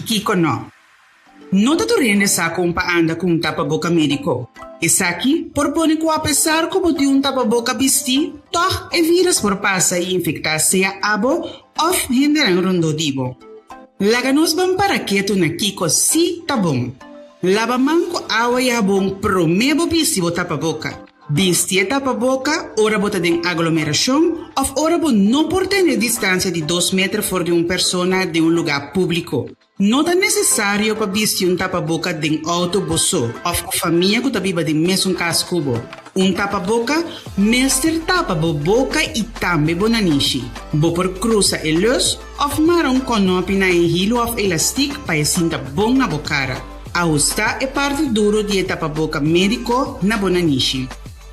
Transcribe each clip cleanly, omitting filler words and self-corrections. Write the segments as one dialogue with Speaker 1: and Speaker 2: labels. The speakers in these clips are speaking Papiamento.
Speaker 1: kiko no. No ta tur hende sa kon pa anda ku un tapaboka médiko. Esaki por pone ku apesar ku bo tin un tapaboka bistí, tòg e vírus por pasa i infektá sea abo òf hendenan rondó di bo. Laga nos ban para ketu na kiko sí ta bon. Laba man ku awa i habon promé bo bisti bo tapaboka. Bisti e tapaboka ora bo ta den aglomerashon òf ora bo no por tene distansia di dos meter for di un persona den un lugá públiko. No ta nesesario pa bisti un tapaboka den outo bo so òf ku famia ku ta biba den mesun kas ku bo. Un tapaboka mester tapa bo boka i tambe bo nanishi. Bo por krusa e lus òf mara un kònòpi na e hilu òf elastik pa e sinta bon na bo kara. Ahustá e parti duru di e tapaboka médiko na bo nanishi.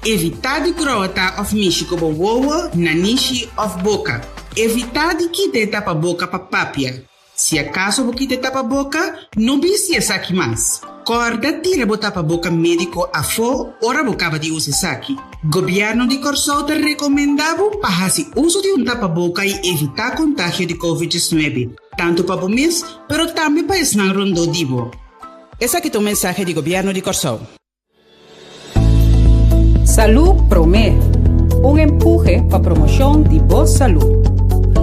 Speaker 1: Evitá di grota òf mishi ku bo wowo, nanishi òf boka. Evitá di kita e tapaboka pa papia. Si akaso bo kita e tapaboka, no bisti esaki mas. Kòrda tira bo tapaboka médiko afó ora bo kaba di usa esaki. Gobièrnu di Kòrsou ta rekomendá bo pa hasi uso di un tapaboka i evitá kontagio di Covid 19, tantu pa bo mes, pero tambe pa esnan rondó di bo. Esaki ta un mensahe di Gobièrnu di Kòrsou.
Speaker 2: Salú Promé, un empuhe pa promoshon di bo salú.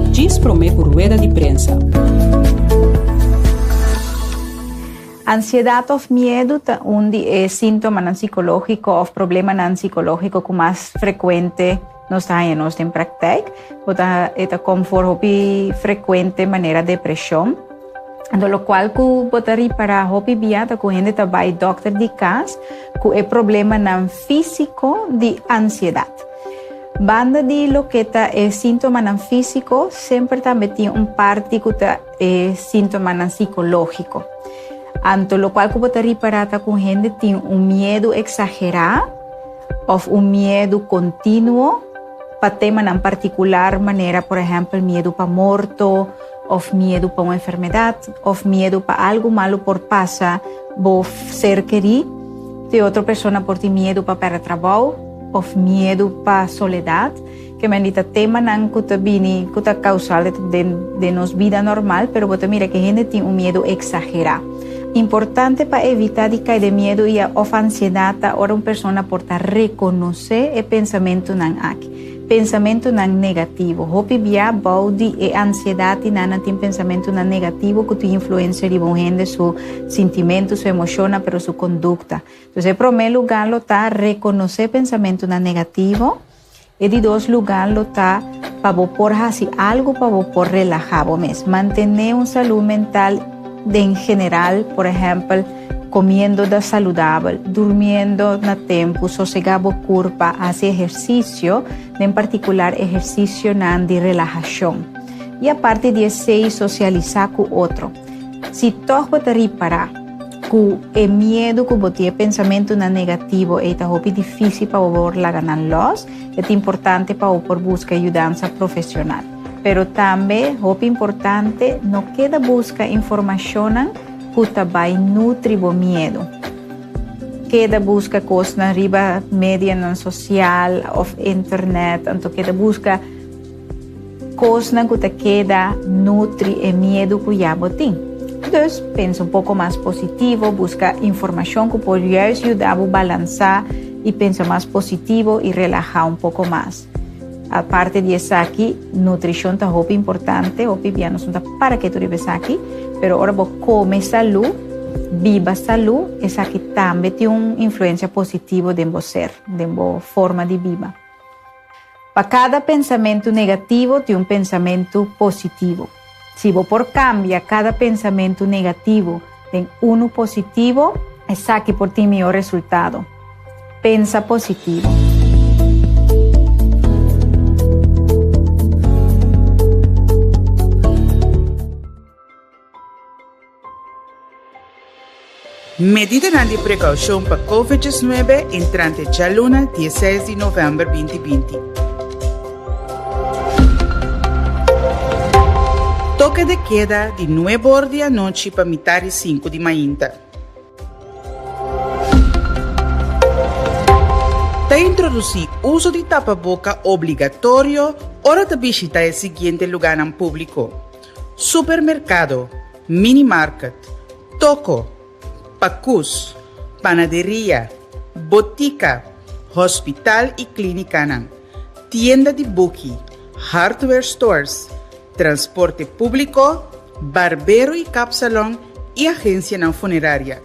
Speaker 2: Djis promé ku rueda di prensa.
Speaker 3: Ansiedat òf miedu ta un di e síntomanan sikológiko òf problemanan sikológiko ku mas frekuente nos ta haña nos den praktijk. Bo ta e ta kom for hopi frekuente manera depreshon. Anto lokual ku bo ta ripará hopi bia ta ku hende ta bai dòkter di kas ku e problemanan físiko di ansiedat. Banda di loke ta e síntomanan físiko, semper tambe tin un parti ku ta e síntomanan sikológiko. Anto lokual ku bo ta ripará ta ku hende tin un miedu eksagerá òf un miedu kontinuo pa temanan partikular manera por ehèmpel miedu pa morto, òf miedu pa un enfermedat, òf miedu pa algu malu por pasa bo ser kerí. Te otro persona por tin miedu pa pèrdè trabou, òf miedu pa soledat. Ke men di ta temanan ku ta bini, ku ta kausal den den nos bida normal, pero bo ta mira ke hende tin un miedu eksagerá. Importante pa evitá di kai den miedu i òf ansiedat ta ora un persona por ta rekonosé e pensamentunan aki. Pensamentunan negativo. Hopi bia bou di e ansiedat i nan nan tin pensamentunan negativo ku tin influensia riba un hende su sintimentu, su emoshonnan, pero su kondukta. Entonces e promé lugá lo ta rekonosé pensamentunan negativo. E di dos lugá lo ta pa bo por hasi algu pa bo por relahá bo mes. Mantené un salú mental den general, por ehèmpel, Comiendo da saludabel, durmiendo na tempu, sosegá bo curpa, haci ehercicio, den particular ehercicionan di relahacion. I aparte di esey socialisá cu otro. Si tog bo ta ripará cu e miedu cu bo tin, e pensamentunan negativo ey ta hopi dificil pa bo por laga nan los, e ta importante pa bo por busca yudansa profesional. Pero tambe, hopi importante, no keda busca informacionnan Ku ta bai nutri bo miedu. Keda buska kosnan riba medianan sosial òf internet, anto keda buska kosnan ku ta keda nutri e miedu ku ya bo tin. Dus, pensa un poko mas positivo, buska informashon ku por juist yuda bo balansá i pensa mas positivo i relahá un poko mas. Aparte di esaki, nutrishon ta hopi importante, hopi bia nos no ta para ketu riba esaki, pero ora bo kome salú, biba salú, esaki tambe tin un influensia positivo den bo ser, den bo forma di biba. Pa kada pensamentu negativo tin un pensamentu positivo. Si bo por kambia kada pensamentu negativo den unu positivo, esaki por tin mihó resultado. Pensa positivo.
Speaker 1: Medidanan di prekoushon pa Covid 19 entrante djaluna dieseis di novèmber 2020. Toke de keda di nuebe or di anochi pa mitar di sinku di mainta. Ta introdusí uso di tapaboka obligatorio ora ta bishita e siguiente lugánan públiko, supermerkado. minimarket, toko, pakus, panaderia, botika, hospital i klínikanan, tienda di buki, hardware stores, transporte públiko, barbero i kapsalon i agensianan funeraria.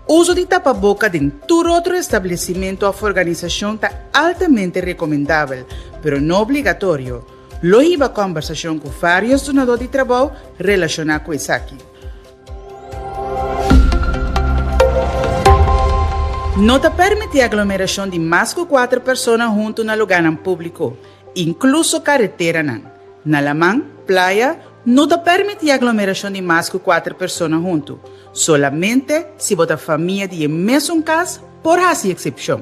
Speaker 1: Uso di tapaboka den tur otro establesimentu òf organisashon ta altamente rekomendabel, pero no obligatorio. Lo hiba kòmbersashon ku vários dunadó di trabou relashoná ku esaki. No ta permití aglomerashon di mas ku kuater persona huntu na lugánan públiko, inkluso kareteranan. Na laman, playa, no ta permití aglomerashon di mas ku kuater persona huntu. Solamente si bo ta famia di e mesun kas por hasi eksepshon.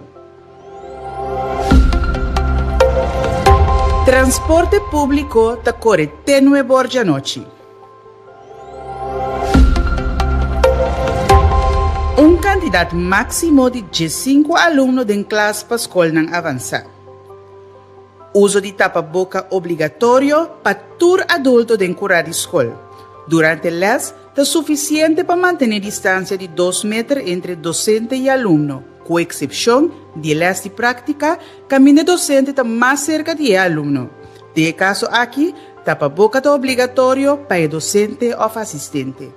Speaker 1: Transporte públiko ta kore te nueb'or djanochi. Un kantidat máksimo di diesinku alumno den klas pa skolnan avansá. Uso di tapaboka obligatorio pa tur adulto den kurá di skol. Durante lès ta sufisiente pa mantené distansia di dos meter entre dosente i alumno, ku eksepshon di e lès di práktika kaminda e dosente ta mas serka di e alumno. Den e kaso aki, tapaboka ta obligatorio pa e dosente òf asistente.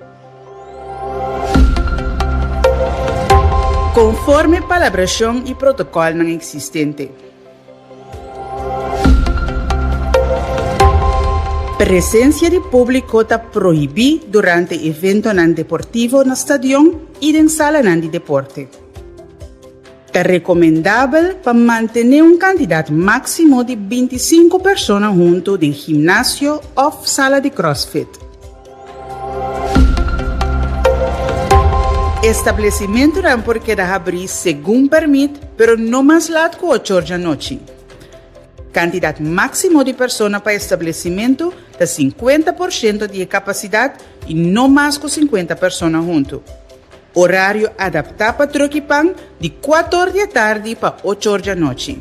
Speaker 1: Konforme palabrashon i protokòlnan eksistente. Presensia di públiko ta prohibí durante eventonan deportivo na stadion i den salanan di deporte. Ta rekomendabel pa mantené un kantidat máksimo di bintisinku persona huntu den gimnasio òf sala di crossfit. Establesimentunan por keda habrí segun pèrmit, pero no mas lat ku ocho or djanochi. Kantidat máksimo di persona pa establesimentu ta 50 porshento di e kapasidat i no mas ku 50 persona huntu. Orario adaptá pa tròki pan di kuater or di atardi pa ocho or djanochi.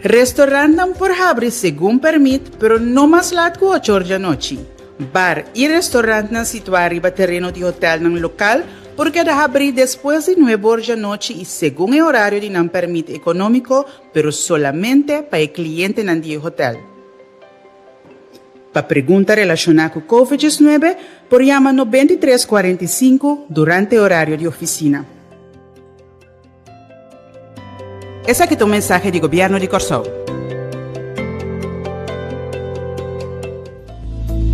Speaker 1: Restorantnan por habri segun pèrmit, pero no mas lat ku ocho or djanochi. Bar i restorantnan situá riba tereno di hotèlnan lokal por keda habrí despues di nuebe or djanochi i segun e orario di nan pèrmit ekonómiko, pero solamente pa e klientenan di e hotèl. Pa pregunta relashoná ku Covid 19 por yama 93 45 durante orario di ofisina. Esaki ta un mensahe di Gobièrnu di Kòrsou.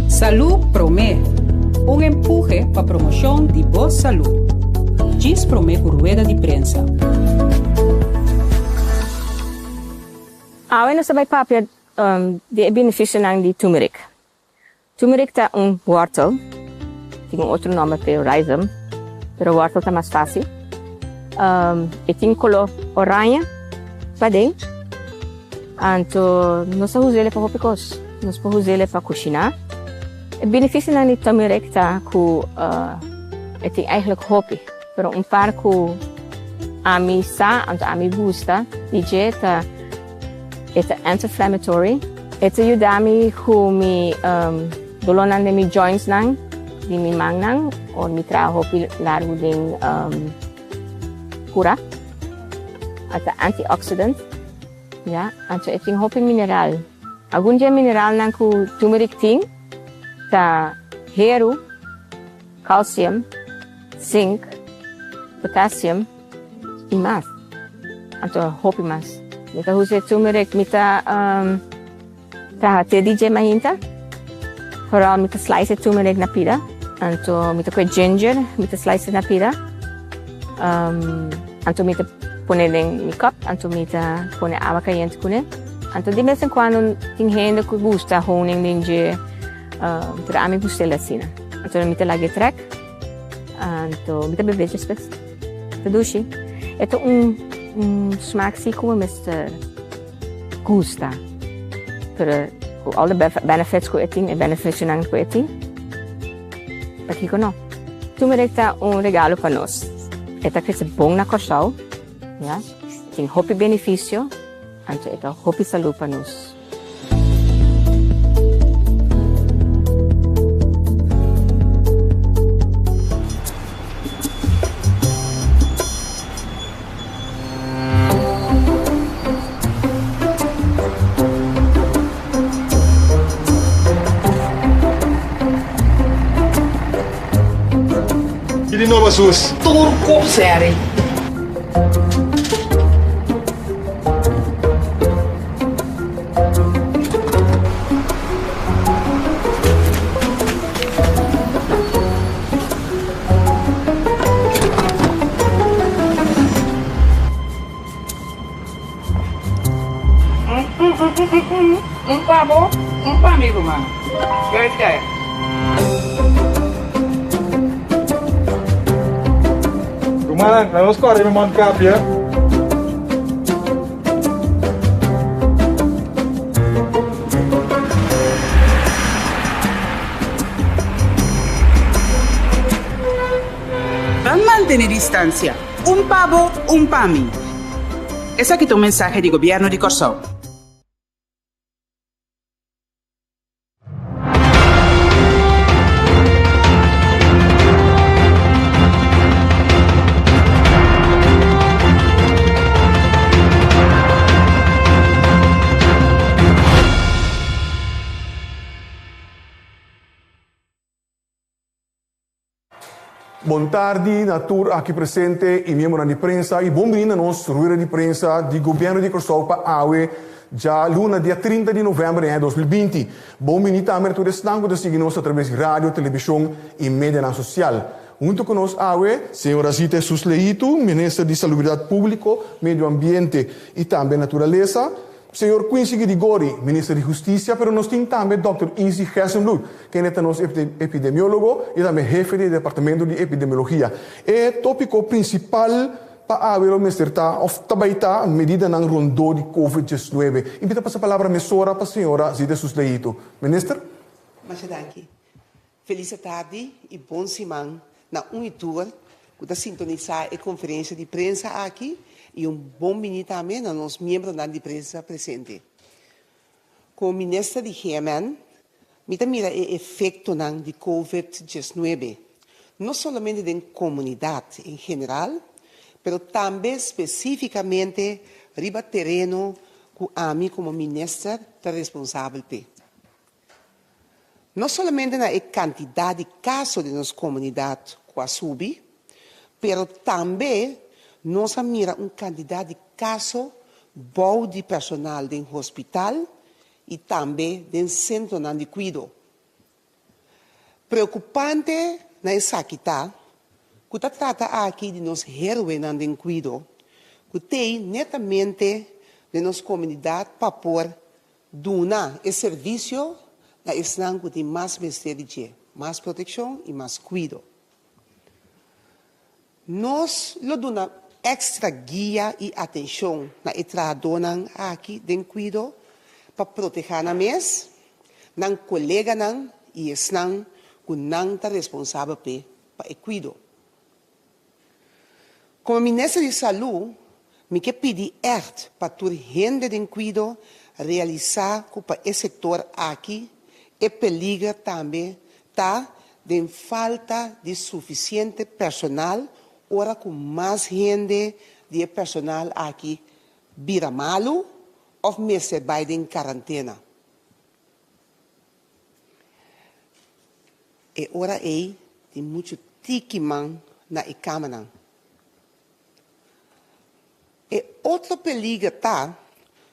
Speaker 2: Salú Promé, un empuhe pa promoshon di bo salú. Djis promé ku rueda di prensa.
Speaker 4: Awe nos ta bai papia di e benefisionan di turmeric. Turmeric ta un wortel, tin un otro nomber p'e rhizome, pero wortel ta mas fácil. E tin color oranje paden, anto nos ta us'el pa hopi cos. Nos por us'el pa cushiná. E beneficionan di turmeric ta cu e tin eigenlijk hopi, pero un par cu ami sa, anto ami gusta di dje ta E ta anti-inflammatory. E ta yuda mi ku mi dolónan den mi jointsnan, di mi mannan, ora mi traha hopi largu den kura. E ta antioxidant, ya. Anto e tin hopi mineral. Algun di e mineralnan ku turmeric tin ta heru, calcium, zinc, potassium i mas. Anto hopi mas. Mi ta usa e turmeric, mi ta traha te di dje mainta. Vooral mi ta slice e turmeric na pida. Anto mi ta koe ginger, mi ta slice na pida. Anto mi ta pone den mi cup, anto mi ta pone awa cayente kuné. Anto di bes en cuando tin hende ku gusta honing den dje, pero ami gusta el asina. Anto mi ta laga e trek. Anto mi ta bebe despues. Ta dushi. E ta un un smaak si ku mi mester gusta. Pero ku all the benefits ku e tin, e beneficionan ku e tin, pakiko no? Turmeric ta un regalo pa nos. E ta krese bon na Kòrsou, ya. E tin hopi beneficio, anto e ta hopi salú pa nos.
Speaker 5: Ki di nobo sus?
Speaker 1: Tur kop seri. Un pa bo, un pa mi ruman. Great guy.
Speaker 5: Rumannan, laga nos kòrda mi mondkapje.
Speaker 1: Ban mantene distansia, un pa bo, un pa mi. Esaki ta un mensahe di Gobièrnu di Kòrsou.
Speaker 5: Bon tardi na tur aki presente y miembronan di prensa y bon bini na nos rueda di prensa di Gobierno di Corsou pa awe djaluna dia 30 di november di aña 2020. Bon bini tambe na tur esnan cu ta sigui nos a traves di radio, television y medianan social. Hunto cu nos awe, Señora Zita Jesus Leito, Minister di Salubridad Publico, Medio Ambiente y tambe Naturalesa, Señor Quincy Girigorie, Minister di Husticia, pero nos tin tambe Dòkter Izzy Gerstenbluth, kende ta nos epidemiólogo y tambe hefe di e Departamento di Epidemiologia. E tópiko principal pa awe lo mester ta of ta bay ta medidanan rondó di Covid 19. Y mi ta pasa palabra mesora pa señora Zita Susleito. Minister?
Speaker 6: Masha danki. Felis atardi y bon siman na un y tur cu ta sintonisa e conferencia di prensa aki y un bon bini tambe na nos miembronan di prensa presente. Como Minister di GMN mi ta mira e efectonan di Covid 19 no solamente den comunidad en general pero tambe specificamente riba tereno cu ami como Minister ta responsabel p'e. No solamente na e kantidat di kaso den nos komunidat ku a subi, pero tambe nos a mira un kantidat di kaso bou di personal den hospital i tambe den sentronan di kuido. Preokupante na esaki ta ku ta trata aki di nos héroenan den kuido ku t'ei netamente den nos komunidat pa por Duna e servisio na esnan ku tin mas mester di dje, mas protekshon i mas kuido. Nos lo duna èkstra guia i atenshon na e trahadónan aki den kuido pa protehá nan mes, nan koleganan i esnan ku nan ta responsabel p'e pa e kuido. Komo Minister di Salú, mi ke pidi ègt pa tur hende den kuido realisá ku pa e sektor aki e peliger tambe ta den falta di sufisiente personal ora ku mas hende di e personal aki bira malu òf mester bai den karantena. E ora ei tin muchu tiki man na e kamanan. E otro peliger ta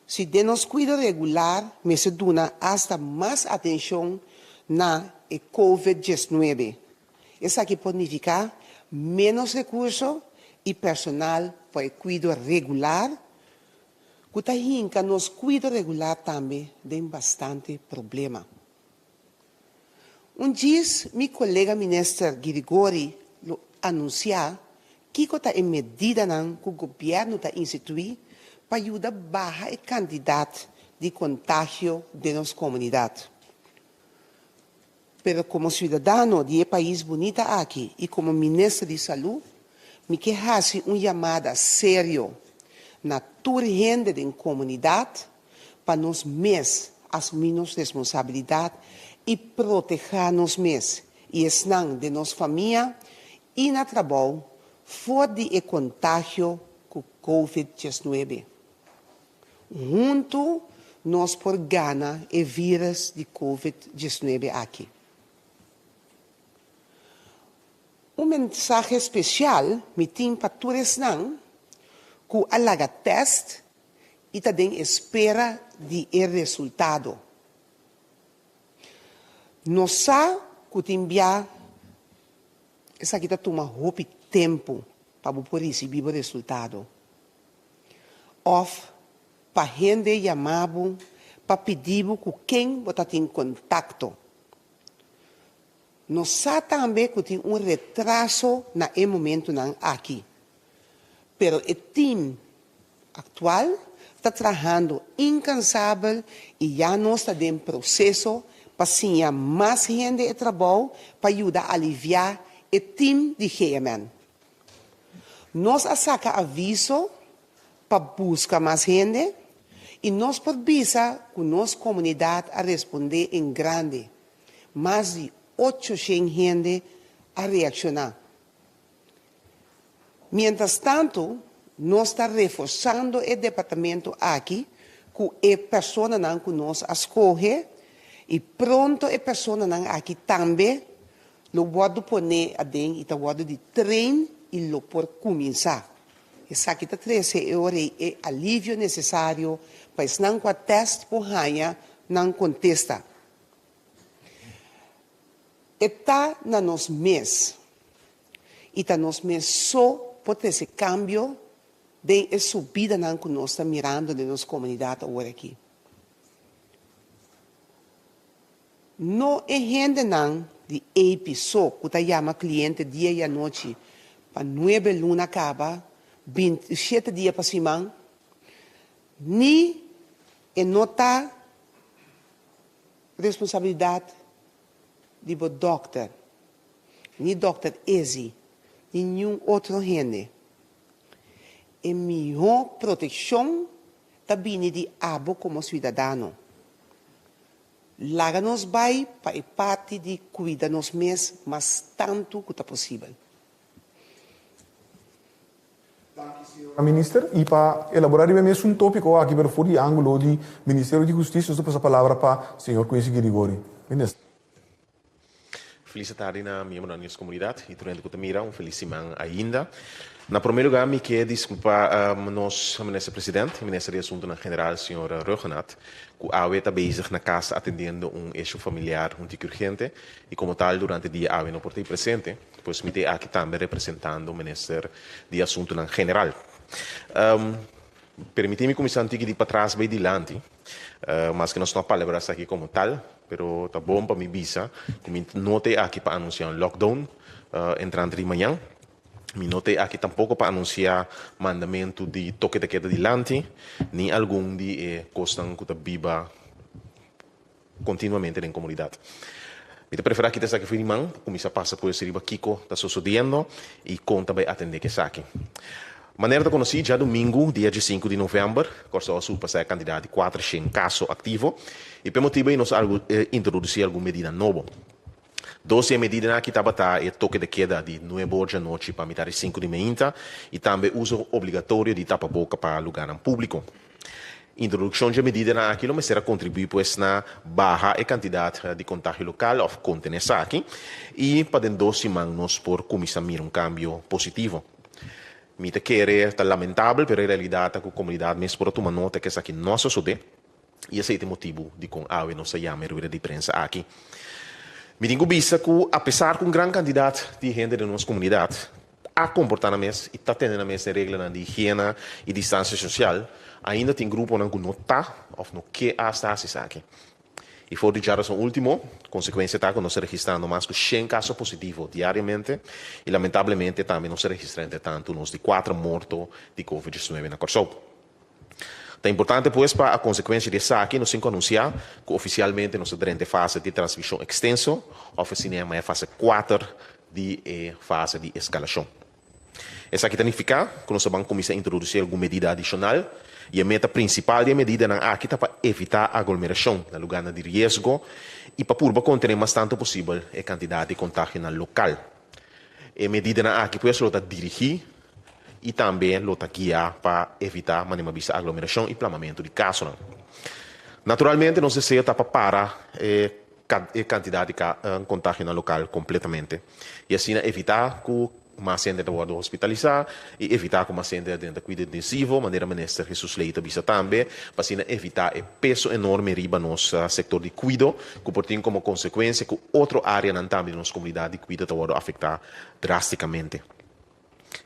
Speaker 6: si den nos kuido regular mester duna asta mas atenshon na e covid 19. Esaki por nifiká ménos rekurso i personal pa e kuido regular ku ta hinka nos kuido regular tambe den bastante problema. Un djis mi kolega Minister Girigori lo anunsiá kiko ta e medidanan ku gobièrnu ta instituí pa yuda baha e kantidat di kontagio den nos komunidat. Pero komo siudadano di e pais bunita aki i komo Minister di Salú, mi ke hasi un yamada serio na tur hende den komunidat pa nos mes asumí nos responsabilidat i protehá nos mes i esnan den nos famia i na trabou for di e kontagio ku Covid 19. Huntu nos por gana e vírus di Covid 19 aki. Un. mensahe spesial mi tin pa tur esnan ku a laga tèst i ta den espera di e resultado. Nos sa ku tin bia esaki ta tuma hopi tempu pa bo por risibí bo resultado òf pa hende yama bo pa pidi bo ku ken bo ta tin kontakto. Nos sa tambe ku tin un retraso na e momentunan aki, pero e tim aktual ta trahando inkansabel i ya nos ta den proseso pa siña mas hende e trabou pa yuda aliviá e tim di GMN. Nos a saka aviso pa buska mas hende i nos por bisa ku nos komunidat a respondé en grande. Mas di 800 hende a reakshoná. Miéntras tantu, nos ta reforsando e departamento aki ku e personanan ku nos a skohe i pronto e personanan aki tambe lo wòrdu poné aden i ta wòrdu di train i lo por kuminsá. Esaki ta trese e ora ei e alivio nesesario pa esnan ku a tèst por haña nan kontesta. E ta na nos mes, i ta nos mes so por trese kambio den e subidanan ku nos ta mirando den nos komunidat awor aki. No e hendenan di AP so ku ta yama kliente dia i anochi pa nuebe luna kaba, 27 dia pa siman, ni e no ta Responsabilidat di bo dòkter, ni dòkter Ezi, ni niun otro hende. E mihó protekshon ta bini di abo komo siudadano. Laga nos bai pa e parti di kuida nos mes mas tantu ku ta posibel.
Speaker 5: Danki señora Minister. Y pa elabora riba e mesun topico aki pero for di angulo di Ministerio di Husticia nos ta pasa palabra pa señor Quincy Girigori. Minister.
Speaker 7: Felis tardi na miembronan di nos comunidad y tur hende cu ta mira. Un felis siman ainda. Na prome lugar mi ke disculpa nos Minister President y Minister di Asuntonan General señor Rhuggenaath cu awe ta bezig na cas atendiendo un issue familiar un tiki urgente y como tal durante dia awe no por ta presente. Pues mi t'e aki tambe representando Minister di Asuntunan General. Permití mi kuminsá un tiki di patras bai dilanti, maske nos no a palabra esaki komo tal, pero ta bon pa mi bisa ku mi no t'e aki pa anunsiá un lockdown entrante di mañan. Mi no t'e aki tampoko pa anunsiá mandamentu di toke de keda dilanti, ni algun di e kosnan ku ta biba kontinuamente den komunidat. Mi ta preferá kita esaki for di man pa kuminsá pasa pues riba kiko ta sosodiendo i kon ta bai atendé ku esaki. Manera ta konosí, djadumingu, dia diesinku di novèmber, Kòrsou a surpasá e kantidat di 400 kaso aktivo i p'e motibu ei nos a introdusí algun medida nobo. Dos di e medidanan aki tabata e toke de keda di nuebe or djanochi pa mitar di sinku di meinta i tambe uso obligatorio di tapaboka pa lugánan públiko. Introdukshon dje medidanan aki lo mester a kontribuí pues na baha e kantidat di kontagio lokal òf kontené esaki i pa den dos siman nos por kuminsá mira un kambio positivo. Mi ta kere ta lamentabel pero e realidat ta ku komunidat mes por a tuma nota ku esaki no a sosodé i esei ta e motibu dikon awe nos a yama e rueda di prensa aki. Mi tin ku bisa ku apesar ku un gran kantidat di hende den nos komunidat a komportá nan mes i ta tene nan mes den reglanan di higiena i distansia sosial, ainda tin gruponan ku no ta òf no ke asta hasi esaki. I for di djarason último, konsekuensia ta ku nos ta registrando mas ku shen kaso positivo diariamente i lamentablemente tambe nos a registrá entretantu nos di kuater morto di covid 19 na Kòrsou. Ta importante pues pa a konsekuensia di esaki nos tin ku anunsiá ku ofisialmente nos ta drenta e fase di transmishon ekstenso òf asina yama e fase kuater di e fase di eskalashon. Esaki ta nifiká ku nos ta ban kuminsá introdusí algun medida adishonal i e meta prinsipal di e medidanan aki ta pa evitá aglomerashon na lugánan di riesgo i pa purba kontené mas tantu posibel e kantidat di kontagionan lokal. E medidanan aki pues lo ta dirigí i tambe lo ta guiá pa evitá, manera mi a bisa, aglomerashon i plamamentu di kasonan. Naturalmente nos deseo ta pa para e. e kantidat di kontagionan lokal kompletamente i asina evitá ku mas hende ta wòrdu hospitalisá i evitá ku mas hende ta drenta kuido intensivo, manera Minister Jesus Leito a bisa tambe, pa asina evitá e peso enorme riba nos sektor di kuido ku por tin komo konsekuensia ku otro áreanan tambe di nos komunidat di kuido ta wòrdu afektá drástikamente.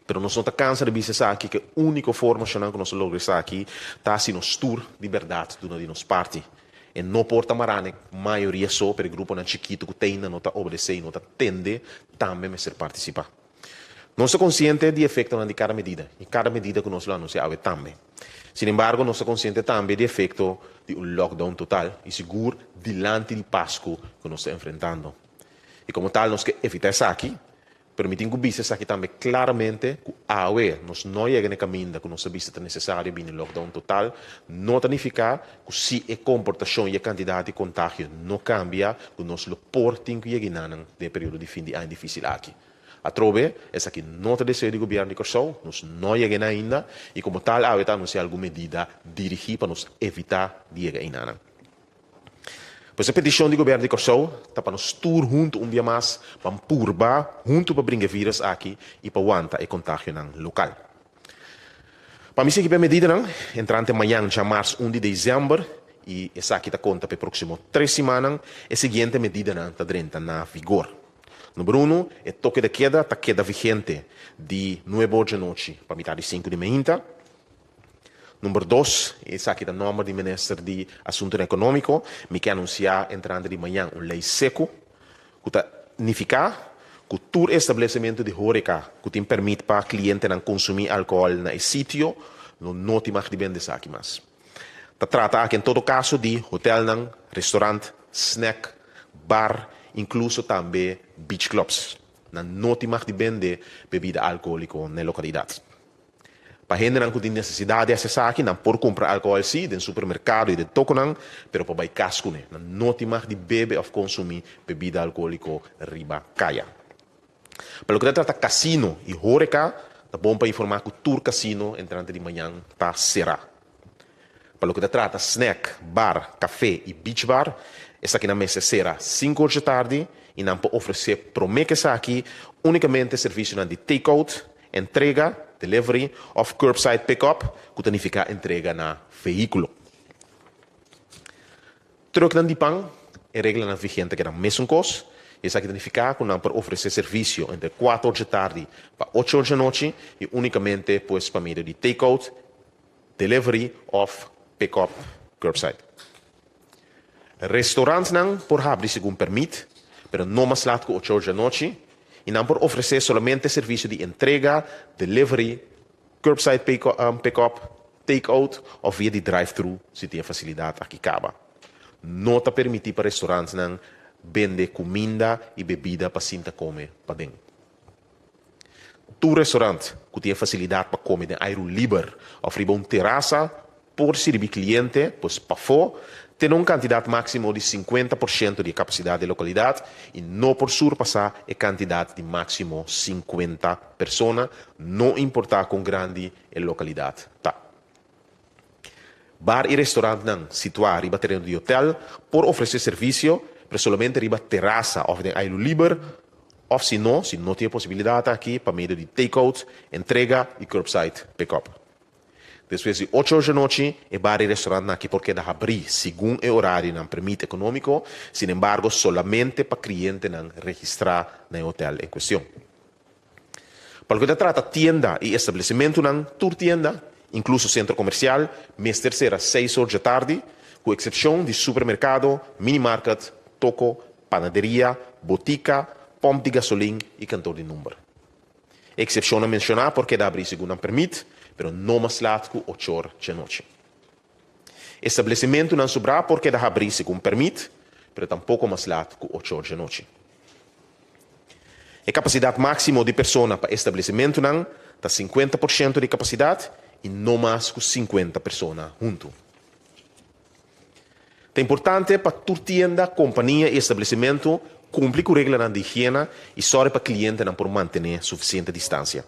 Speaker 7: Pero nos no ta kansa di bisa esaki, ku e úniko forma shonnan ku nos ta logra esaki ta si nos tur di bèrdat duna di nos parti. E no por ta mará na e mayoria so, pero e gruponan chikitu ku te ainda no ta obedesé i no ta tende tambe mester partisipá. Nos ta konsiente di efektonan di kada medida i kada medida ku nos lo anunsiá awe tambe. Sinembargo, nos ta konsiente tambe di efekto di un lockdown total i sigur dilanti di Pasku ku nos ta enfrentando. I komo tal nos ke evitá esaki. Pero mi tin ku bisa esaki tambe klaramente ku awe nos no yega na e kaminda ku nos ta bisa ta nesesario bini lockdown total, no ta nifiká ku si e komportashon i e kantidat di kontagio no kambia ku nos lo por tin ku yega enanan den e periodo di fin di aña difísil aki. Atrobe, esaki no ta deseo di gobièrnu di Kòrsou, nos no yega ena ainda i komo tal awe ta anunsiá algun medida dirigí pa nos evitá di yega enanan. Pues e petishon di Gobièrnu di Kòrsou ta pa nos tur huntu un bia mas ban purba huntu pa bringa e vírus aki i pa wanta e kontagionan lokal. Pa mi sigui pa e medidanan, entrante mañan djamars un di desèmber i esaki ta konta pa e próksimo tres simannan, e siguiente medidanan ta drenta na vigor. Number unu, e toke de keda ta keda vigente di nuebe or djanochi pa mitar di sinku di meinta. Number dos, esaki ta nomber di Minister di Asuntonan Ekonómiko, mi ke anunsiá entrante di mañan un lei seku ku ta nifiká ku tur establesementu di hóreka ku tin pèrmit pa klientenan konsumí alkohòl na e sitio lo no tin mag di bende esaki mas. Ta trata aki en todo kaso di hotèlnan, restorant, snèk, bar, inkluso tambe beach clubs. Nan no tin mag di bende bebida alkohóliko na e lokalidat. Pa hendenan ku tin nesesidat di hasi esaki, nan por kumpra alkohòl sí den supermerkado i den tokonan, pero pa bai kas kuné. Nan no tin mag di bebe òf konsumí bebida alkohóliko riba kaya. Pa loke ta trata kasino i hóreka, ta bon pa informá ku tur kasino entrante di mañan ta será. Pa loke ta trata snèk, bar, kafé i beach bar, esakinan mester sera sinku or dje tardi i nan por ofresé promé ku esaki únikamente servisionan di take-out, entrega, delivery, òf curbside pick-up, ku ta nifiká entrega na vehíkulo. Trùknan di pan, e reglanan vigente keda mesun kos, i esaki ta nifiká ku nan por ofresé servisio entre kuater or dje tardi pa ocho or dje anochi i únikamente pues pa medio di take-out, Delivery of pick up curbside. Restaurantnan por habri segun permit, pero no mas lat ku ocho or djanochi, i nan por ofresé solamente servisio di entrega, delivery, curbside pick up, take out òf via di drive-thru si tin e fasilidat aki kaba. No ta permití pa restaurantnan bende kuminda i bebida pa sinta kome paden. Tur restaurant ku tin e fasilidat pa kome den airu liber òf riba un terasa por sirbi kliente, pues pafó, te na un kantidat máksimo di 50% di e kapasidat di e lokalidat i no por surpasá e kantidat di máksimo 50 persona, no importá kon grandi e lokalidat ta. Bar i restaurantnan situá riba tereno di hotel por ofresé servisio, pero solamente riba terasa òf den airu liber, Òf si no, si no tin e posibilidat aki, pa medio di take-out, entrega i curbside pick-up. Despues di ocho or djanochi, e bar i restaurantnan aki por keda habrí segun e orarionan permit ekonómiko, sinembargo solamente pa klientenan registrá na e hotel en kuestion. Pa loke ta trata tienda i establesimentunan, tur tienda, inkluso sentro komersial, mester sera seis or djatardi, ku eksepshon di supermerkado, minimarket, toko, panaderia, botika, pòmp di gasolin i kantor di number. E eksepshonnan menshoná por keda abrí segun nan pèrmit, pero no mas lat ku ochor djanochi. Establesimentunan sobrá por keda habrí segun pèrmit, pero tampoko mas lat ku ochor djanochi. E kapasidat máksimo di persona pa establesimentunan ta 50% di kapasidat i no mas ku 50 persona huntu. Ta importante pa tur tienda, kompania i establesimentu kumpli ku reglanan di higiena i sòri pa klientenan por mantené sufisiente distansia.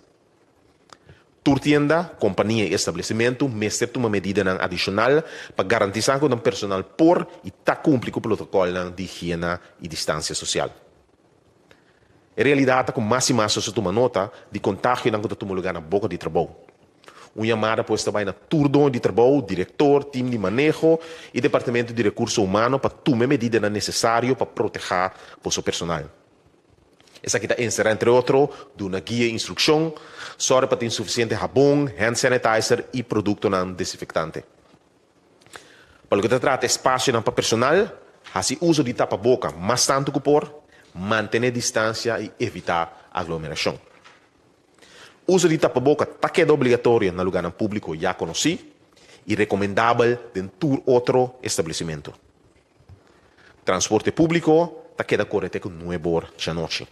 Speaker 7: Tur tienda, kompania i establesimentu mester tuma medidanan adishonal pa garantisá ku nan personal por i ta kumpli ku protokòlnan di higiena i distansia sosial. E realidat ta ku mas i mas nos ta tuma nota di kontagionan ku ta tuma lugá na boka di trabou. Un yamada pues ta bai na tur doño di trabou, direktor, tim di maneho i departamento di rekurso humano pa tuma e medidanan nesesario pa protehá boso personal. Esaki ta enserá entre otro duna guia i instrukshon, sòru pa tin sufisiente habon, hand sanitizer i produktonan desinfektante. Pa loke ta trata espasionan pa personal, hasi uso di tapaboka mas tantu ku por, mantené distansia i evitá aglomerashon. Uso di tapaboka ta keda obligatorio na lugánan públiko ya konosí i rekomendabel den tur otro establesimentu. Transporte públiko ta keda kore te ku nueb'or djanochi.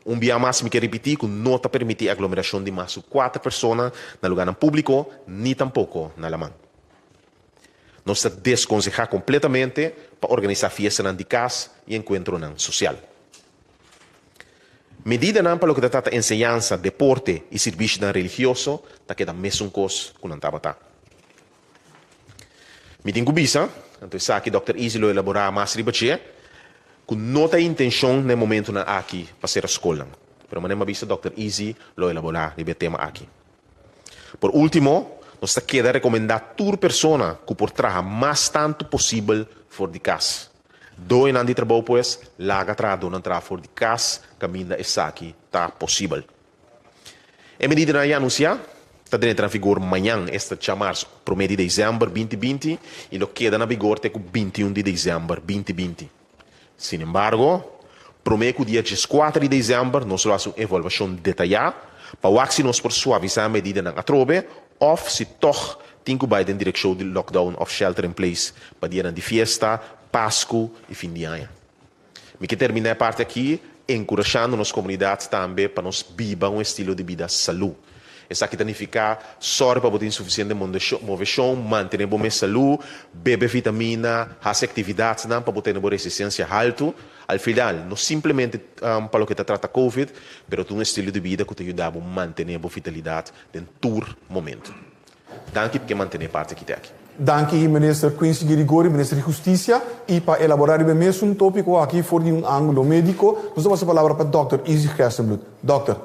Speaker 7: Un bia mas mi ke ripití ku no ta permití aglomerashon di mas ku kuater persona na lugánan públiko ni tampoko na laman. Nos ta deskonsehá kompletamente pa organisá fiestanan di kas i enkuentronan sosial. Medidanan pa loke ta trata enseñansa, deporte i sirbishinan religioso ta keda mesun kos ku nan tabata. Mi tin ku bisa, anto esaki Dòkter Izzy lo elaborá mas riba dje, ku no ta e intenshon na e momentunan aki pa sera skolnan. Pero manera mi a bisa Dòkter Izzy lo elaborá riba e tema aki. Por último, nos ta keda rekomendá tur persona ku por traha mas tantu posibel for di kas. Doenan di trabou pues, laga trahadónan traha for di kas kaminda esaki ta posibel. E medidanan ya anunsiá ta drenta na vigor mañan, esta djamars promé di desèmber 2020 i lo keda na vigor te ku 21 di desèmber 2020. Sinembargo, promé ku dia 14 di desèmber nos lo hasi un evaluashon detayá pa wak si nos por suavisá e medidanan atrobe òf si tòg tin ku bai den direkshon di lockdown òf shelter in place pa dianan di fiesta, Pasku i fin di aña. Mi ke terminá e parti aki enkurashando nos komunidat tambe pa nos biba un estilo di bida salú. Esaki ta nifiká sòru pa bo tin sufisiente moveshon, mantené bo mes salú, bebe vitamina, hasi aktividatnan pa bo tene bo resistensia haltu. Al final, no simplemente pa loke ta trata covid, pero ta un estilo di bida ku ta yuda bo mantené bo vitalidat den tur momentu. Danki p'ke mantené parti aki te aki.
Speaker 5: Danki Minister Quincy Girigorie, Minister di Husticia, y pa elabora riba e mesun topico aki for di un angulo medico, nos ta pasa palabra pa Dòkter Izzy Gerstenbluth. Dòkter.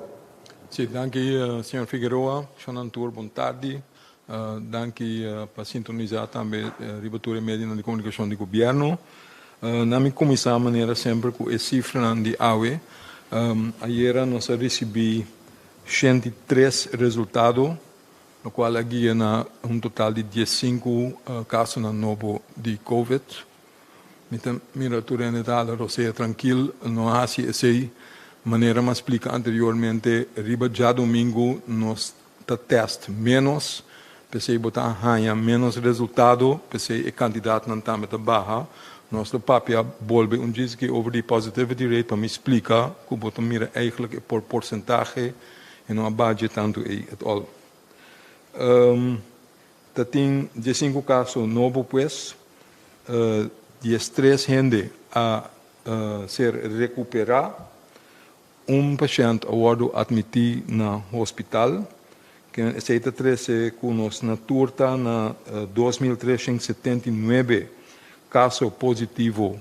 Speaker 8: Sí, danki señor Figueroa, shonnan tur bon tardi. Danki pa sintonisa tambe riba tur e medionan di comunicacion di gobierno. Na mi cuminsa manera semper cu e cifranan di awe. Ayera nos a ricibi 103 resultado, lokual a guia na un total di 15 kasonan nobo di Covid. Mi ta mira tur hende ta hala rosea trankil, no a hasi esei. Manera mi a splika anteriormente, riba djadumingu nos ta tèst ménos, p'esei bo ta haña ménos resultado, p'esei e kantidatnan tambe ta baha. Nos lo papia bolbe un djis over di positivity rate pa mi splika ku bo ta mira eigentlik e por porsentahe E no a badje tantu ei at all. Ta tin 15 kaso nobo pues, 13 hende a ser rekuperá, un pashènt a wòrdu atmití na hospital, ken esei ta trese ku nos na tur ta na 2379 kaso positivo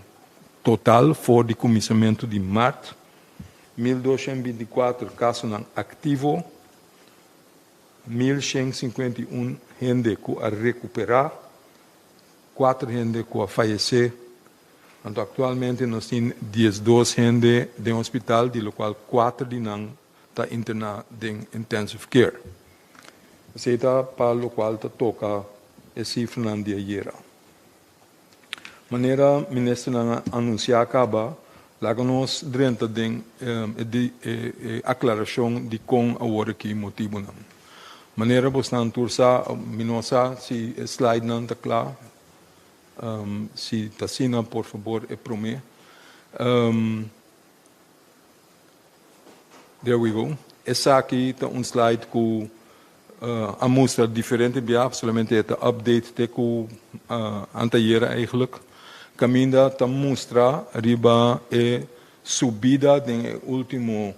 Speaker 8: total for di kuminsamentu di mart. 1224 kasonan aktivo, 1151 hende ku a rekuperá, kuater hende ku a fayesé. Anto aktualmente nos tin 12 hende den hospital, di lokual kuater di nan ta interná den intensive care. Esei ta pa lokual ta toka e sifranan di ayera. Manera ministernan a anunsiá kaba, laga nos drenta den e aklarashon dikon awor aki motibunan. Manera bosnan tur sa, mi no sa si e slidenan ta kla, si ta asina por fabor e promé. There we go. Esaki ta un slide ku a mustra diferente bia, solamente e ta update te ku antayera eigenlijk. Kaminda ta mustra riba e subida den e ultimo.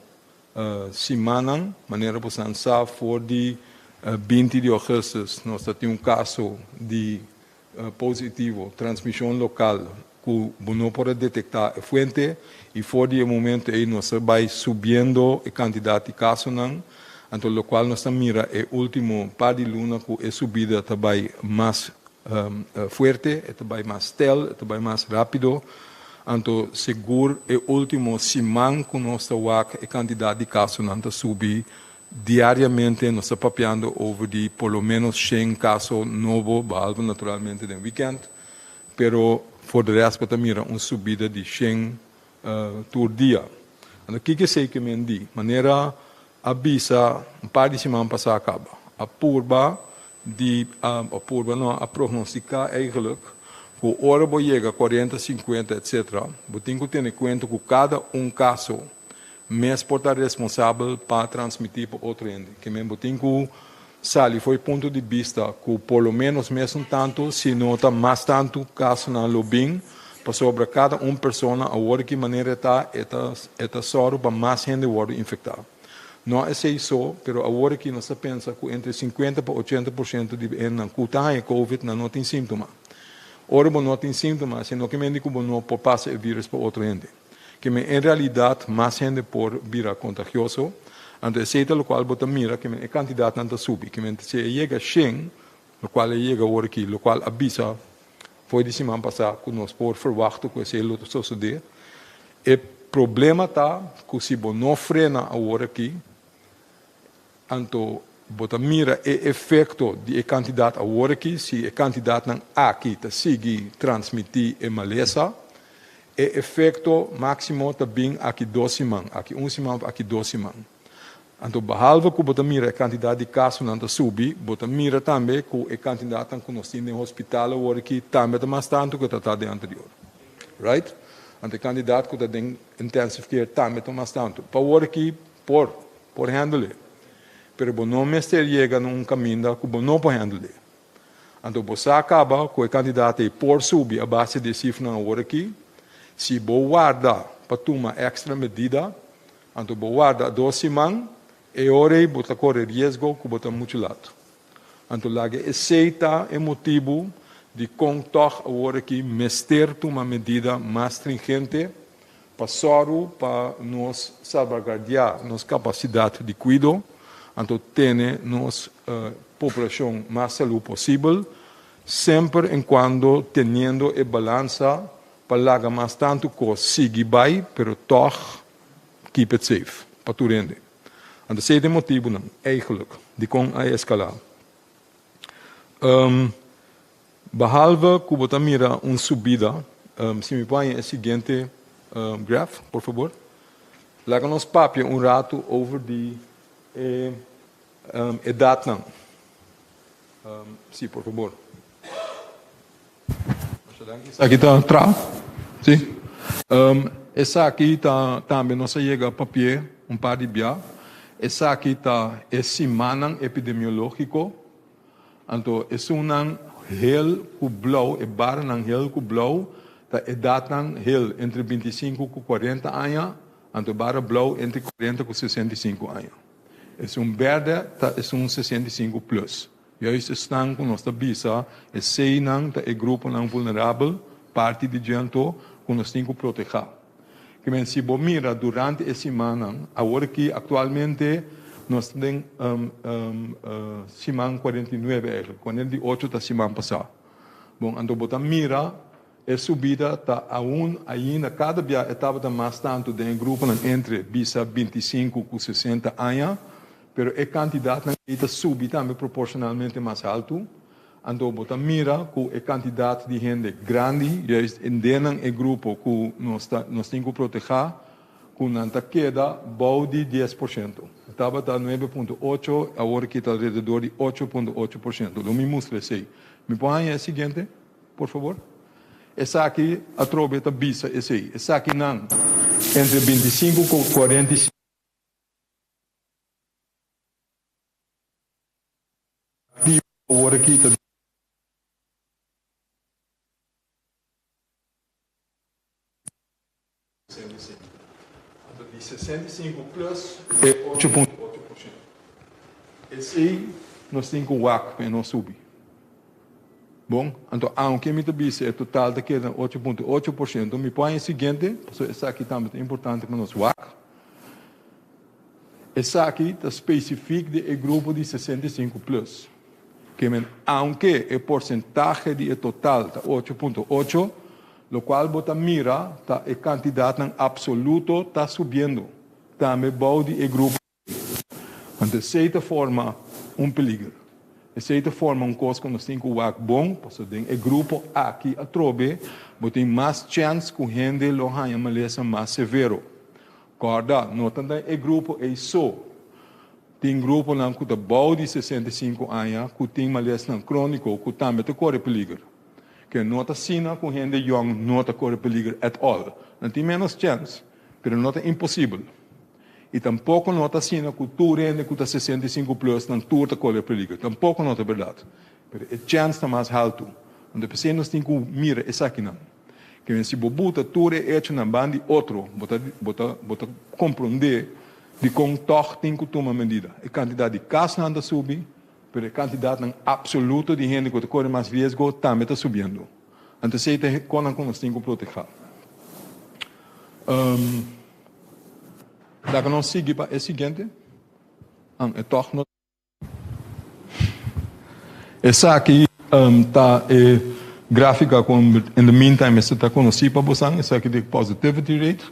Speaker 8: Simannan, manera bosan sa for di 20 di augustus nos ta tin un kaso di positivo, transmishon lokal ku bo no por a detektá e fuente i for di e momento ei nos a bai subiendo e kantidat di kasonan, anto lokual nos ta mira e último par di luna ku e subida ta bai mas fuerte, e ta bai mas stel, e ta bai mas rápido. Anto sigur e último siman ku nos ta wak e kantidat di kasonan ta subi diariamente, nos ta papiando over di por lo ménos 100 kaso nobo, behalve naturalmente den wikènt, pero for de rest bo ta mira un subida di 100 tur dia. Anto kiko esei ke men di? Manera a bisa un par di siman pasá kaba, a purba di, a purba no, a prognostiká eigenlijk ku ora bo yega 40, 50 etcetera, bo tin ku tene kuenta ku kada un kaso mes por ta responsabel pa transmití pa otro hende. Ke men bo tin ku sali for e punto di bista ku por lo ménos mesun tantu, si no ta mas tantu kasonan lo bin, pasobra kada un persona awor ki manera e ta, e ta e ta sòru pa mas hende wòrdu infektá. No esei so, pero awor aki nos ta pensa ku entre 50 pa 80% di hendenan ku ta haña covid nan no tin síntoma. Ora bo no tin síntoma, esei no ke mende ku bo no por pasa e vírùs pa otro hende. Ke men en realidat mas hende por bira kontagioso, anto esei ta lokual bo ta mira ke men e kantidatnan ta subi. Ke men si e yega 100, lokual e yega awor aki, lokual a bisa for di siman pasá ku nos por ferwachta ku esei lo ta sosodé. E problema ta ku si bo no frena awor aki, anto bo ta mira e efekto di e kantidat awor aki, si e kantidatnan aki ta sigui transmití e malesa, e efekto máksimo ta bin aki 2 siman, aki un siman òf aki 2 siman. Anto behalve ku bo ta mira e kantidat di kasonan ta subi, bo ta mira tambe ku e kantidatnan ku nos tin den hospital awor aki tambe ta mas tantu ku e ta ta den anterior. Right? Anto e kantidat ku ta den intensive care tambe ta mas tantu. Pa awor aki por, por handle e. Pero bo no mester yega na un kaminda ku bo no por handle e. Anto bo sa kaba ku e kantidat ei por subi a base di e sifranan awor aki. Si bo warda pa tuma èkstra medida, anto bo warda 2 siman, e ora ei bo ta kore riesgo ku bo ta muchu lat. Anto laga esei ta e motibu di kon tòg awor aki mester tuma medida mas stringente pa sòru pa nos salbaguardiá nos kapasidat di kuido, anto tene nos populashon mas salú posibel, semper en kuando teniendo e balansa pa laga mas tantu kos sigui bai, pero tòg keep it safe pa tur hende. Anto esei ta e motibunan eigenlijk dikon a eskalá. Behalve ku bo ta mira un subida, si mi por haña e siguiente graph, por fabor. Laga nos papia un ratu over di e edatnan. Si, por fabor. Esaki ta tra, si. Esaki ta tambe nos a yega papi'é un par di bia. Esaki ta e simannan epidemiológiko. Anto esunnan hel ku blou, e baranan hel ku blou ta edatnan hel entre 25 ku 40 aña, anto e bara blou entre 40 ku 65 aña. Esun bèrdè ta esun 65 plus. Juist esnan ku nos ta bisa, eseinan ta e gruponan vulnerabel, parti di dje anto, ku nos tin ku protehá. Ke men si bo mira durante e simannan, awor aki aktualmente nos ta den siman 49 eigenlijk, 48 ta siman pasá. Bon, anto bo ta mira e subida ta aun ainda, kada bia e tabata mas tantu den e gruponan entre bisa 25 ku 60 aña, pero e kantidatnan ei ta subi tambe proporshonalmente mas haltu. Anto bo ta mira ku e kantidat di hende grandi, juist den e grupo ku nos ta nos tin ku protehá, ku nan ta keda bou di 10%. Tabata 9.8, awor aki ta alrededor di 8.8%. Lo mi mustra esei. Mi por haña e siguiente, por fabor? Esaki atrobe ta bisa esei. Esakinan entre 25 ku 45. Awor aki ta Anto di 65 plus. 8.8%. Esei nos tin ku wak pa e no subi. Bon, anto aunke mi ta bisa e total ta keda 8.8%, mi por haña e siguiente, pasobra esaki tambe ta importante pa nos wak. Esaki ta spesifik di e grupo di 65 plus. Ke men aunke e porsentahe di e total ta 8.8, lokual bo ta mira ta e kantidatnan apsoluto ta subiendo tambe bou di e grupo ei. Anto esei ta forma un peliger. Esei ta forma un kos ku nos tin ku wak bon, pasobra den e grupo aki atrobe bo tin mas chèns ku hende lo haña malesa mas severo. Kòrda, no ta den e grupo ei so. Tin gruponan ku ta bou di 65 aña ku tin malesnan króniko ku tambe ta kore peliger. Ke no ta asina ku hende yòn no ta kore peliger at all. Nan tin ménos chèns, pero no ta imposibel. I tampoko no ta asina ku tur hende ku ta 65 plus nan tur ta kore peliger. Tampoko no ta bèrdat. Pero e chèns ta mas haltu. Anto p'esei nos tin ku mira esakinan. Ke si bo buta tur e echonan ban di otro, bo ta bo ta bo ta komprondé dikon tòg tin ku tuma medida. E kantidat di kasnan ta subi, pero e kantidatnan apsoluto di hende ku ta kore mas riesgo tambe ta subiendo. Anto esei ta e konan ku nos tin ku protehá. Laga nos sigui pa e siguiente. An e tòg no. Esaki ta e gráfika ku in the meantime mester ta konosí pa bosan. Esaki ta e positivity rate.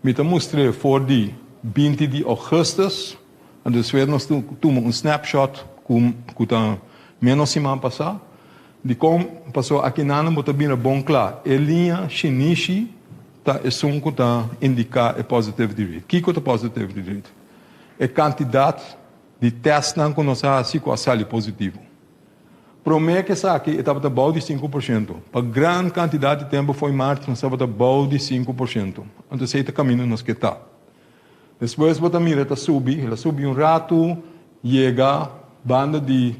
Speaker 8: Mi ta mustr'é for di 20 di ougùstùs. Anto despues nos tuma un snapshot ku ta ménos siman pasá. Dikon? Pasobra akinan bo ta bira bon kla. E liña shinishi ta esun ku ta indiká e positivity rate. Kiko ta positivity rate? E kantidat di tèstnan ku nos a hasi ku a sali positivo. Promé ku esaki e tabata bou di 5%. Pa gran kantidat di tempu fo'i mart nos tabata bou di 5%. Anto esei ta kaminda nos ke ta. Despues bo ta mira ta subi, el a subi un ratu yega banda di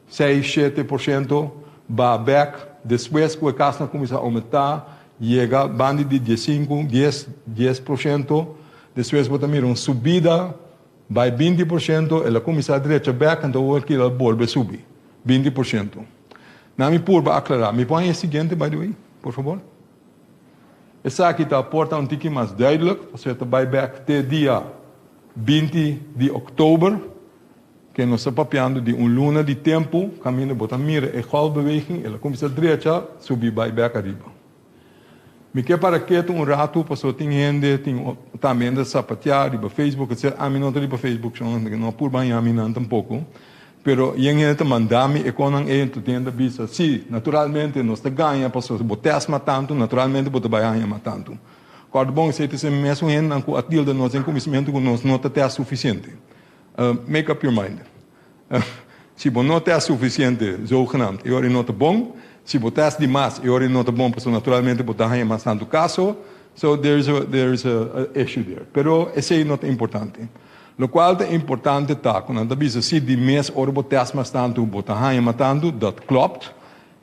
Speaker 8: 6, 7%, ba bèk. Despues ku e kasnan kuminsá oumentá yega banda di 15, 10, 10%. Despues bo ta mira un subida bai 20%, el a kuminsá drecha bèk, anto awor ki el a bolbe subi 20%. Na mi purba aklará. Mi por haña e siguiente, by the way, por fabor? Esaki ta aporta un tiki mas duidelijk, pasobra ta bai bèk te dia 20 di òktober, ke nos ta papiando di un luna di tempu, kaminda bo ta mira e golfbeweging, el a kuminsá drecha, subi bai bèk ariba. Mi ke para ketu un ratu pasobra tin hende tin tambe hende ta sapateá riba Facebook etcetera. Ami no ta riba Facebook shon, no purba haña mi nan tampoko. Pero yen hende ta manda mi e konan ei enton tin hende ta bisa, si, naturalmente nos ta gaña pasobra si bo tèst mas tantu, naturalmente bo ta bai haña mas tantu. Kòrda bon, esei ta e mesun hendenan ku a tilda nos den kuminsamentu ku nos no ta tèst sufisiente. Make up your mind. Si bo no tèst sufisiente, zogenaamd, e ora e no ta bon. Si bo tèst di mas, e ora e no ta bon, pasobra naturalmente bo ta haña mas tantu kaso. So there is a, there is a issue there. Pero esei no ta importante. Lokual ta importante ta ku nan ta bisa si di mes ora bo tèst mas tantu bo ta haña mas tantu, dat klopt.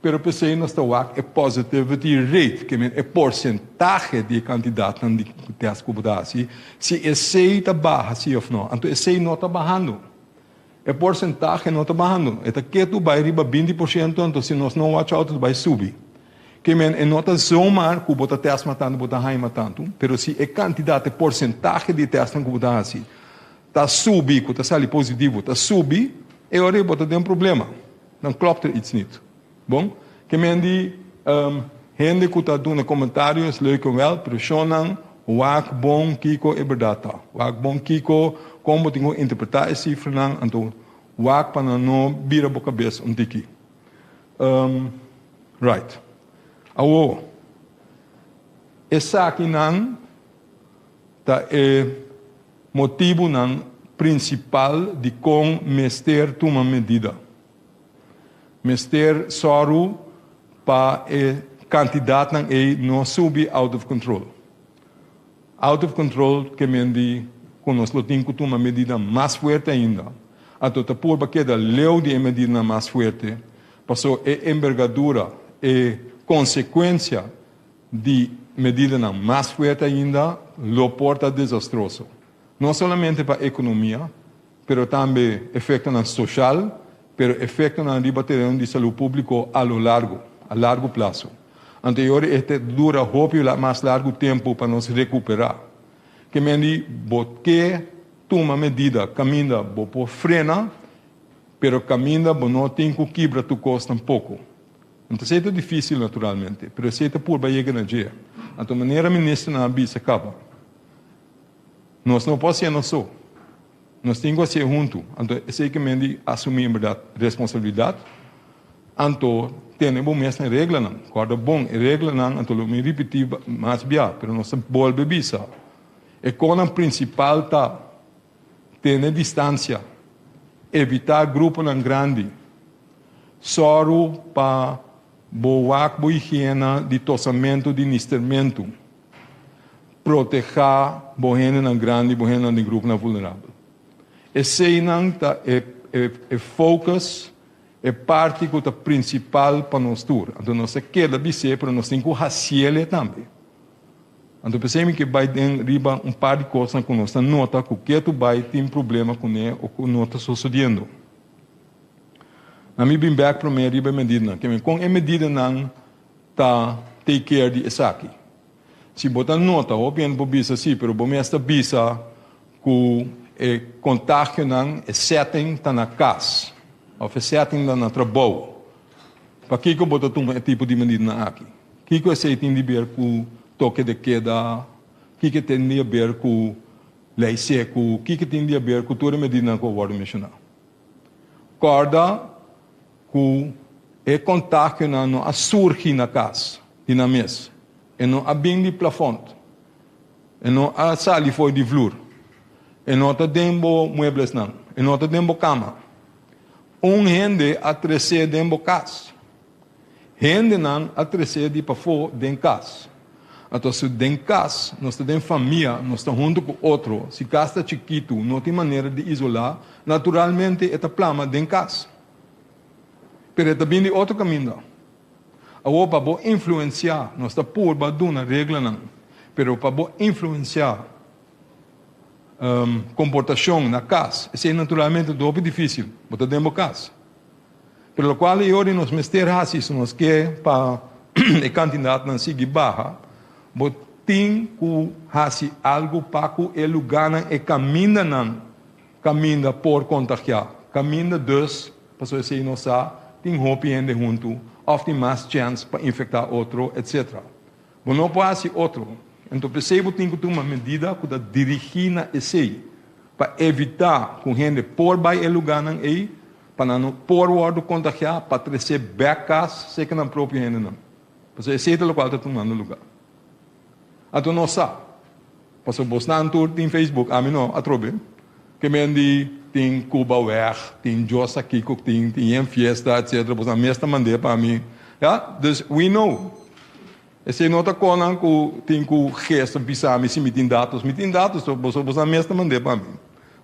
Speaker 8: Pero p'esei nos ta wak e positivity rate, ke men e porsentahe di e kantidatnan di tèst ku bo ta hasi, si esei ta baha si òf no. Anto esei no ta bahando. E porsentahe no ta bahando. E ta ketu bai riba 20%, anto si nos no watch out e ta bai subi. Ke men e no ta zomaar ku bo ta tèst mas tantu bo ta haña mas tantu, pero si e kantidat, e porsentahe di e tèstnan ku bo ta hasi ta subi, ku ta sali positivo ta subi, e ora ei bo ta den problema. Dan klopt er iets niet. Bon, ke men di hende ku ta duna komentario is leuk en wel, pero shonnan wak bon kiko e bèrdat ta. Wak bon kiko, kon bo tin ku interpretá e sifranan, anto wak pa nan no bira bo kabes un tiki. Right. Awor, esakinan ta e motibunan prinsipal dikon mester tuma medida. Mester sòru pa e kantidatnan ei no subi out of control. Out of control ke men di ku nos lo tin ku tuma medida mas fuerte ainda. Anto ta purba keda leu di e medidanan mas fuerte, paso e embergadura, e konsekuensia di medidanan mas fuerte ainda lo por ta desastroso. No solamente pa ekonomia, pero tambe efektonan soshal, pero efektonan riba tereno di salú públiko a lo largo, a largo plaso. Anto e ora e ta dura hopi mas largu tempu pa nos rekuperá. Ke men di bo ke tuma medida kaminda bo por frena, pero kaminda bo no tin ku kibra tur kos tampoko. Anto esei ta difísil naturalmente, pero esei ta purba yega na dje. Anto manera ministernan a bisa kaba, nos no por hasié nos so, nos tin ku hasié huntu. Anto esei ke men di asumí en bèrdat responsabilidat, anto tene bo mes na e reglanan. Kòrda bon e reglanan, anto lo mi ripití mas bia, pero nos ta bolbe bisa, e konan prinsipal ta tene distansia, evitá gruponan grandi, Sòru pa bo wak bo higiena di tosamentu di nistermentu. Protehá bo hendenan grandi, bo hendenan den gruponan vulnerabel. Eseinan ta e e focus, e parti ku ta prinsipal pa nos tur. Anto nos ta keda bis'é pero nos tin ku hasiel e tambe. Anto p'esei mi ke bai den riba un par di kosnan ku nos ta nota ku ketu bai tin problema kuné o ku no ta sosodiendo. Na mi bin bek promé riba e medidanan. Ke men kon e medidanan ta take care di esaki? Si bo ta nota, hopi hende por bisa si, pero bo mes ta bisa ku e kontagionan, e setting ta na kas òf e setting ta na trabou. Pakiko bo ta tuma e tipo di medidanan aki? Kiko esei tin di ber ku toke de keda? Kiko tin di aber ku lei seku? Kiko tin di aber ku tur e medidanan ku a wòrdu menshoná? Kòrda ku e kontagionan no a surgi na kas di nan mes. E no a bin di plafònt. E no a sali for di vlur. E no ta den bo mueblesnan. E no ta den bo kama. Un hende a tres'é den bo kas. Hendenan a tres'é di pafó den kas. Anto si den kas nos ta den famia, nos ta huntu ku otro, si kas ta chikitu, no tin manera di isolá, naturalmente e ta plama den kas. Pero e ta bin di otro kaminda. Awor pa bo influensiá, nos ta purba duna reglanan, pero pa bo influensiá komportashon na kas, esei naturalmente ta hopi difísil, bo ta den bo kas. Pero lokual e ora nos mester hasi si nos ke pa e kantidatnan sigui baha, bo tin ku hasi algu pa ku e lugánan, e kamindanan kaminda por kontagiá. Kaminda dus, pasobra esei nos sa, tin hopi hende huntu òf tin mas chèns pa infektá otro, etsetera. Bo no por hasi otro. Anto p'esei bo tin ku tuma medida ku ta dirigí na esei, pa evitá ku hende por bai e lugánan ei, pa nan no por wòrdu kontagiá, pa tresé bèk kas serka nan propio hendenan. Pasobra esei ta lokual ta tumando lugá. Anto nos sa, pasobra bosnan tur tin Facebook, ami no, atrobe, ke men di tin Cuba wèg, tin Dios sa kiko tin, tin yen fiesta, etsetera, bosnan mes ta mand'é pa mi. Ya, dus we know. Esei no ta konan ku tin ku gesta bisa mi si mi tin datos. Mi tin datos, pasobra bosnan mes ta mand'é pa mi.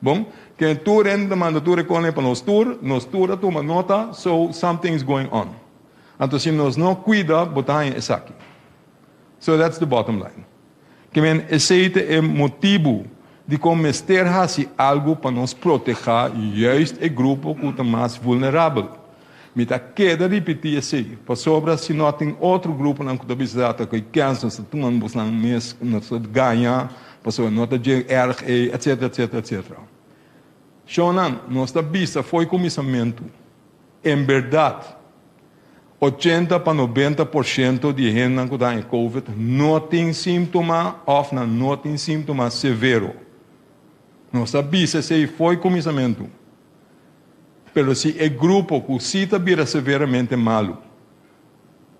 Speaker 8: Bon, ken tur hende ta manda tur e konan pa nos tur, nos tur a tuma nota, so something is going on. Anto si nos no kuida, bo ta haña esaki. So that's the bottom line. Ke men esei ta e motibu dikon mester hasi algu pa nos protehá juist e grupo ku ta mas vulnerabel. Mi ta keda ripití esei, pasobra si no tin otro gruponan ku ta bisa ta ku e kèns nos ta tuma bosnan mes, nos ta gaña, pasobra no ta dje erg ei, etsetera, etsetera, etsetera. Shownan, nos ta bisa fo'i kuminsamentu, en bèrdat, 80 pa 90% di e hendenan ku ta haña covid no tin síntoma òf nan no tin síntoma severo. Nos ta bisa esei fo'i kuminsamentu. Pero si e grupo ku sí ta bira severamente malu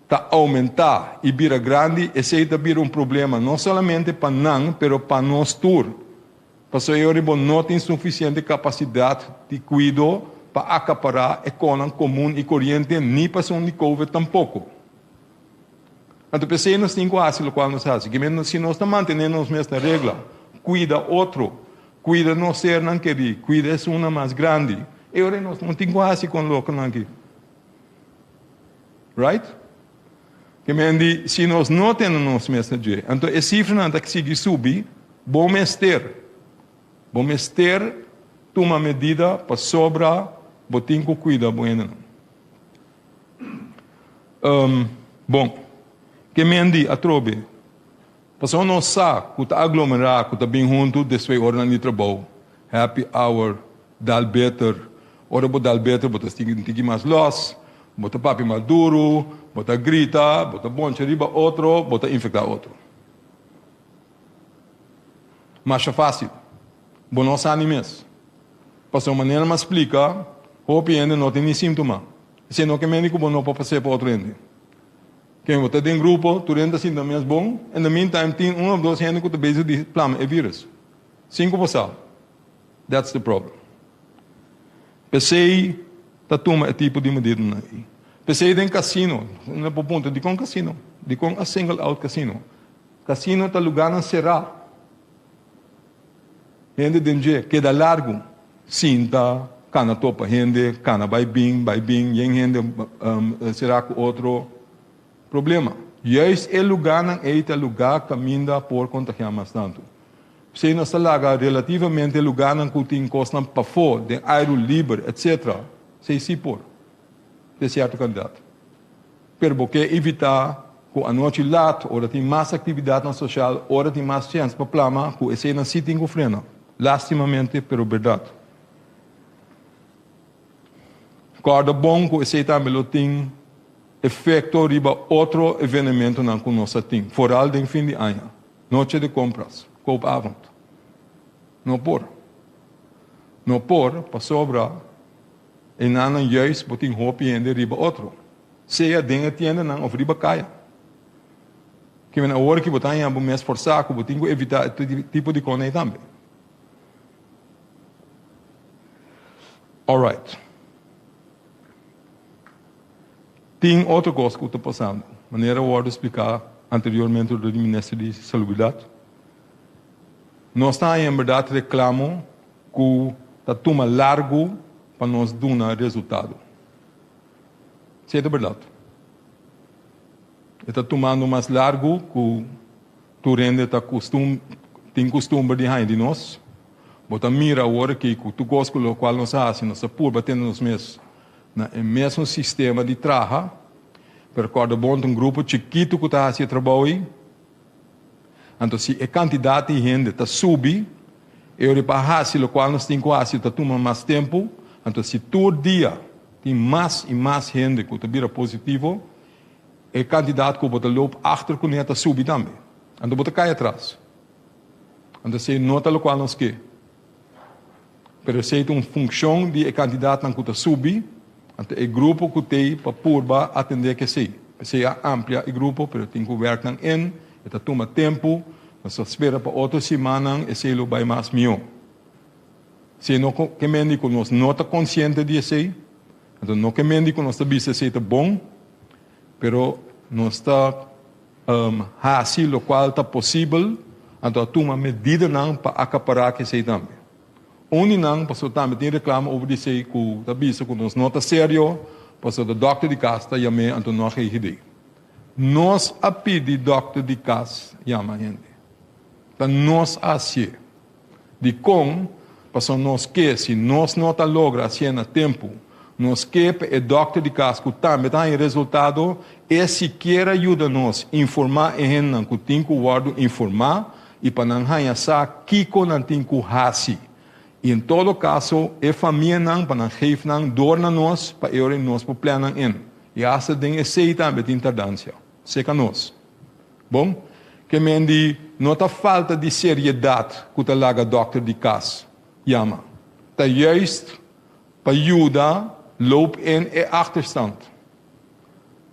Speaker 8: ta oumentá i bira grandi, esei ta bira un problema no solamente pa nan, pero pa nos tur. Pasobra e ora bo no tin sufisiente kapasidat di kuido pa akapará e konan komun i koriente ni pa esun di covid tampoko. Anto p'esei nos tin ku hasi lokual nos hasi. Si nos ta mantené nos mes na regla, kuida otro, Kuida nos sernan kerí, kuida esunnan mas grandi. E ora nos no tin ku hasi kon lokonan aki. Right? Ke men di, si nos no tene nos mes na dje, anto e sifranan ta sigui subi, bo mester. Bo mester tuma medida pasobra bo tin ku kuida bo hendenan. Um, bon, ke men di atrobe? Pasobra nos sa ku ta aglomerá, ku ta bin huntu despues oranan di trabou, happy hour, dal beter. Ora bo dal beter bo ta sinti un tiki mas lòs, bo ta papia mas duru, bo ta grita, bo ta boncha riba otro, bo ta infektá otro. Masha fásil. Bo no sa ni mes. Pasobra manera mi a splika, hopi hende no tin ni síntoma. Esei no ke mende ku bo no por pas'é pa otro hende. Ken bo ta den grupo, tur hende ta sinti nan mes bon, in the meantime tin un of dos hende ku ta bezig di plama e virus. Sin ku bo sa. That's the problem. P'esei ta tuma e tipo di medidanan ei. P'esei den casino, nan por puntra dikon casino? Dikon a single out casino? Casino ta lugarnan será. Hende den dje keda largu, sinta, kana topa hende, kana bai bin, bai bin, yen hende será ku otro. Problema. Juist e lugánan ei ta lugá kaminda por kontagiá mas tantu. P'esei nos ta laga relativamente lugánan ku tin kosnan pafó, den airu liber, etc. Esei sí por, te sierto kantidat. Pero bo ke evitá ku anochi lat, ora tin mas aktividatnan sosial, ora tin mas chèns pa plama, ku eseinan sí tin ku frena. Lástimamente, pero bèrdat. Kòrda bon ku esei tambe lo tin efekto riba otro evenementonan ku nos a tin, foral den fin di aña, noche de compras, koopavond. No por. No por pasobra einannan juist bo tin hopi hende riba otro, sea den e tiendanan of riba kaya. Kimen awor ki bo ta haña bo mes forsá ku bo tin ku evitá e tipo di kos ei tambe. Alright. Tin otro kos ku ta pasando, manera a wòrdu spliká anteriormente dor di Minister di Salubridat. Nos ta haña en bèrdat reklamo ku ta tuma largu pa nos duna resultado. Si e ta bèrdat. E ta tumando mas largu ku tur hende ta kustum tin kustumber di haña di nos. Bo ta mira awor aki ku tur kos ku lokual nos a hasi nos ta purba tene nos mes na e mesun sistema di traha. Pero kòrda bon ta un grupo chikitu ku ta hasi e trabou ei. Anto si e kantidat di hende ta subi, e ora pa hasi lokual nos tin ku hasi ta tuma mas tempu. Anto si tur dia tin mas i mas hende ku ta bira positivo, e kantidat ku bo ta loop achter kuné ta subi tambe. Anto bo ta kai atras. Anto esei no ta lokual nos ke. Pero esei ta un funkshon di e kantidatnan ku ta subi, anto e grupo ku t'ei pa purba atendé ku esei. P'esei a amplia e grupo, pero tin ku wèrk nan in, e ta tuma tempu, nos ta spera pa otro simannan esei lo bai mas mihó. Si no ke mende ku nos no ta konsiente di esei, anto no ke mende ku nos ta bisa esei ta bon, pero nos ta hasi lokual ta posibel, anto a tuma medidanan pa akapará ku esei tambe. Un di nan, pasobra tambe tin reklamo over di esei ku ta bisa ku nos no ta serio, pasobra dòkter di kas ta yam'é anto no a GGD. Nos a pidi dòkter di kas yama hende. Ta nos a hasié. Dikon? Pasobra nos ke, si nos no ta logra hasié na tempu, nos ke pa e dòkter di kas ku tambe ta haña resultado, e sikiera yuda nos informá e hendenan ku tin ku wòrdu informá i pa nan haña sa kiko nan tin ku hasi. I en todo kaso e famianan pa nan geef nan dor na nos pa e ora nos por plèn nan in. I asta den esei tambe tin tardansia. Seka nos. Bon, ke men di no ta falta di seriedat ku ta laga dòkter di kas yama. Ta juist pa yuda loop in e achterstand.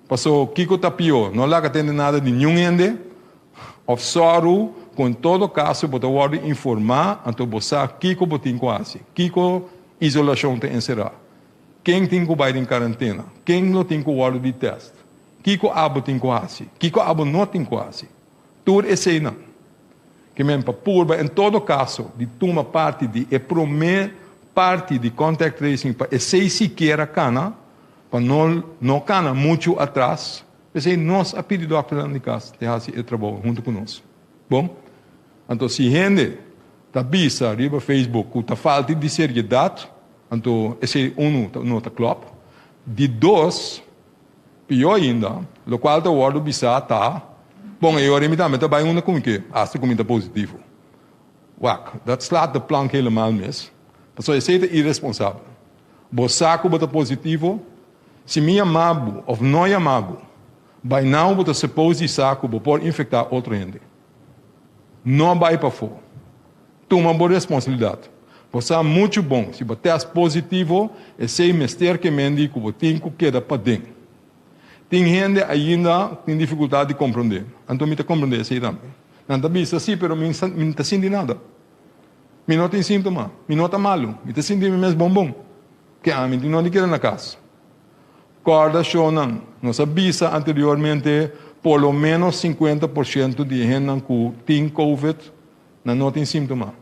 Speaker 8: Paso kiko ta pió, no laga tende nada di niun hende òf sòru ku en todo kaso bo ta wòrdu informá anto bo sa kiko bo tin ku hasi, kiko isolashon ta enserá, ken tin ku bai den karantena, ken lo tin ku wòrdu di tèst. Kiko abo tin ku hasi? Kiko abo no tin ku hasi? Tur eseinan ke men pa purba en todo kaso di tuma parti di e promé parti di contact tracing pa esei sikiera kana, pa no no kana muchu atras. P'esei nos a pidi dòkternan di kas di hasi e trabou huntu ku nos. Bon, anto si hende. ta bisa riba Facebook ku ta falta di seriedat, anto esei unu no ta klòp. Di dos, pió ainda, lokual ta wòrdu bisá ta, Bon, e ora mi tambe ta bai unda ku mi ke, asta ku mi ta positivo. Wak, dat slaat de plank helemaal mis, pasobra esei ta iresponsabel. Bo sa ku bo ta positivo? Si mi yama bo òf no yama bo, by now bo ta suppose di sa ku bo por infektá otro hende. No bai pafó. Tuma bo responsabilidat. Bo sa muchu bon, si bo tèst positivo, esei mester ke mendi ku bo tin ku keda paden. Tin hende ainda tin difikultat di komprondé. Anto mi ta komprondé esei tambe. Nan ta bisa, Sí, pero mi no ta sinti nada. Mi no tin síntoma. Mi no ta malu. Mi ta sinti mi mes bon bon. Ke ami tin no di keda na kas. Kòrda shownan, nos a bisa anteriormente por lo ménos 50% di e hendenan ku tin covid nan no tin síntoma.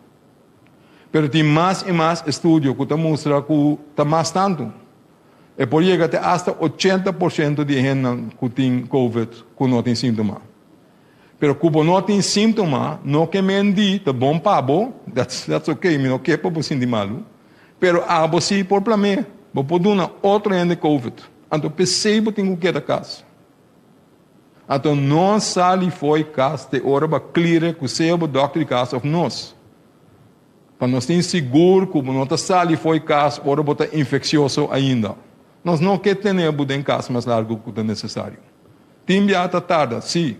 Speaker 8: Pero tin mas i mas estudio ku ta mustra ku ta mas tantu. E por yega te asta 80% di e hendenan ku tin covid ku no tin síntoma. Pero ku bo no tin síntoma no ke men di ta bon pa bo, that's that's okay, mi no ke pa bo sinti malu. Pero abo si por plam'é, bo por duna otro hende covid. Anto p'esei bo tin ku keda kas. Anto no sali fo'i kas te ora bo a klire ku sea bo dòkter di kas òf nos. Pa nos tin sigur ku bo no ta sali fo'i kas ora bo ta infeksioso ainda. Nos no ke tene bo den kas mas largu ku ta nesesario. Tin bia ta tarda, sí.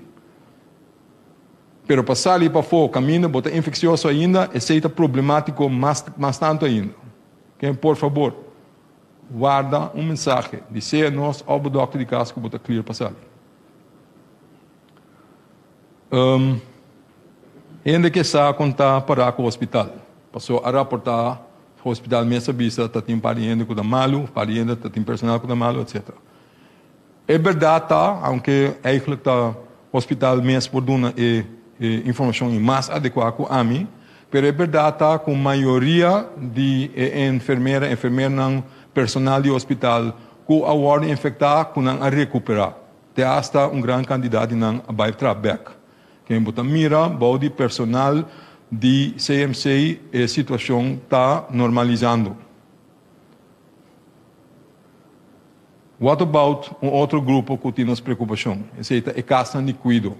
Speaker 8: Pero pa sali pafó kaminda bo ta infeksioso ainda, esei ta problemátiko mas mas tantu ainda. Ken por fabor warda un mensahe di sea nos òf bo dòkter di kas ku bo ta clear pa sali. Um, hende ke sa kon ta pará ku hospital. Paso a raportá hospital mes a bisa ta tin un par di hende ku ta malu, un par di hende ta tin personal ku ta malu, etcetera. E berdad ta, aunke eigenlijk ta hospital mes por duna e informacion y mas adecua cu ami, pero e berdad ta cu mayoria di e enfermera, enfermernan, personal di hospital cu a wordo infecta cu nan a recupera. Te hasta un gran cantidad di nan a bay traha bek. Ken bo ta mira bou di personal di CMC e situacion ta normalizando. What about un otro grupo ku tin nos preokupashon? Esei ta e kasnan di kuido.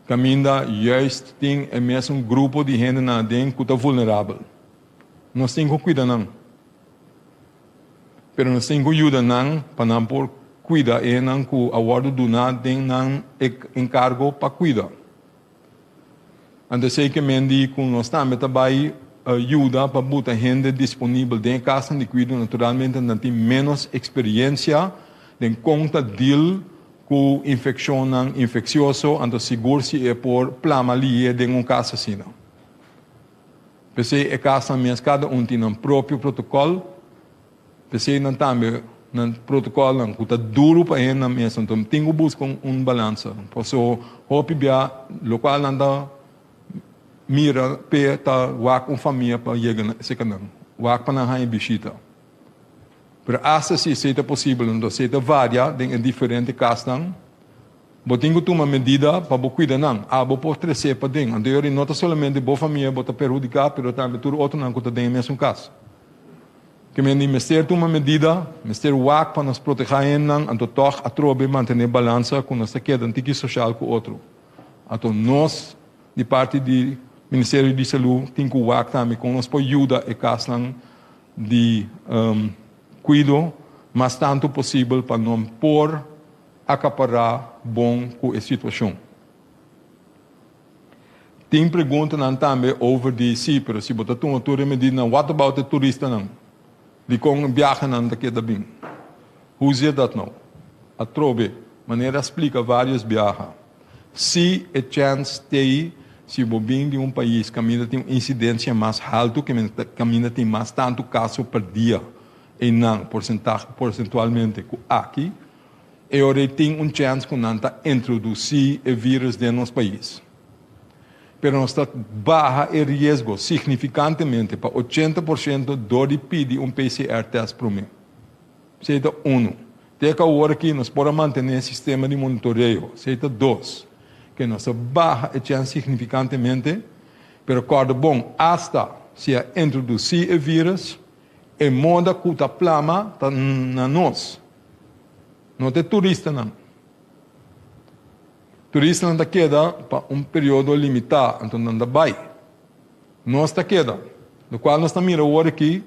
Speaker 8: Kaminda juist tin e mesun grupo di hendenan aden ku ta vulnerabel. Nos tin ku kuida nan. Pero nos tin ku yuda nan pa nan por kuida e hendenan ku a wòrdu duná den nan enkargo pa kuida. Anto esei ke men di ku nos tambe ta bai yuda pa buta hende disponibel den e kasnan di kuido. Naturalmente nan tin ménos eksperiensia den kon ta deal ku infekshonnan infeksioso, anto sigur si e por plama lihé den un kas asina. P'esei e kasnan mes kada un tin nan propio protokòl. P'esei nan tambe nan protocolnan cu ta duro pa hendenan mes, anto tin cu busca un balansa. Paso hopi bia locual nan ta mira p'e ta wak un famia pa yega cerca nan, wak pa nan haña bishita. Pero hasta si esei ta posibel, anto esei ta varia den e diferente casnan. Bo tin ku tuma medida pa bo kuida nan. Abo por tresé paden. Anto yori no ta solamente bo famia bo ta perhudiká, pero tambe tur otronan ku ta den e mesun kas. Ke men di mester tuma medida, mester wak pa nos protehá hendenan, anto tòg atrobe mantené balansa ku nos ta keda un tiki soshal ku otro. Anto nos di parti di Ministerio di Salú tin ku wak tambe kon nos por yuda e kasnan di kuido mas tantu posibel pa nan por akapará bon ku e situashon. Tin preguntanan tambe over di si, pero si bo ta tuma tur e medidanan, what about e turistanan? Dikon biahanan ta keda bin? Hoe zit dat nou? Atrobe, manera a splika varios biaha, si e chèns t'ei si bo bin di un pais kaminda tin un insidensia mas haltu, kaminda tin mas tantu kaso per dia einan porsentualmente ku aki, E ora ei tin un chèns ku nan ta introdusí e vírùs den nos pais. Pero nos ta baha e riesgo signifikantemente pa 80% dor di pidi un PCR tèst promé. Esei ta unu. Te ku awor aki nos por a mantené e sistema di monitoreo. Esei ta dos. Ke nos a baha e chèns signifikantemente. Pero kòrda bon, asta si a introdusí e vírus, e moda ku ta plama ta na nos, no ta e turistanan. Turistanan ta keda pa un periodo limitá, anto nan ta bai. Nos ta keda. Lokual nos ta mira awor aki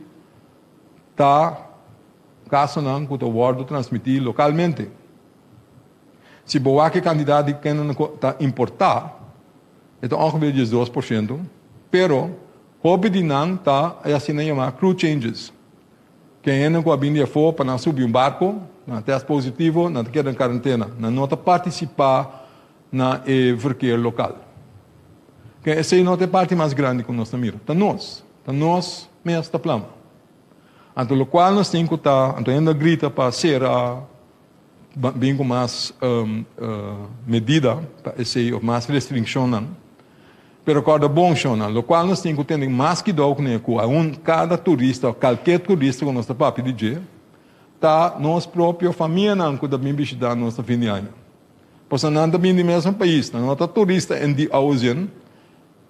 Speaker 8: ta kasonan ku ta wòrdu transmití lokalmente. Si bo wak e kantidat di kendenan ku ta importá, e ta ongeveer 12%, pero hopi di nan ta e asina yamá crew changes. Ken hende ku a bin di afó pa nan subi un barko, nan a tèst positivo, nan ta keda den karentena. Nan no ta partisipá na e verkeer lokal. Ken esei no ta e parti mas grandi ku nos ta mira. Ta nos. Ta nos mes ta plama. Anto lokual nos tin ku ta, anto hende a grita pa sera, bin ku mas medida pa esei òf mas restringshonnan. Pero kòrda bon, shonnan, lokual nos tin ku tene mas kidou kuné ku aun kada turista òf kalker turista ku nos ta papia di dje, ta nos propio famianan ku ta bin bishitá nos na fin di aña. Pasobra nan ta bin di mesun pais, nan no ta turista en di ouwe zin,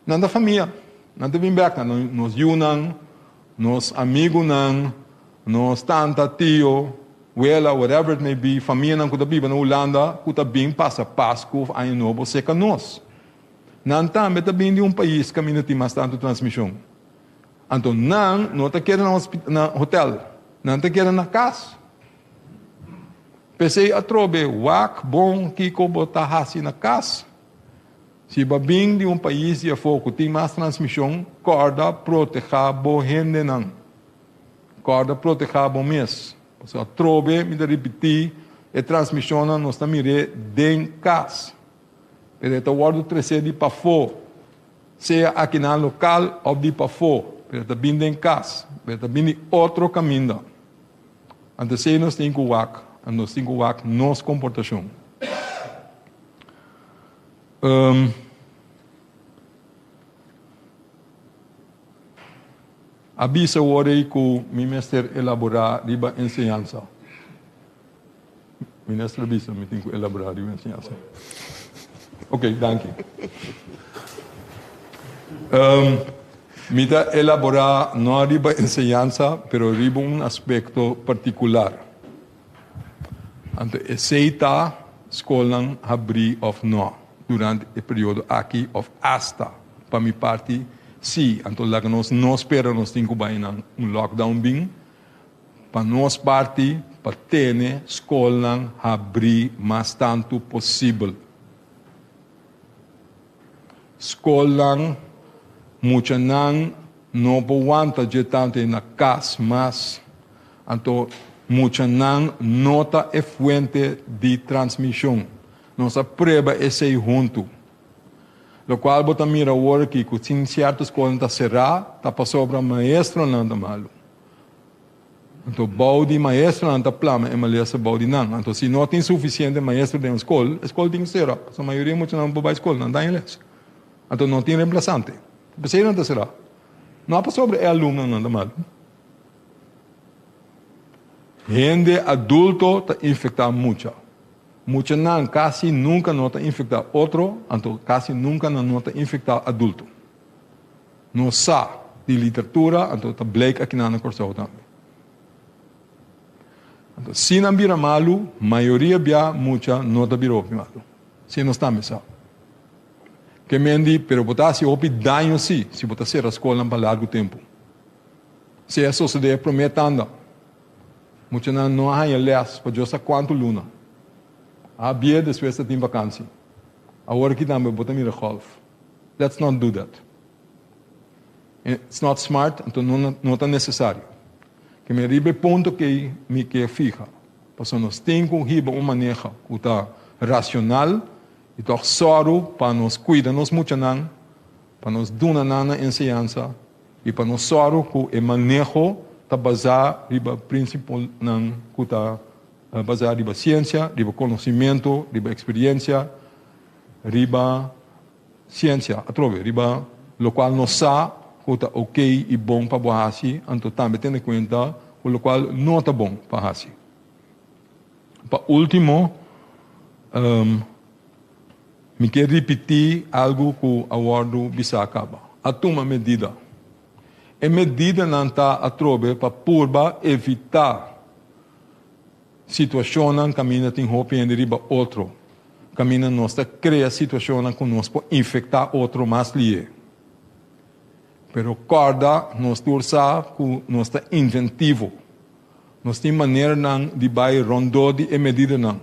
Speaker 8: nan ta famia, nan ta bin bèk, nan nos yunan, nos amigunan, nos tanta, tio, wela, whatever it may be, famianan ku ta biba na Hulanda ku ta bin pasa Pasku òf Aña Nobo serka nos. Nan tambe ta bin di un pais kaminda tin mas tantu transmishon. Anto nan no ta keda na na hotel, nan ta keda na kas. P'esei atrobe wak bon kiko bo ta hasi na kas. Si bo a bin di un pais di afó ku tin mas transmishon, kòrda protehá bo hendenan. Kòrda protehá bo mes. Pasobra atrobe mi ta ripití, e transmishonnan nos ta mir'é den kas. Pero e ta wòrdu tresé di pafó, sea akinan lokal òf di pafó, pero e ta bin den kas, pero e ta bin di otro kaminda. Anto esei nos tin ku wak, nos tin ku wak nos komportashon. A bisa awor ei ku mi mester elaborá riba enseñansa. Minister a bisa mi tin ku elaborá riba enseñansa. Ok, danki. Mi ta elaborá no riba enseñansa, pero riba un aspekto partikular. Anto esei ta skolnan habrí òf no durante e periodo aki òf asta pa mi parti sí. Anto laga nos no spera nos tin ku bai nan un lockdown bin. Pa nos parti pa tene skolnan habrí mas tantu posibel. Skolnan, muchanan no por wanta dje tantu ei na kas mas, anto muchanan no ta e fuente di transmishon. Nos a prueba esei huntu. Lokual bo ta mira awor aki ku tin sierto skolnan ta será ta pasobra maestronan ta malu. Anto bou di maestronan ta plama e malesa bou di nan. Anto si no tin sufisiente maestro den un skol, e skol tin ku sera. Pasobra mayoria muchanan no por bai skol, nan ta haña les. Anto no tin remplasante. P'esei nan ta sera. No pasobra e alumnonan ta malu. Hende adulto ta infektá mucha. Muchanan kasi nunka no ta infektá otro, anto kasi nunka nan no ta infektá adulto. Nos sa di literatura, anto ta blijk akinan na Kòrsou tambe. Anto si nan bira malu, mayoria bia mucha no ta bira hopi malu. Si nos tambe sa. Ke men di, pero bo ta hasi hopi daño si, si bo ta sera skolnan pa largu tempu. Si a sosodé e promé tanda, muchanan no a haña lès pa Dios sa kuantu luna. A bia despues ta tin vakansi. Awor aki tambe bo ta mira gòlf. Let's not do that. It's not smart, anto no no ta necesario. Ke mi riba e punto kei mi ke fiha. Pasobra nos tin ku hiba un maneha ku ta racional i tòg sòru pa nos kuida nos muchanan, pa nos duna nan nan enseñansa i pa nos sòru ku e maneho ta basá riba prinsiponan ku ta basá riba siensia, riba konosimentu, riba eksperiensia, riba Siensia, atrobe, riba lokual nos sa ku ta okey i bon pa bo hasi, anto tambe tene kuenta ku lokual no ta bon pa hasi. Pa último, mi ke ripití algu ku a wòrdu bisá kaba. A tuma medida. E medidanan ta atrobe pa purba evitá situashonnan kaminda tin hopi hende riba otro, kaminda nos ta krea situashonnan ku nos por infektá otro mas lihé. Pero kòrda, nos tur sa ku nos ta inventivo. Nos tin maneranan di bai rondó di e medidanan.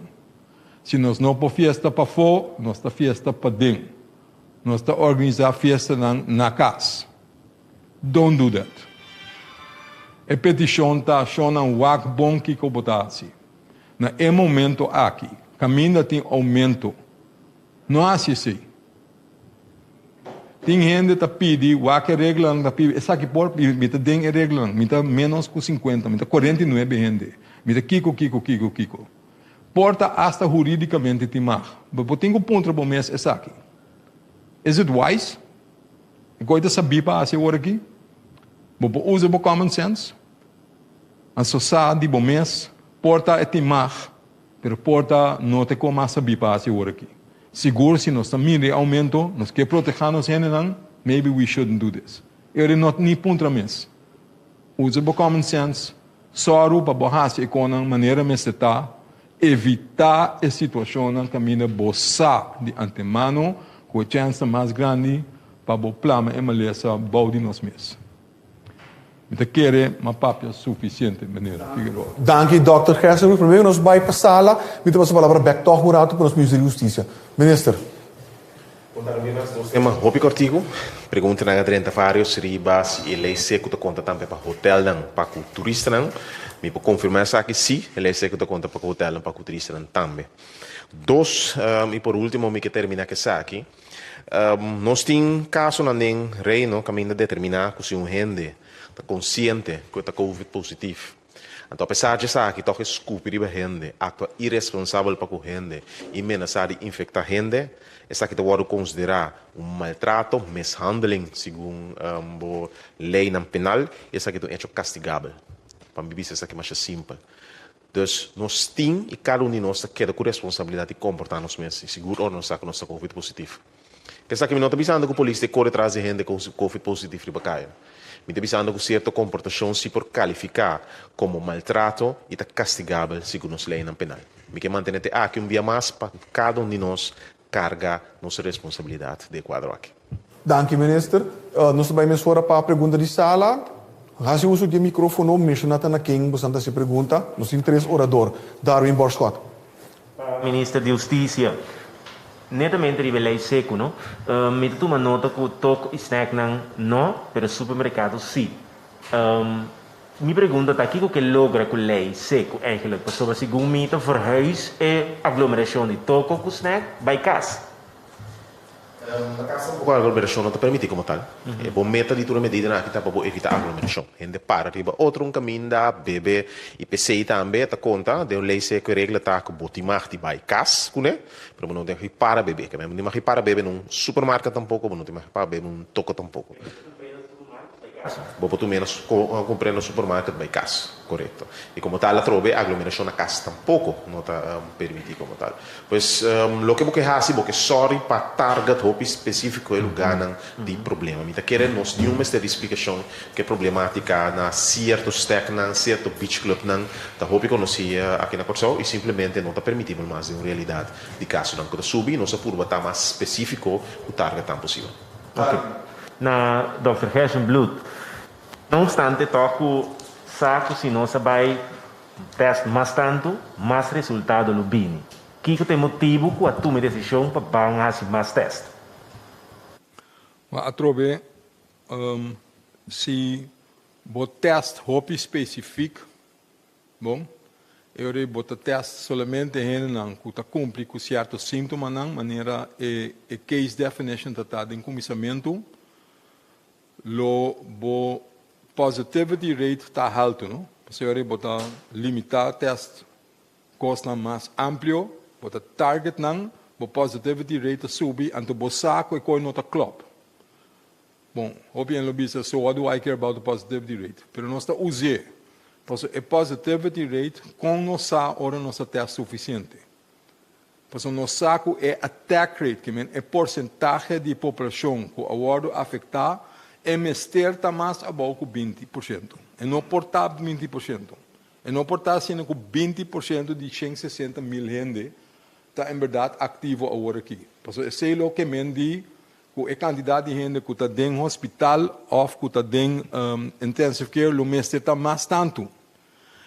Speaker 8: Si nos no por fiesta pafó, nos ta fiesta paden. Nos ta organisá fiestanan na kas. Don't do that. E petishon ta shonnan wak bon kiko bo ta hasi. Na e momento aki, kaminda tin oumento, no hasi esei. Tin hende ta pidi wak e reglanan ta pidi esaki por mi ta den e reglanan, mi ta ménos ku sinkuenta, mi ta 49 hende, mi ta kiko kiko kiko kiko. Por ta asta hurídikamente tin mag. Bo por tin ku puntra bo mes esaki, Is it wise? E koi ta sabí pa hasi awor aki? Bo por usa bo common sense? Anso sa di bo mes, por ta e tin mag, pero por ta no ta e kos mas sabí pa hasi awor aki. Sigur si nos ta mira e oumento, nos ke protehá nos hendenan, maybe we shouldn't do this. E ora no ni puntra mes. Usa bo common sense. Sòru pa bo hasi e konan manera mester ta, evitá e situashonnan kaminda bo sa di antemano ku e chèns ta mas grandi pa bo plama e malesa bou di nos mes. Mi ta kere m'a papia sufisiente, Meneer Figueroa.
Speaker 5: Danki, Dòkter Gerstenbluth. Promé ku nos bai pa sala, mi ta pasa palabra bèk tòg un ratu pa nos Minister di Hustisia. Minister.
Speaker 7: Nos tema hopi kortiku. Preguntanan a drenta varios riba si e lei seku ta konta tambe pa hotelnan pa ku turistanan. Mi por konfirmá esaki, si, e lei seku ta konta pa ku hotelnan pa ku turistanan tambe. Dos, i por último mi ke terminá ku esaki. Nos tin kasonan den Reino kaminda determiná ku si un hende ta konsiente ku e ta covid positif, Anto apesar di esaki tòg e skupi riba hende, aktua iresponsabel pa ku hende i menasá di infektá hende, esaki ta wòrdu konsiderá un maltrato, mishandeling, segun bo leinan penal, i esaki ta un echo kastigabel. Pa mi bisa esaki masha simpel. Dus nos tin i kada un di nos ta keda ku responsabilidat di komportá nos mes i sigur ora nos sa ku nos ta covid positif. Esaki mi no ta bisando ku polis ta kore tras di hende ku covid positif riba kaya. Mi ta bisando ku sierto komportashon si por kalifiká komo maltrato i ta kastigabel segun nos leinan penal. Mi ke mantené te aki un bia mas pa kada un di nos karga nos responsabilidat den e kuadro aki.
Speaker 5: Danki Minister. Nos ta bai mesora pa pregunta di sala. Hasi uso di e mikrofono, menshoná ta na ken bosan ta hasi pregunta. Nos tin tres orador. Darwin Borschot.
Speaker 9: Minister di Hustisia, netamente riba e lei seku no. Mi ta tuma nota ku toko i snacknan no, pero supermerkado si. Mi pregunta ta kiko ke logra ku lei seku eigenlijk? Pasobra segun mi ta verhuis e aglomerashon di toko ku snack bai kas.
Speaker 7: Na kas tampoko aglomerashon no ta permití komo tal. E bon meta di tur e medidanan aki ta pa bo evitá aglomerashon. Hende para riba otro un kaminda, bebe i p'esei tambe ta konta den un lei seku e regla ta ku bo tin mag di bai kas kuné, pero bo no tin mag di para bebe. Bo no tin mag di para bebe na un supermarket tampoko, bo no tin mag di para bebe na un toko tampoko. Bo por tum'é na kumpr'é na supermarket bai kas, korekto. I komo tal atrobe aglomerashon na kas tampoko no ta permití komo tal. Pues loke bo ke hasi bo ke sòri pa target hopi spesífiko e lugánan di problema. Mi ta kere nos niun mester di splikashon ku e problemátika na sierto stèknan, sierto beachclubnan ta hopi konosí aki na Kòrsou i simplemente no ta permitibel mas den un realidat di kasonan ku ta subi. Nos a purba ta mas spesífiko ku target tan posibel.
Speaker 9: Ok. Na Dòkter Gerstenbluth. No obstante tòg ku sa ku si nos a bai tèst mas tantu, mas resultado lo bini. Kiko ta e motibu ku a tuma e desishon pa ban hasi mas tèst?
Speaker 8: Ma atrobe si bo tèst hopi spesifik Bon, e ora ei bo ta tèst solamente hendenan ku ta kumpli ku sierto síntomanan, manera e e case definition ta ta den kuminsamentu, lo bo positivity rate ta haltu, no? Pasobra e ora ei bo ta limitá tèst kosnan mas amplio, bo ta target nan, bo positivity rate ta subi, anto bo sa ku e kos no ta klòp. Bon, hopi hende lo bisa, so what do I care about the positivity rate? Pero nos ta us'é, pasobra e positivity rate kon nos sa ora nos a tèst sufisiente? Pasobra nos sa ku e attack rate, ke men e porsentahe di poblashon ku a wòrdu afektá, E mester ta mas abou ku 20%. E no por ta 20%. E no por ta asina ku 20% di 160 mil hende ta en berdat aktivo awor aki. Pasobra esei lo ke men di ku e kantidat di hende ku ta den hospital òf ku ta den intensive care lo mester ta mas tantu.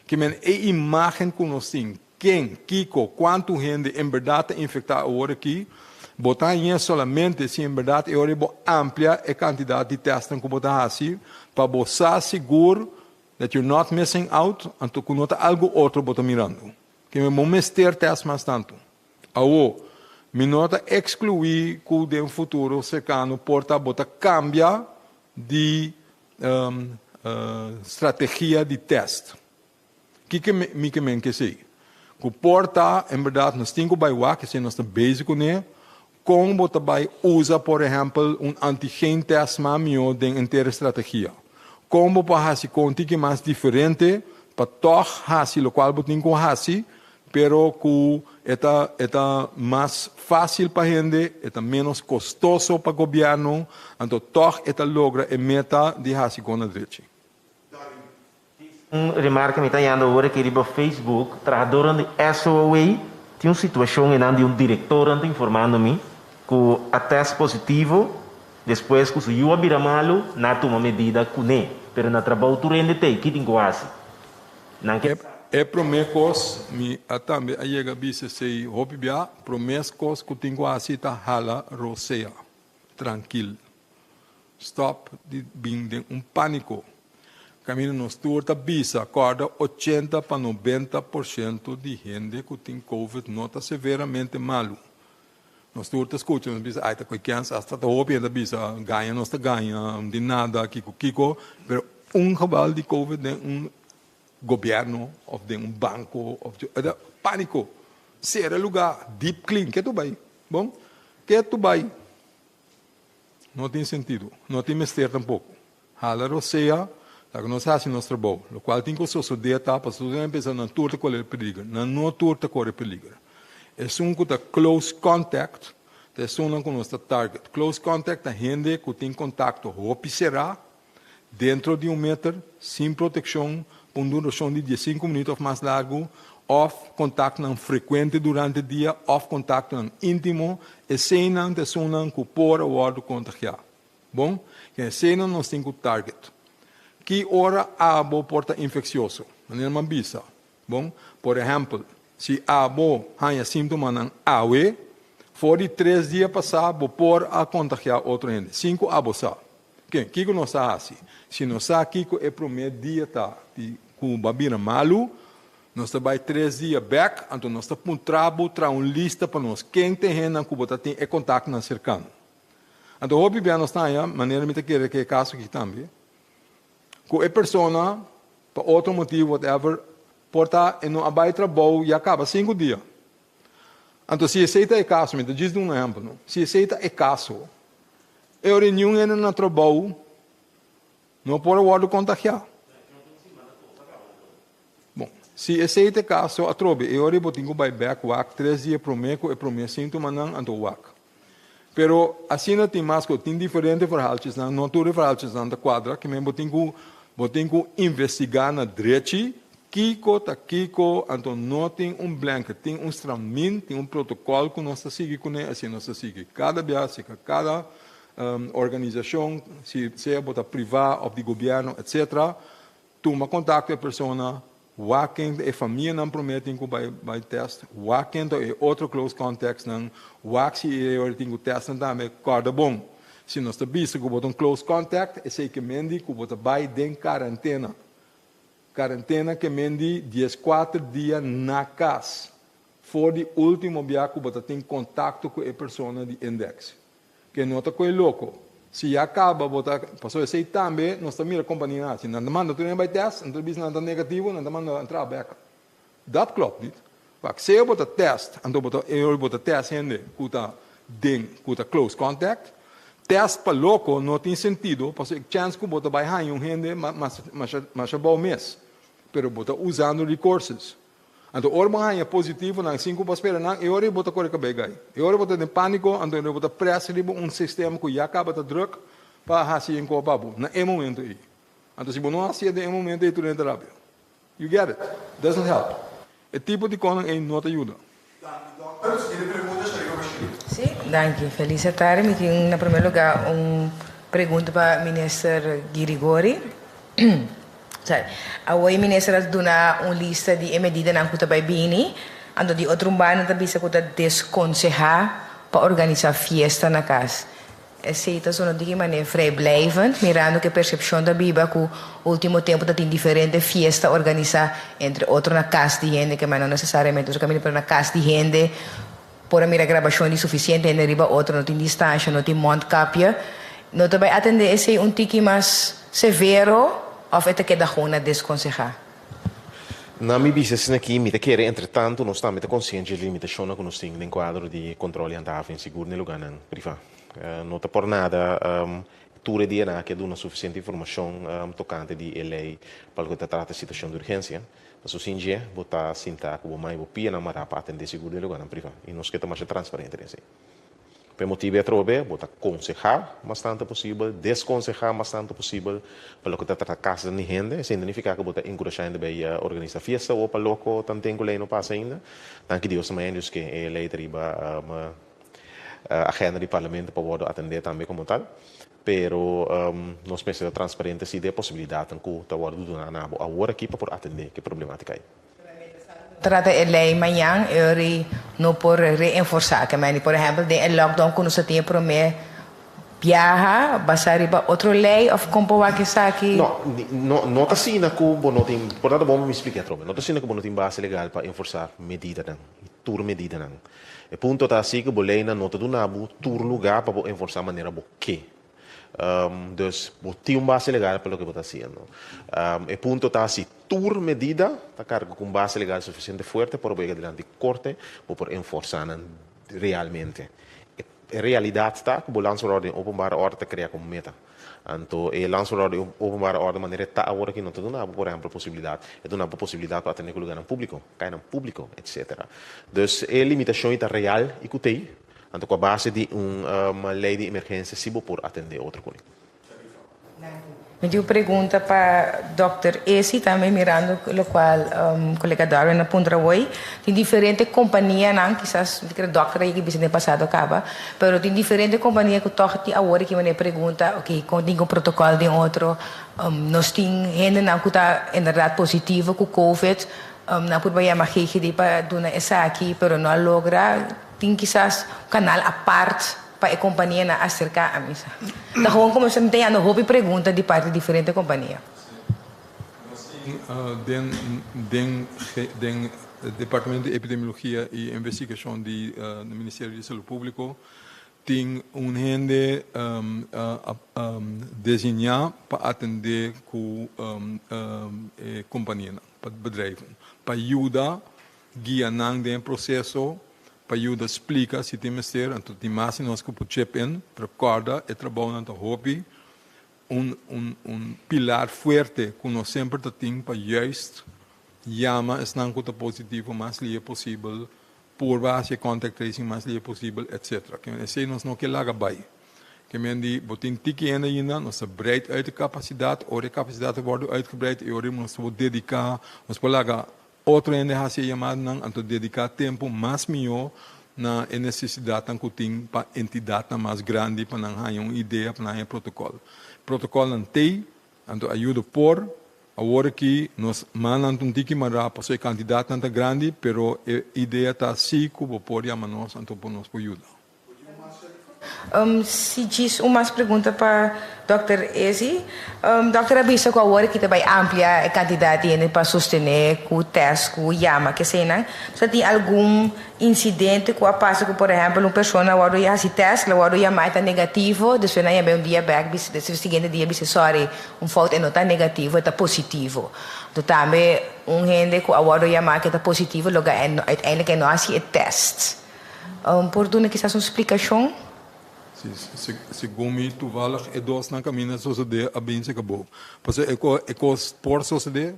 Speaker 8: Ke men e imágen ku nos tin, ken, kiko, kuantu hende en berdat ta infektá awor aki, bo ta hañ'é solamente si en berdat e ora bo amplia e kantidat di tèstnan ku bo ta hasi, pa bo sa sigur that you're not missing out, anto ku no ta algu otro bo ta mirando. Ke men bo mester tèst mas tantu. Awo, mi no ta ekskluí ku den futuro serkano por ta bo ta kambia di strategia di tèst. Kiko mi ke men ku esei? Ku por ta, en berdat, nos tin ku bai wak, esei nos ta bezig kuné, kon bo ta bai usa, por ehèmpel, un antigen tèst mas mihó den henter strategia. Kon bo por hasi kon tiki mas diferente pa tòg hasi lokual bo tin ku hasi, pero ku e ta mas fásil pa hende, e ta ménos kostoso pa gobièrnu, anto tòg e ta logra e meta di hasi kos na drechi.
Speaker 9: Un remarke mi ta hayando awor aki riba Facebook, trahador di SOA tin un situashon einan di un direktor ta informando mi ku a test positivo despues ku su yu a bira malu, nan a tuma medida kuné, pero na trabou tur hende t'ei, ki tin ku hasi? Nan ke
Speaker 8: E promé kos, mi a tambe a yega bisa esei hopi bia, promé kos ku tin ku hasi ta hala rosea, trankil. Stòp di bin den un pániko. Kaminda nos tur ta bisa, kòrda, 80 pa 90% di hende ku tin COVID no ta severamente malu. Nos tur ta skucha, nos bisa, ai, ta koi kens, hasta ta hopi hende bisa, gaña nos ta gaña, di nada, kiko kiko, pero un geval di COVID den un gobièrnu òf den un banko òf pániko. Sera lugá, deep clean, ke tur bai? Bon, ke tur bai? No tin sentido, no tin mester tampoko. Hala rosea, laga nos hasi nos trabou. Lokual tin ku sosodé ta, pasobra tur pensa nan tur ta kore peliger. Nan no tur ta kore peliger. Esun ku ta close contact, ta esunnan ku nos ta target. Close contact ta hende ku tin kontakto hopi será, dentro di 1 meter, sin protekshon, pa un durashon di 15 minüt òf mas largu, òf kontaktonan frekuente durante dia, òf kontaktonan íntimo, eseinan ta esunnan ku por wòrdu kontagiá. Bon, ke eseinan nos tin ku target. Ki ora abo por ta infeksioso? Manera mi a bisa. Bon, por ehèmpel, si abo haña síntomanan awe, for di 3 dia pasá, bo por a kontagiá otro hende. Sinku abo sa. Ke, kiko nos ta hasi? Si nos sa kiko e promé dia ta di ku bo a bira malu, nos ta bai 3 dia bèk, anto nos ta puntra bo traha un lista pa nos ken ta e hendenan ku bo ta tin e kontaktonan serkano. Anto hopi bia nos ta haña, manera mi ta kere ku e kaso aki tambe, ku e persona pa otro motibu whatever por ta e no a bai trabou ya kaba 5 dia. Anto si esei ta e kaso, mi ta djis duna un ehèmpel, no? Si esei ta e kaso, e ora niun hende na trabou no por wòrdu kontagiá. Bon, si esei ta e kaso, atrobe, e ora bo tin ku bai bèk wak 3 dia promé ku e promé síntomanan, anto wak. Pero asina tin mas ku tin diferente verhaaltjesnan, no tur e verhaaltjesnan ta kuadra, ke men bo tin ku investigá na drechi kiko ta kiko, anto no tin un blanket, tin un stramien, tin un protokòl ku nos ta sigui kuné, asina nos ta sigui. Kada bia, kada organisashon, si sea bo ta privá òf di gobièrnu, etc., tuma kontakto ku e persona, wak ken e famianan promé tin ku bai test, wak ken e otro close contacts nan, wak si e tin ku test nan tambe, kòrda bon. Si nos ta bisa ku bo ta un close contact, esei ke men di ku bo ta bai den karentena. Karentena ke men di 14 dia na kas. For di último bia ku bo ta tin kontakto ku e persona di index. Ke no ta koi loko. Si ya kaba bo ta, pasobra esei tambe nos ta mira kompania hasi. Nan ta manda tur hende bai test, nan ta bisa nan ta negativo, nan ta manda entra bèk. Dat klopt niet. Wak, sea bo ta test, anto bo ta, e ora bo ta test hende ku ta den, ku ta close contact, test pa loko no tin sentido, pasobra e chèns ku bo ta bai haña un hende mas mas abou mes. Pero bo ta usando resources. Anto ora bo haña positivo nan sin ku bo spera nan, e ora bo ta kore kabei gai. E ora bo ta den pániko, anto bo ta press riba un sistema ku ya kaba ta drùk. pa hasi en kos pa bo na e momento ei. Anto si bo no hasié den e momento ei tur hende ta rabia. You get it? Doesn't help. E tipo di konan ei no ta yuda.
Speaker 5: Danki dòkter. Siguiente pregunta Sharifa Bashir.
Speaker 10: Sí, danki. Felis atardi. Mi tin na primer lugar un pregunta pa Minister Girigori. Sorry. Awor e minister a duna un lista di e medidanan ku ta bai bini, anto di otro un banda ta bisa ku ta deskonsehá pa organisá fiesta na kas. Esei ta sona di ki manera vrijblijvend, mirando ku e persepshon ta biba ku ultimo tempu ta tin diferente fiesta organisá, entre otro na kas di hende, ke ma no nesesariamente otro kaminda, pero na kas di hende por a mira grabashon di sufisiente hende riba otro, no tin distansha, no tin mondkapje. No ta bai atendé esei un tiki mas severo òf e ta keda gewoon na deskonsehá?
Speaker 7: Na mi bisa asina aki, mi ta kere entretantu nos tambe ta konsiente dje limitashonnan ku nos tin den kuadro di kontrol di handhaving sigur den lugánan privá. No ta por nada tur e dianan aki a duna sufisiente informashon tokante di e lei pa loke ta trata situashon di urgensia. Pasobra sin dje bo ta sinta ku bo man i bo pianan mará pa atendé sigur den lugánan privá i nos ke ta masha transparente den esei. Pa e motibu atrobe bo ta konsehá mas tantu posibel, deskonsehá mas tantu posibel pa loke ta trata kasnan di hende. Esei no nifiká ku bo ta enkurashá hende bai organisá fiesta o pa loko tanten ku lei no pasa ainda. Danki Dios ta mañana Dios ke e lei ta riba agenda di parlamento pa wòrdu atendé tambe komo tal. Pero nos mester ta transparente si den e posibilidatnan ku ta wòrdu duná na bo awor aki pa por atendé ku e problemátika ei.
Speaker 10: Trata e lei mañan e ora ei no por reenforsá. Ke mende por ehèmpel den e lockdown ku nos a tin e promé biaha basá riba otro lei òf kon por wak esaki?
Speaker 7: No, no, no ta asina ku bo no tin, por tanto bon mi splika atrobe, no ta asina ku bo no tin base legal pa enforsá medidanan, tur medidanan. E punto ta asi ku bo leinan no ta duna bo tur lugá pa bo enforsá manera bo ke. Dus bo tin un base legal pa loke bo ta hasiendo. E punto ta si tur medida ta karga ku un base legal sufisiente fuerte por bo yega dilanti korte bo por enforsá nan realmente. E realidat ta ku bo landsverordening openbare orde ta krea komo meta. Anto e landsverordening openbare orde manera e ta awor aki no ta duna bo por ehempel posibilidat, e duna bo posibilidat pa atende ku lugánan públiko, kayanan públiko, etcetera. Dus e limitashon ei ta real i ku t'ei. Anto ku a base di un lei di emergensia si bo por atendé otro kuné.
Speaker 10: Mi tin un pregunta pa dòkter Esi tambe mirando lokual kolega Darwin a puntra awoi. Tin diferente kompanianan, kisas mi ta kere dòkter a yega bisa den pasado kaba, pero tin diferente kompania ku tòg tin awor aki manera pregunta, oke kon tin ku protokòl den otro, nos tin hendenan ku ta inderdat positivo ku covid, nan purba yama GGD pa duna esaki pero no a logra. Tin kisas un kanal apart pa e kompanianan aserká a misa. Ta gewoon komo mi ta yanda hopi pregunta di parti diferente kompania.
Speaker 8: Nos tin den den den Departamento di Epidemiologia i Investigashon di Ministerio di Salud Públiko tin un hende designá pa atendé ku e kompanianan, pa bedrijven, pa yuda Guia nan den e proseso pa yuda splika si tin mester, anto tin mas di nos ku por chip in, pero kòrda e trabounan ta hopi un un un pilar fuerte ku nos semper ta tin pa juist yama esnan ku ta positivo mas lihe posibel, purba hasi e contact tracing mas lihe posibel etc. Ke esei nos no ke laga bai. Ke men di bo tin tiki hende ainda, nos ta breid uit e kapasidat, ora e kapasidat ta wòrdu uitgebreid e ora nos por dediká, nos por laga Otro hende hasi e yamadanan anto dediká tempu mas mihó na e nesesidatnan ku tin pa entidatnan mas grandi pa nan haña un idea, pa nan haña protokòl. Protokòlnan t'ei, anto ayuda por. Awor aki nos mannan ta un tiki mará pasobra e kantidatnan ta grandi, pero e idea ta si ku bo por yama nos anto por nos por yuda.
Speaker 10: Si djis un mas pregunta pa Dòkter Ezi. Dòkter a bisa ku awor ki ta bai amplia e kantidat di hende pa sostené ku tèst ku yama keseinan. Sa tin algun insidente ku a pasa ku por ehèmpel un persona a wòrdu hasi tèst, el a wòrdu yamá e ta negativo, despues nan yam'é un dia bèk bisa e siguiente dia bisa sòri un fout e no ta negativo e ta positivo. Anto tambe un hende ku a wòrdu yamá ku e ta positivo loke uiteindelijk e no hasi e tèst. Por duna kisas un splikashon?
Speaker 8: Si, segun mi toevallig e dosnan kaminda sosodé a bin se kabou. Pasobra e ko e kos por sosodé,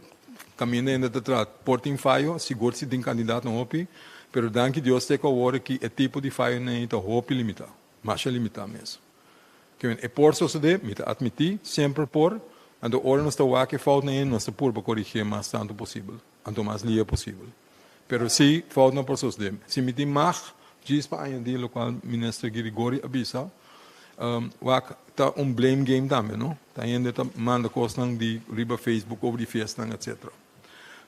Speaker 8: kaminda hende ta traha por tin fayo, sigur si tin kandidatnan hopi, pero danki Dios te ku awor aki e tipo di fayonan ei ta hopi limitá, masha limitá mes. Ke men e por sosodé, mi ta atmití, semper por, anto ora nos ta wak e foutnan ei nos ta purba korigié mas tantu posibel, anto mas lia posibel. Pero sí, foutnan por sosodé. Si mi tin mag, djis pa añadí lokual Minister Girigori a bisa, wak ta un blame game tambe, no? Ta hende ta manda kosnan di riba Facebook over di fiestanan etcetera.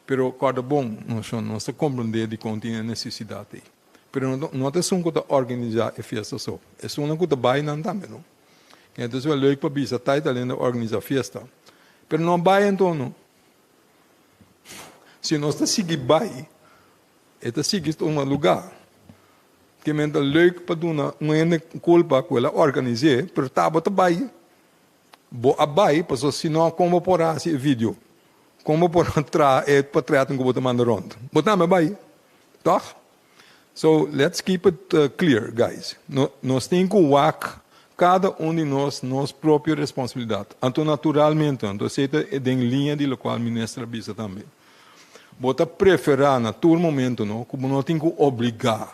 Speaker 8: Pero kòrda bon, nos ta komprendé dikon tin e nesesidat ei. Pero no no ta esun ku ta organisá e fiesta so, esunnan ku ta bai nan tambe no. Entonces ta leuk pa bisa tai ta lenda organisá fiesta, pero no bai anto no. Si nos ta sigui bai, e ta sigui tuma lugá. Ke men ta leuk pa duna un hende kulpa ku el a organis'é, pero tabata bai. Bo a bai pasobra si no kon bo por a hasi e video? Kon bo por a traha e portretnan ku bo ta manda rònt? Bo tambe a bai, tòg? So, let's keep it clear, guys. Nos tin ku wak kada un di nos nos propio responsabilidat. Anto naturalmente, anto esei ta den liña di lokual minister a bisa tambe. Bo ta preferá na tur momento no ku bo no tin ku obligá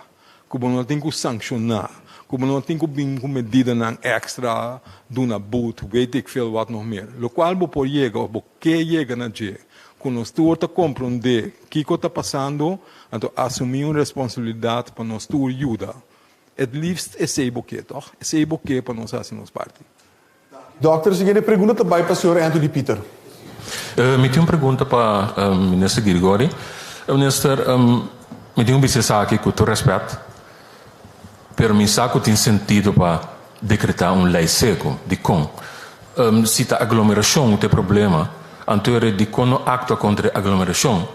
Speaker 8: ku bo no tin ku sankshoná, ku bo no tin ku bin ku medidanan èkstra, duna but, weet ik veel wat nog meer. Lokual bo por yega òf bo ke yega na dje, ku nos tur ta komprondé kiko ta pasando, anto asumí un responsabilidat pa nos tur yuda. Het liefst esei bo ke, tòg? Esei bo ke pa nos hasi nos parti.
Speaker 5: Dòkter, siguiente pregunta ta bai pa señor Anthony Pieter.
Speaker 11: Mi tin un pregunta pa Minister Girigori. Minister, mi tin un bisa esaki ku tur rèspèt, pero mi sa ku tin sentido pa dekretá un lei seku. Dikon? Si ta aglomerashon ta e problema, anto e dikon no aktua kontra e aglomerashon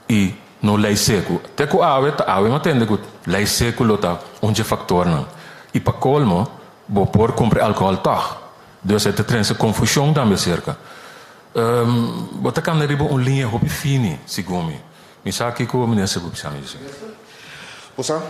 Speaker 11: i no lei seku? Te ku awe ta awe mi a tende ku lei seku lo ta un dje faktornan. I pa kolmo, Bo por kumpra e alkohòl tòg. Dus e ta trese konfushon tambe serka. Bo ta kanda riba un liña hopi fini, segun mi. Mi sa kiko minister por bisa mi disi.
Speaker 7: Bo sa,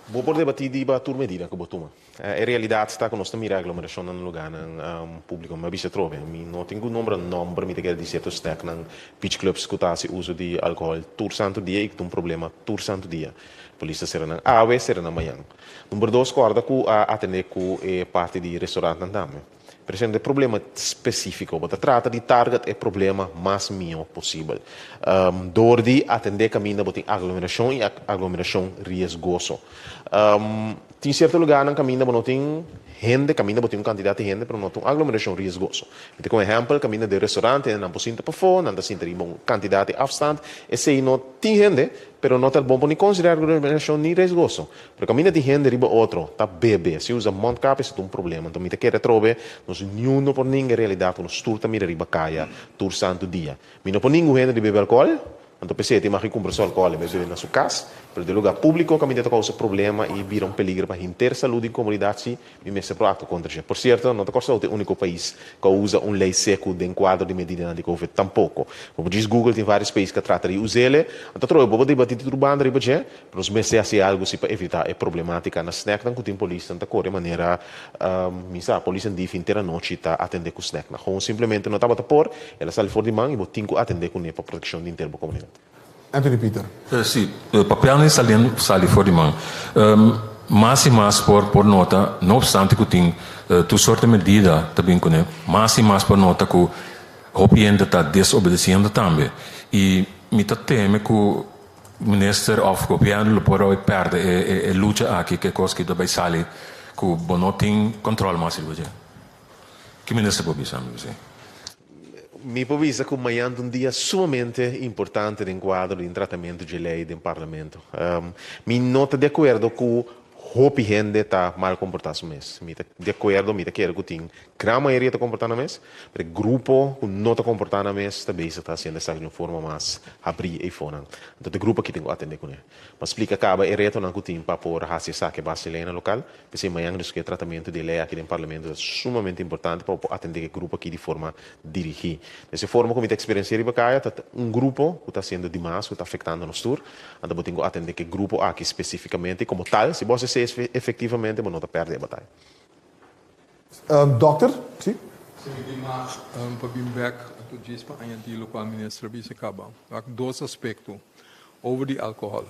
Speaker 7: bo por debatí riba tur medida ku bo tuma. E realidat ta ku nos ta mira aglomerashonnan na lugánan públiko. Mi a bisa atrobe, mi no tin ku nombra nòmber, mi ta kere di sierto snèknan, beach clubs ku ta hasi uso di alkohòl tur santu dia i ku ta un problema tur santu dia. Polis ta sera nan awe, sera nan mañan. Number dos, kòrda ku a atendé ku e parti di restorantnan tambe. Presente e problema spesífiko. Bo ta trata di target e problema mas mihó posibel. Dor di atendé kaminda bo tin aglomerashon i aglomerashon riesgoso. Tin sierto lugánan kaminda bo no tin hende, kaminda bo tin un kantidat di hende pero no ta un aglomerashon riesgoso. Mi ta kon ehèmpel kaminda den restorant hendenan por sinta pafó, nan ta sinta riba un kantidat di afstand, esei no tin hende, Pero no ta bon pa ni konsiderá aglomerashon ni riesgoso. Pero kaminda tin hende riba otro ta bebe, si usa mondkap esei ta un problema. Anto mi ta kere atrobe nos niun no por ninga e realidat ku nos tur ta mira riba kaya tur santu dia. Mi no por ningu hende di bebe alkohòl, anto p'esei e tin mag di kumpra su alkohòl e bai bebe na su kas, pero den lugá públiko kaminda ta kousa problema i bira un peligro pa henter salud di komunidat si Mi mester por aktua kontra dje. Por sierto, no ta Kòrsou ta e úniko pais ku a usa un lei seku den kuadro di medidanan di Covid tampoko. Bo por djis Google tin vários pais ku a trata di us'ele. Anto atrobe bo por debatí di tur banda riba dje, pero nos mester hasi algu si pa evitá e problemátika na snèknan ku tin polisnan ta kore manera mi sa polisnan di henter anochi ta atendé ku snèknan. Gewoon simplemente no tabata por, el a sali for di man i bo tin ku atendé kuné pa protekshon di henter bo komunidat.
Speaker 5: Anthony Pieter.
Speaker 11: Sí, papelnan saliendo sali for di man. Mas i mas por por nota, no obstante ku tin tur sorte medida ta bin kuné, mas i mas por nota ku hopi hende ta desobedesiendo tambe. I mi ta teme ku minister òf gobièrnu lo por pèrdè e e lucha aki ku e kos ki ta bai sali ku bo no tin kòntròl mas riba dje. Ki minister por bisa mi esei?
Speaker 7: Mi por bisa ku mañan ta un dia sumamente importante den kuadro di un tratamentu dje lei den parlamento. Mi no ta di akuerdo ku hopi hende ta mal komportá su mes. Mi ta di akuerdo, mi ta kere ku tin gran mayoria ta komportá nan mes, pero e grupo ku no ta komportá nan mes ta bezig ta hasiendo esaki di un forma mas habrí eifonan. Anto ta e grupo aki tin ku atendé kuné. Pa splika kaba e retonan ku tin pa por hasi esaki a base di leinan lokal. P'esei mañan nos ke tratamentu di e lei aki den Parlamento ta sumamente importante pa bo por atendé e grupo aki di forma dirigí. Des e forma ku mi ta eksperensiá riba kaya ta un grupo ku ta hasiendo dimas ku ta afektando nos tur. Anto bo tin ku atendé ku e grupo aki spesífikamente i komo tal si bo hasi esei efektivamente bo no ta pèrdè e bataya.
Speaker 5: Dòkter, si.
Speaker 8: Si mi tin mas pa bin bèk anto djis pa añadí lokual minister a bisa kaba. Wak dos aspekto over di alkohòl.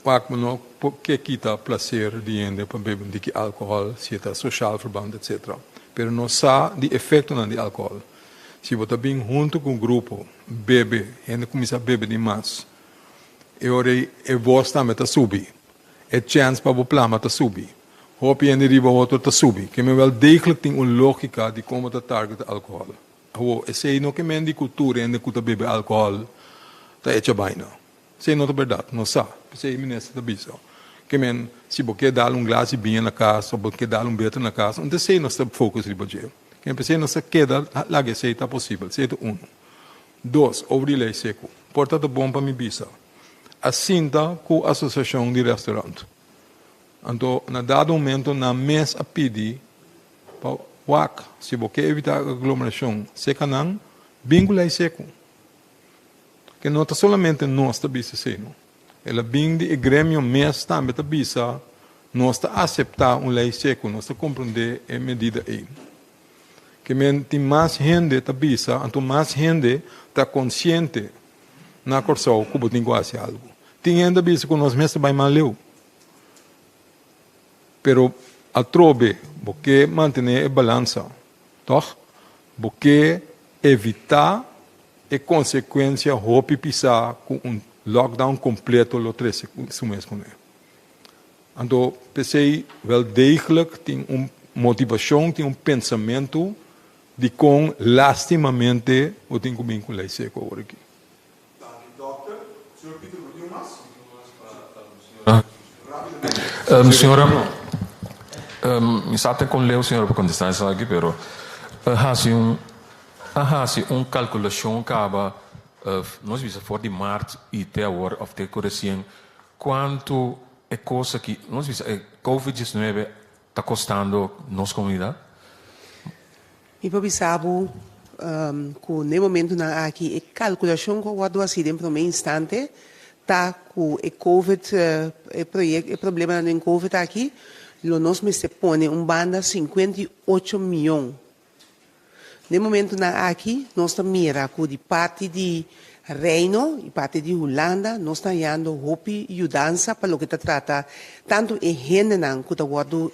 Speaker 8: Wak bo no por ke kita placer di hende pa bebe un tiki alcohol si e ta sociaal verband etc. Pero nos sa di efectonan di alcohol. Si bo ta bin hunto cu un grupo bebe, hende cuminsa bebe di mas, e ora ei e voz tambe ta subi, e chens pa bo plama ta subi, hopi hende riba otro ta subi. Ke men wel degelijk tin un logica di con bo ta target alcohol. Awo, esey no ke men di cu tur hende cu ta bebe alcohol ta echa baina. Esei no ta bèrdat, nos sa. P'esei e minister ta bisa ke men si bo ke dal un glas di biña na kas òf bo ke dal un beter na kas, anto esei nos ta focus riba dje. Ke men p'esei nos ta keda laga esei ta posibel. Esei ta unu. Dos, over di lei seku. Por ta ta bon pa mi bisa, a sinta ku asosiashon di restaurant. Anto na dado momento nan mes a pidi pa wak si bo ke evitá aglomerashon seka nan, bin ku lei seku. Ke no ta solamente nos ta bisa esei no. El a bin di e gremio mes tambe ta bisa nos ta aseptá un lei seku, nos ta komprondé e medida ei. Ke men tin mas hende ta bisa, anto mas hende ta konsiente na Kòrsou ku bo tin ku hasi algu. Tin hende ta bisa ku nos mes ta bai mas leu. Pero atrobe bo ke mantené e balansa, tòg? Bo ke evitá e konsekuensia hopi pisá ku un lockdown kompleto lo trese su mes kuné. Anto p'esei wel degelijk tin un motivashon, tin un pensamentu dikon lastimamente bo tin ku bin ku lei seko awor aki.
Speaker 5: Danki dòkter. Señor Pieter bo tin un mas?
Speaker 11: Señora, mi sa ta kon leu señora pa kontestá esaki pero hasi un A hasi un kalkulashon kaba, nos bisa for di mart i te awor òf te ku resien, kuantu e kos aki, nos bisa e covid diesnuebe ta kostando nos komunidat?
Speaker 6: Mi por bisa bo ku n'e momentunan aki e kalkulashon ku a wòrdu hasi den promé instante ta ku e covid, e proyek, e problemanan den covid aki lo nos mester pone un banda 58 mion. Den momentunan aki nos ta mira ku di parti di Reino i parti di Hulanda nos ta hañando hopi yudansa pa loke ta trata tantu e hendenan ku ta wòrdu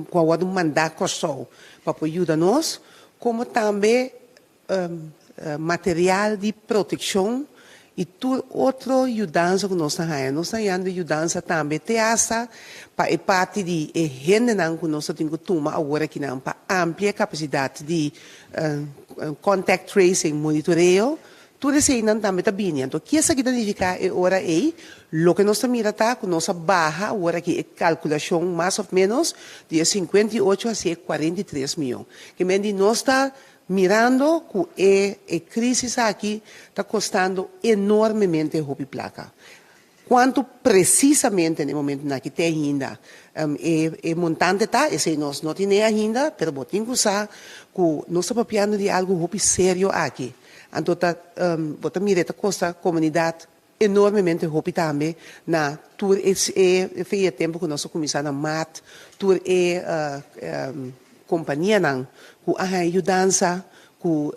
Speaker 6: ku a wòrdu mandá Kòrsou pa por yuda nos komo tambe material di protekshon i tur otro yudansa ku nos ta haña. Nos ta hañando yudansa tambe te asta pa e parti di e hendenan ku nos ta tin ku tuma awor akinan pa amplia e kapasidat di contact tracing, monitoreo, tur eseinan tambe ta bini. Anto ki esaki ta nifiká e ora ei? Loke nos ta mira ta ku nos a baha awor aki e kalkulashon mas òf ménos di e 58 hasi e 43 mion. Ke men di nos ta Mirando cu e e crisis aki ta costando enormemente hopi placa. Cuanto precisamente na e momentonan aki te ainda e e montante ta, esey nos no tine ainda, pero bo tin cu sa cu nos ta papiando di algo hopi serio aki. Anto ta bo ta mira e ta costa comunidad enormemente hopi tambe na tur e e fe e tempo cu nos a cuminsa na maart tur e companianan cu a haña yudansa cu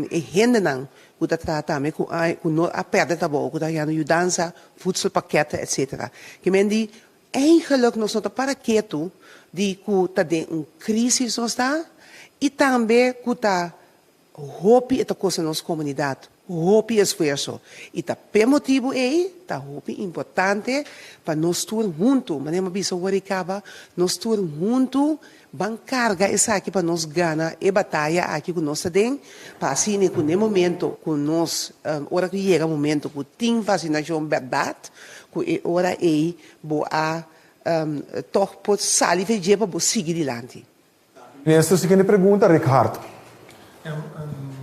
Speaker 6: e hendenan cu ta traha tambe cu a cu no a perde trabou cu ta hañando yudansa, voedselpakketten etcetera. Ke men di eigenlijk nos no ta para ketu di cu ta den un crisis nos ta y tambe cu ta Hopi e ta kosta nos komunidat hopi esfuerso i ta p'e motibu ei ta hopi importante pa nos tur huntu, manera mi a bisa wor i kaba, nos tur huntu ban karga esaki pa nos gana e bataya aki ku nos ta den, pa asina ku n'e momento ku nos, ora ku yega momento ku tin vasinashon bèrdat, ku e ora ei bo a tòg por sali fe dje pa bo sigui dilanti.
Speaker 5: Minister, siguiente pregunta, Rick Hart.
Speaker 12: Een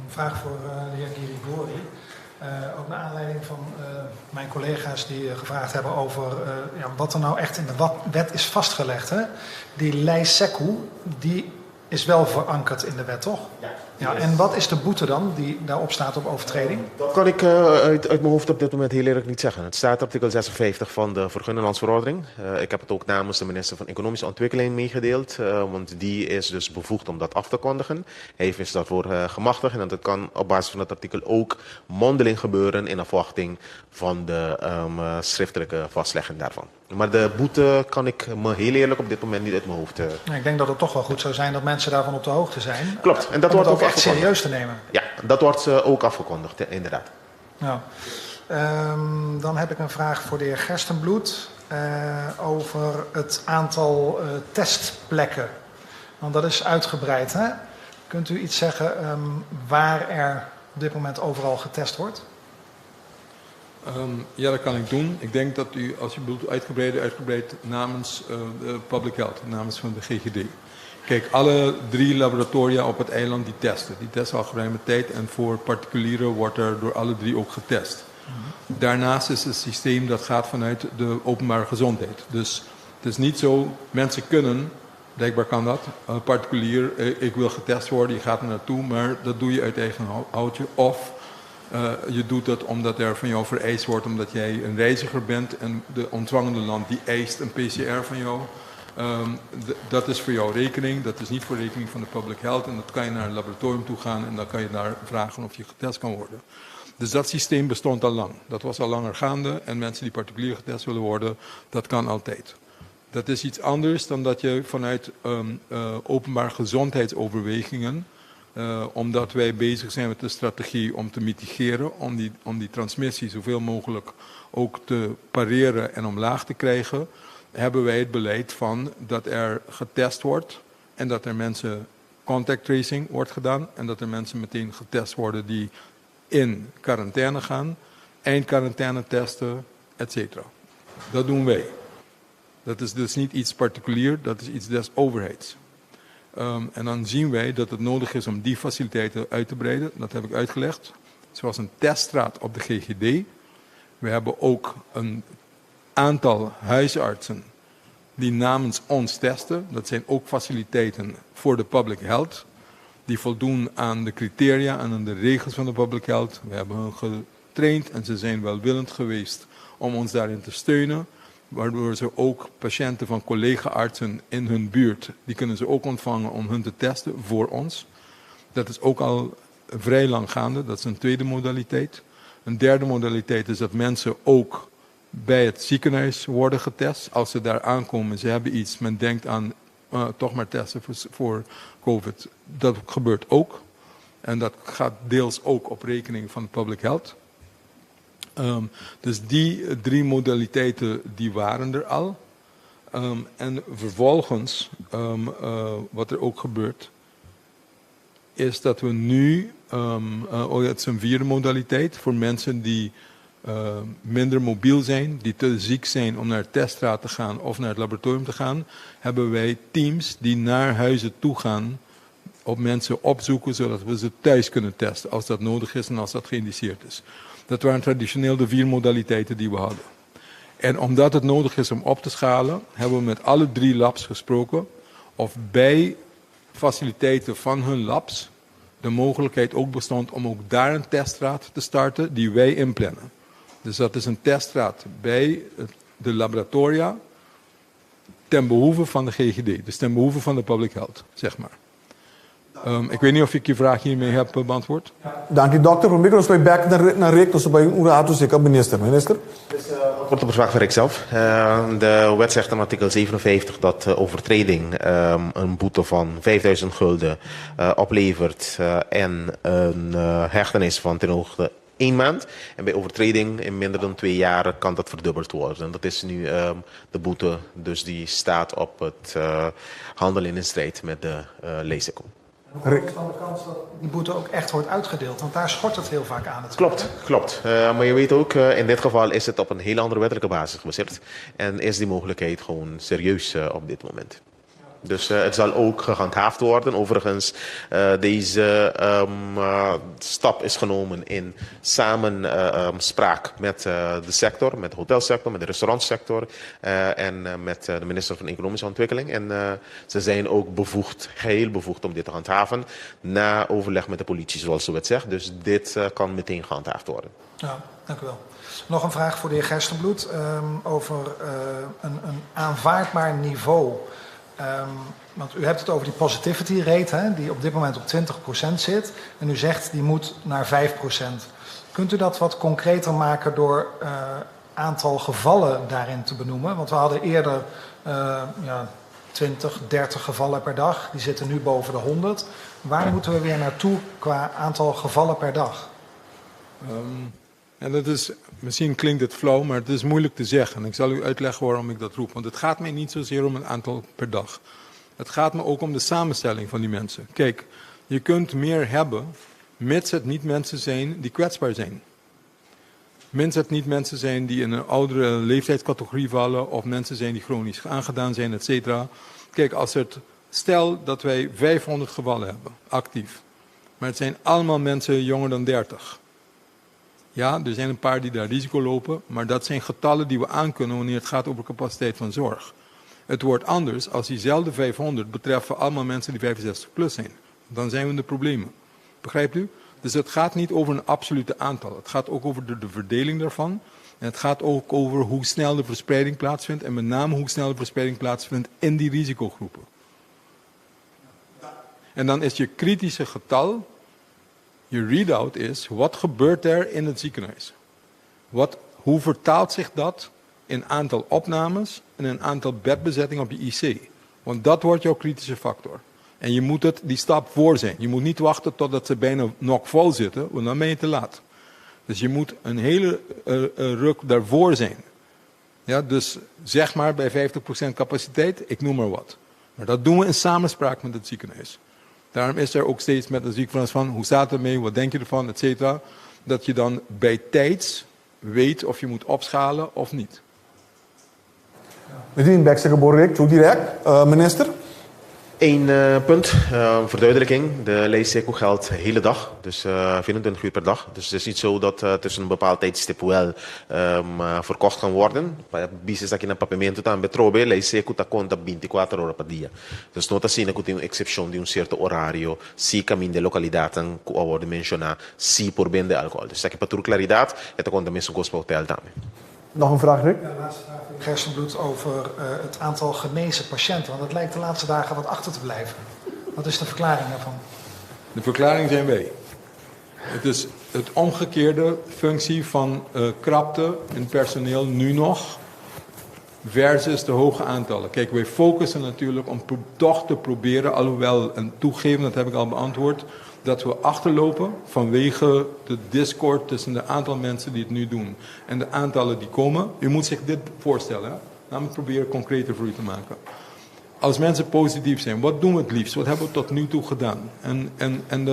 Speaker 12: vraag voor de heer Girigori. Ook naar aanleiding van mijn collega's die gevraagd hebben over ja, wat er nou echt in de wet is vastgelegd. Hè? Die lei seku, die Is wel verankerd in de wet, toch?
Speaker 7: Ja.
Speaker 12: Ja, en wat is de boete dan die daarop staat op overtreding?
Speaker 7: Dat kan ik uit mijn hoofd op dit moment heel eerlijk niet zeggen. Het staat artikel 56 van de vergunninglandsverordening. Ik heb het ook namens de minister van Economische Ontwikkeling meegedeeld, want die is dus bevoegd om dat af te kondigen. Hij is daarvoor gemachtigd en dat kan op basis van dat artikel ook mondeling gebeuren in afwachting van de schriftelijke vastlegging daarvan. Maar de boete kan ik me heel eerlijk op dit moment niet uit mijn hoofd.
Speaker 12: Ik denk dat het toch wel goed zou zijn dat mensen daarvan op de hoogte zijn.
Speaker 7: Klopt, en dat
Speaker 12: Om
Speaker 7: wordt
Speaker 12: het
Speaker 7: ook
Speaker 12: ook echt
Speaker 7: afgekondigd.
Speaker 12: serieus te nemen.
Speaker 7: Ja, dat wordt ook afgekondigd, inderdaad.
Speaker 12: Ja. Dan heb ik een vraag voor de heer Gerstenbluth over het aantal testplekken. Want dat is uitgebreid, hè? Kunt u iets zeggen waar er op dit moment overal getest wordt?
Speaker 8: Ja, dat kan ik doen. Ik denk dat u, als je bedoelt uitgebreid namens de Public Health, namens van de GGD. Kijk, alle 3 laboratoria op het eiland die testen. Die testen al geruime tijd en voor particulieren wordt er door alle 3 ook getest. Daarnaast is het systeem dat gaat vanuit de openbare gezondheid. Dus het is niet zo, mensen kunnen, blijkbaar kan dat, particulier, ik wil getest worden, je gaat er naartoe, maar dat doe je uit eigen houtje. Of je doet dat omdat er van jou vereist wordt, omdat jij een reiziger bent en de ontvangende land die eist een PCR van jou. Dat is voor jouw rekening, dat is niet voor rekening van de public health en dat kan je naar een laboratorium toe gaan en dan kan je daar vragen of je getest kan worden. Dus dat systeem bestond al lang. Dat was al langer gaande en mensen die particulier getest willen worden, dat kan altijd. Dat is iets anders dan dat je vanuit openbaar gezondheidsoverwegingen, omdat wij bezig zijn met de strategie om te mitigeren, om die transmissie zoveel mogelijk ook te pareren en omlaag te krijgen, hebben wij het beleid van dat er getest wordt en dat er mensen contact tracing wordt gedaan en dat er mensen meteen getest worden die in quarantaine gaan, eindquarantaine testen, et cetera. Dat doen wij. Dat is dus niet iets particulier, dat is iets des overheids. En dan zien wij dat het nodig is om die faciliteiten uit te breiden. Dat heb ik uitgelegd. Zoals een teststraat op de GGD. We hebben ook een aantal huisartsen die namens ons testen. Dat zijn ook faciliteiten voor de public health. Die voldoen aan de criteria en aan de regels van de public health. We hebben hun getraind en ze zijn welwillend geweest om ons daarin te steunen. Waardoor ze ook patiënten van collega-artsen in hun buurt, die kunnen ze ook ontvangen om hun te testen voor ons. Dat is ook al vrij lang gaande, dat is een tweede modaliteit. Een derde modaliteit is dat mensen ook bij het ziekenhuis worden getest. Als ze daar aankomen, ze hebben iets, men denkt aan toch maar testen voor COVID. Dat gebeurt ook. En dat gaat deels ook op rekening van de public health. Dus die 3 modaliteiten die waren er al. En vervolgens, wat er ook gebeurt, is dat we nu, oh ja, het is een 4e modaliteit voor mensen die minder mobiel zijn, die te ziek zijn om naar de teststraat te gaan of naar het laboratorium te gaan, hebben wij teams die naar huizen toe gaan op mensen opzoeken, zodat we ze thuis kunnen testen als dat nodig is en als dat geïndiceerd is. Dat waren traditioneel de 4 modaliteiten die we hadden. En omdat het nodig is om op te schalen, hebben we met alle 3 labs gesproken of bij faciliteiten van hun labs de mogelijkheid ook bestond om ook daar een teststraat te starten die wij inplannen. Dus dat is een teststraat bij de laboratoria ten behoeve van de GGD, dus ten behoeve van de public health. Ik weet niet of ik je vraag hiermee heb beantwoord.
Speaker 5: Ja, dank u, dokter. Probeer ons bij back naar Rick, dus bij een raad, dus ik heb minister. Minister?
Speaker 7: Dus antwoord op de vraag van Rick zelf. De wet zegt in artikel 57 dat overtreding een boete van 5.000 gulden oplevert en een hechtenis van ten hoogte 1 maand. En bij overtreding in minder dan 2 jaar kan dat verdubbeld worden. En dat is nu de boete, dus die staat op het handelen in strijd met de Ley Seco.
Speaker 12: Hoe is dan de kans dat die boete ook echt wordt uitgedeeld? Want daar schort het heel vaak aan natuurlijk.
Speaker 7: Klopt, klopt. Maar je weet ook, in dit geval is het op een hele andere wettelijke basis gebaseerd. En is die mogelijkheid gewoon serieus op dit moment. Dus het zal ook gehandhaafd worden. Overigens, deze stap is genomen in samenspraak met de sector, met de hotelsector, met de restaurantsector en met de minister van Economische Ontwikkeling. En ze zijn ook bevoegd, geheel bevoegd om dit te handhaven, na overleg met de politie, zoals de wet zegt. Dus dit kan meteen gehandhaafd worden.
Speaker 12: Ja, dank u wel. Nog een vraag voor de heer Gerstenbluth over een aanvaardbaar niveau. Want u hebt het over die positivity rate, hè, die op dit moment op 20% zit. En u zegt die moet naar 5%. Kunt u dat wat concreter maken door aantal gevallen daarin te benoemen? Want we hadden eerder ja, 20, 30 gevallen per dag. Die zitten nu boven de 100. Waar moeten we weer naartoe qua aantal gevallen per dag?
Speaker 8: En dat is, misschien klinkt het flauw, maar het is moeilijk te zeggen. Ik zal u uitleggen waarom ik dat roep. Want het gaat mij niet zozeer om een aantal per dag. Het gaat me ook om de samenstelling van die mensen. Kijk, je kunt meer hebben, mits het niet mensen zijn die kwetsbaar zijn. Mits het niet mensen zijn die in een oudere leeftijdscategorie vallen, of mensen zijn die chronisch aangedaan zijn, et cetera. Kijk, stel dat wij 500 gevallen hebben, actief. Maar het zijn allemaal mensen jonger dan 30. Ja, er zijn een paar die daar risico lopen, maar dat zijn getallen die we aankunnen wanneer het gaat over capaciteit van zorg. Het wordt anders als diezelfde 500 betreffen allemaal mensen die 65 plus zijn. Dan zijn we in de problemen. Begrijpt u? Dus het gaat niet over een absolute aantal. Het gaat ook over de verdeling daarvan. En het gaat ook over hoe snel de verspreiding plaatsvindt. En met name hoe snel de verspreiding plaatsvindt in die risicogroepen. En dan is je kritische getal, je readout is, wat gebeurt er in het ziekenhuis? Hoe vertaalt zich dat in aantal opnames en in aantal bedbezetting op je IC? Want dat wordt jouw kritische factor. En je moet het die stap voor zijn. Je moet niet wachten totdat ze bijna nog vol zitten, want dan ben je te laat. Dus je moet een hele ruk daarvoor zijn. Ja, dus zeg maar bij 50% capaciteit, ik noem maar wat. Maar dat doen we in samenspraak met het ziekenhuis. Daarom is er ook steeds met de ziekenhuis van, hoe staat het ermee, wat denk je ervan, et cetera. Dat je dan bij tijds weet of je moet opschalen of niet.
Speaker 5: Meteen Bekse Borek, zo direct. Minister?
Speaker 7: Eén punt, verduidelijking. De lei seku geldt de hele dag, dus 24 uur per dag. Dus het is niet zo dat tussen een bepaald tijdstip wel verkocht kan worden. Bisa esaki na Papiamento tambe trobe, lei seku ta konta 24 ora pa dia. Dus no ta asina ku tin un eksepshon di un sierto orario si kaminda e lokalidatnan ku a wòrdu menshoná si por bende alkohòl. Dus esaki pa tur klaridat, e ta konta mesun kos pa hotèl tambe.
Speaker 5: Nog een vraag, Rick?
Speaker 12: Ja, laatste vraag voor Gerstenbluth over het aantal genezen patiënten. Want dat lijkt de laatste dagen wat achter te blijven. Wat is de verklaring daarvan?
Speaker 8: De verklaring zijn wij. Het is het omgekeerde functie van krapte in personeel nu nog versus de hoge aantallen. Kijk, wij focussen natuurlijk om toch te proberen, alhoewel, en toegeven, dat heb ik al beantwoord, dat we achterlopen vanwege de discord tussen de aantal mensen die het nu doen en de aantallen die komen. U moet zich dit voorstellen, hè? Laat me het proberen concreter voor u te maken. Als mensen positief zijn, wat doen we het liefst? Wat hebben we tot nu toe gedaan? En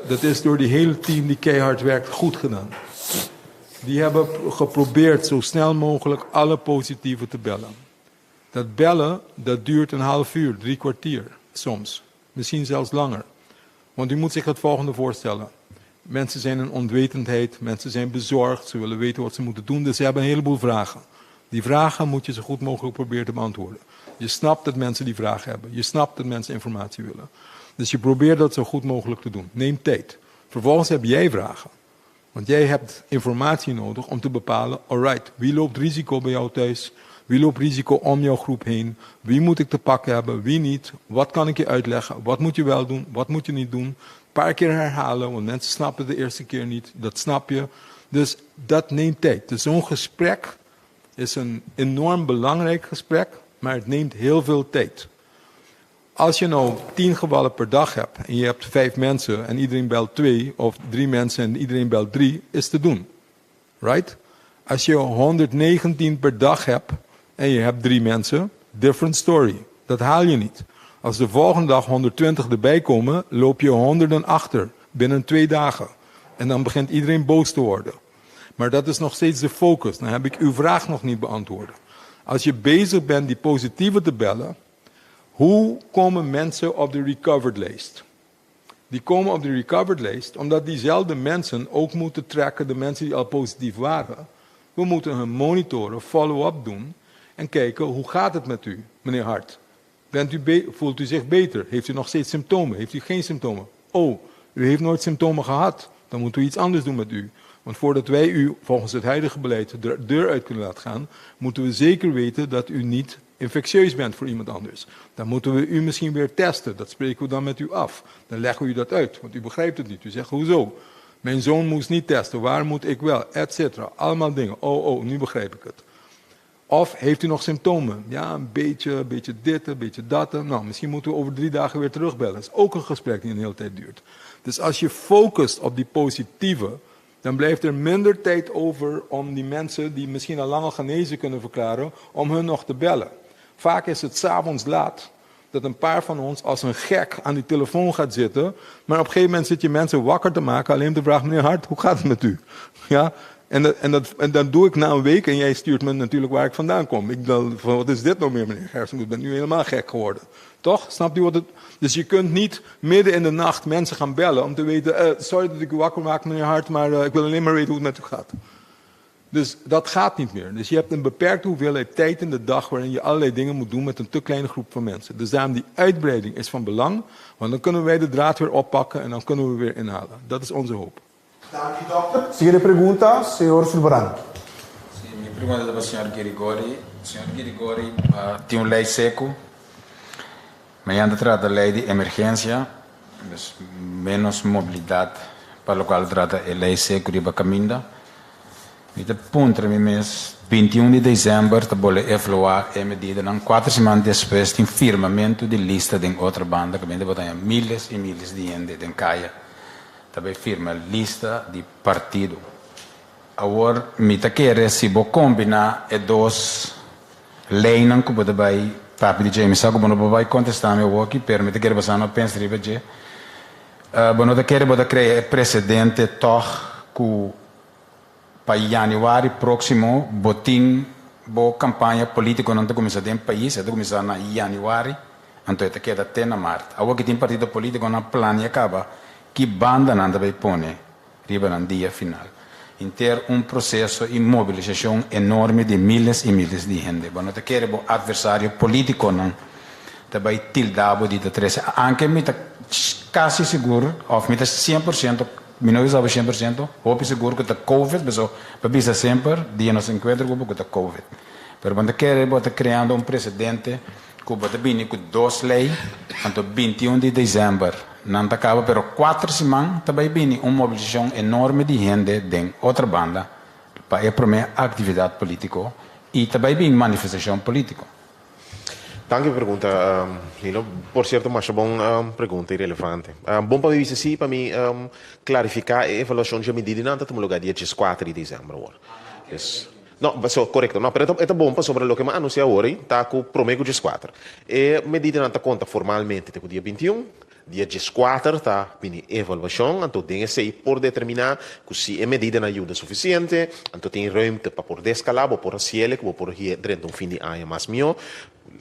Speaker 8: dat is door die hele team die keihard werkt goed gedaan. Die hebben geprobeerd zo snel mogelijk alle positieven te bellen. Dat bellen, dat duurt een half uur, 3 kwartier soms. Misschien zelfs langer. Want u moet zich het volgende voorstellen. Mensen zijn in onwetendheid, mensen zijn bezorgd, ze willen weten wat ze moeten doen, dus ze hebben een heleboel vragen. Die vragen moet je zo goed mogelijk proberen te beantwoorden. Je snapt dat mensen die vragen hebben. Je snapt dat mensen informatie willen. Dus je probeert dat zo goed mogelijk te doen. Neem tijd. Vervolgens heb jij vragen. Want jij hebt informatie nodig om te bepalen, alright, wie loopt risico bij jou thuis? Wie loopt risico om jouw groep heen? Wie moet ik te pakken hebben? Wie niet? Wat kan ik je uitleggen? Wat moet je wel doen? Wat moet je niet doen? Een paar keer herhalen, want mensen snappen de eerste keer niet. Dat snap je. Dus dat neemt tijd. Dus zo'n gesprek is een enorm belangrijk gesprek, maar het neemt heel veel tijd. Als je nou 10 gevallen per dag hebt en je hebt vijf mensen en iedereen belt twee, of drie mensen en iedereen belt drie, is te doen. Right? Als je 119 per dag hebt en je hebt drie mensen, different story. Dat haal je niet. Als de volgende dag 120 erbij komen, loop je honderden achter binnen 2 dagen. En dan begint iedereen boos te worden. Maar dat is nog steeds de focus. Dan heb ik uw vraag nog niet beantwoord. Als je bezig bent die positieve te bellen, Hoe komen mensen op de recovered lijst? Die komen op de recovered lijst omdat diezelfde mensen ook moeten tracken, de mensen die al positief waren. We moeten hun monitoren, follow-up doen en kijken hoe gaat het met u, meneer Hart. Bent u voelt u zich beter? Heeft u nog steeds symptomen? Heeft u geen symptomen? Oh, u heeft nooit symptomen gehad. Dan moeten we iets anders doen met u. Want voordat wij u volgens het huidige beleid de deur uit kunnen laten gaan, moeten we zeker weten dat u niet infectieus bent voor iemand anders. Dan moeten we u misschien weer testen. Dat spreken we dan met u af. Dan leggen we u dat uit, want u begrijpt het niet. U zegt, hoezo? Mijn zoon moest niet testen, waar moet ik wel? Etcetera. Allemaal dingen. Oh, oh, nu begrijp ik het. Of heeft u nog symptomen? Ja, een beetje, een beetje dit, een beetje dat. Nou, misschien moeten we over drie dagen weer terugbellen. Dat is ook een gesprek die een hele tijd duurt. Dus als je focust op die positieve, dan blijft er minder tijd over om die mensen die misschien al lang al genezen kunnen verklaren, om hun nog te bellen. Vaak is het 's avonds laat dat een paar van ons als een gek aan die telefoon gaat zitten. Maar op een gegeven moment zit je mensen wakker te maken, alleen te vragen, meneer Hart, hoe gaat het met u? Ja? En, dat, en, dat, en dat doe ik na een week en jij stuurt me natuurlijk waar ik vandaan kom. Ik dan, van, wat is dit nou meer, meneer Gersen? Ik ben nu helemaal gek geworden. Toch? Snapt u wat het... Dus je kunt niet midden in de nacht mensen gaan bellen om te weten... Uh, sorry dat ik u wakker maak, meneer Hart, maar uh, ik wil alleen maar weten hoe het met u gaat. Dus dat gaat niet meer. Dus je hebt een beperkte hoeveelheid tijd in de dag waarin je allerlei dingen moet doen met een te kleine groep van mensen. Dus daarom die uitbreiding is van belang, want dan kunnen wij de draad weer oppakken en dan kunnen we weer inhalen. Dat is onze hoop.
Speaker 5: Danki dòkter. Siguiente pregunta, señor Sulvaran.
Speaker 13: Sí, mi pregunta ta pa señor Girigori. Señor Girigori, tin un lei seku. Mañana ta trata lei di emergensia, dus menos mobilidat pa lokual ta trata e lei seku riba kaminda. Mi ta puntra mi mes, 21 di desèmber ta bole evaluá e medidanan, kuater siman despues tin firmamentu di lista den otro banda kaminda bo ta haña miles i miles di hende den kaya ta bai firma lista di partido. Awor mi ta kere si bo kombiná e dos leinan ku bo ta bai papia di dje. Mi sa ku bo no por bai kontestá mi awoki, pero mi ta kere bo sa no pensa riba dje. Bo no ta kere bo ta krea e presedente tòg ku pa yanüari próksimo bo tin bo kampaña polítikonan ta kuminsá den pais, e ta kuminsá na yanüari, anto e ta keda te na mart. Awoki tin partido polítikonan plania kaba ki banda nan ta bai pone riba nan dia final. Henter un proseso i mobilisashon enorme di miles i miles di hende. Bo no ta kere bo atversario polítikonan ta bai tilda bo di ta trese. Anke mi ta kasi sigur òf mi ta 100%, mi no bisa bo 100%, hopi sigur ku ta covid, paso bo bisa semper dia nos enkuentro ku bo ku ta covid. Pero bo no ta kere bo ta kreando un presedente ku bo ta bini ku dos lei, anto 21 di desèmber Nan ta kaba pero kuater siman ta bai bini un mobilisashon enorme di hende den Otrabanda pa e promé aktividat polítiko i ta bai bin manifestashon polítiko.
Speaker 7: Danki pa e pregunta, Lino. Por sierto masha bon pregunta i relevante. Bon pa mi bisa si pa mi klarifiká e evaluashon dje medidanan ta tuma lugá dia dieskuater di desèmber awor. No, so, korekto. No, pero e ta bon pasobra loke mi a anunsiá awor ei ta ku promé ku dieskuater. E medidanan ta konta formalmente te ku dia 21. Dia 14 ta bini evaluashon, anto den esei por determiná ku si e medidanan yuda sufisiente, anto tin ruimte pa por deskalá, bo por hasiel ku bo por hie drenta un fin di aña mas mihó.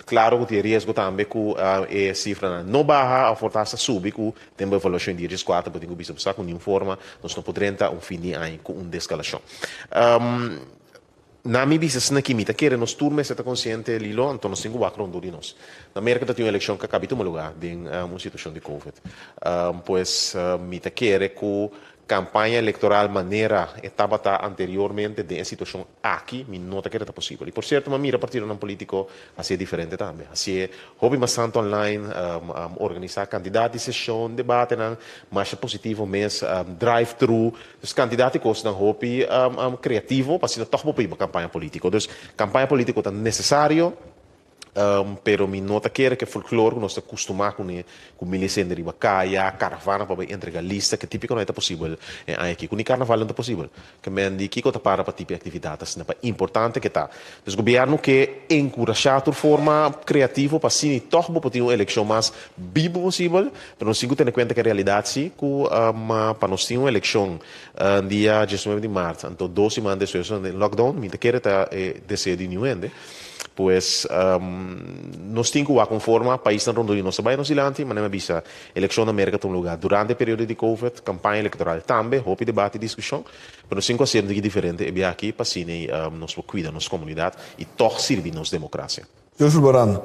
Speaker 7: Klaro ku tin e riesgo tambe ku e sifranan no baha òf por ta hasta subi ku den bo evaluashon di dia 14 bo tin ku bisa bo sa ku niun forma nos no por drenta un fin di aña ku un deskalashon. Na mi bisa asina ki mi ta kere nos tur mester ta konsiente, Lilo, anto nos tin ku wak rondó di nos. Na Merka ta tin un elekshon ku a kabi tuma lugá den un situashon di covid. Pues mi ta kere ku kampaña elektoral manera e tabata anteriormente den e situashon aki mi no ta kere ta posibel. I por sierto mi a mira partidonan polítiko hasié diferente tambe. Hasié hopi mas tantu online, organisá kantidat di seshon, debatenan masha positivo mes, drive thru. Dus kantidat di kosnan hopi kreativo pa asina tòg bo por hiba kampaña polítiko. Dus kampaña polítiko ta nesesario, pero mi no ta kere ku e folklor ku nos ta kustumá kuné, ku miles hende riba kaya, karavana pa bai entrega lista, ke típiko no e ta posibel e aña aki. Ku ni karnaval no ta posibel. Ke men di kiko ta para pa tipo e aktividat asina, pa importante ke ta. Dus gobièrnu ke enkurashá tur forma kreativo pa asina i tòg bo por tin un elekshon mas bibu posibel, pero nos tin ku tene kuenta ku e realidat si ku pa nos tin un elekshon dia 19 di mart, anto dos siman despues nos ta den lockdown, mi ta kere ta e deseo di niun hende. Pues, nos tin ku wak un forma, paisnan rondó di nos ta bai nos dilanti, manera mi a bisa, elekshon na Merka ta un lugá durante e periodo di Covid, kampaña elektoral tambe, hopi debate i diskushon, pero nos tin ku hasi un tiki diferente e bia aki pa asina nos por kuida nos komunidat i tòg sirbi nos demokrasia.
Speaker 5: Señor Sulbarán.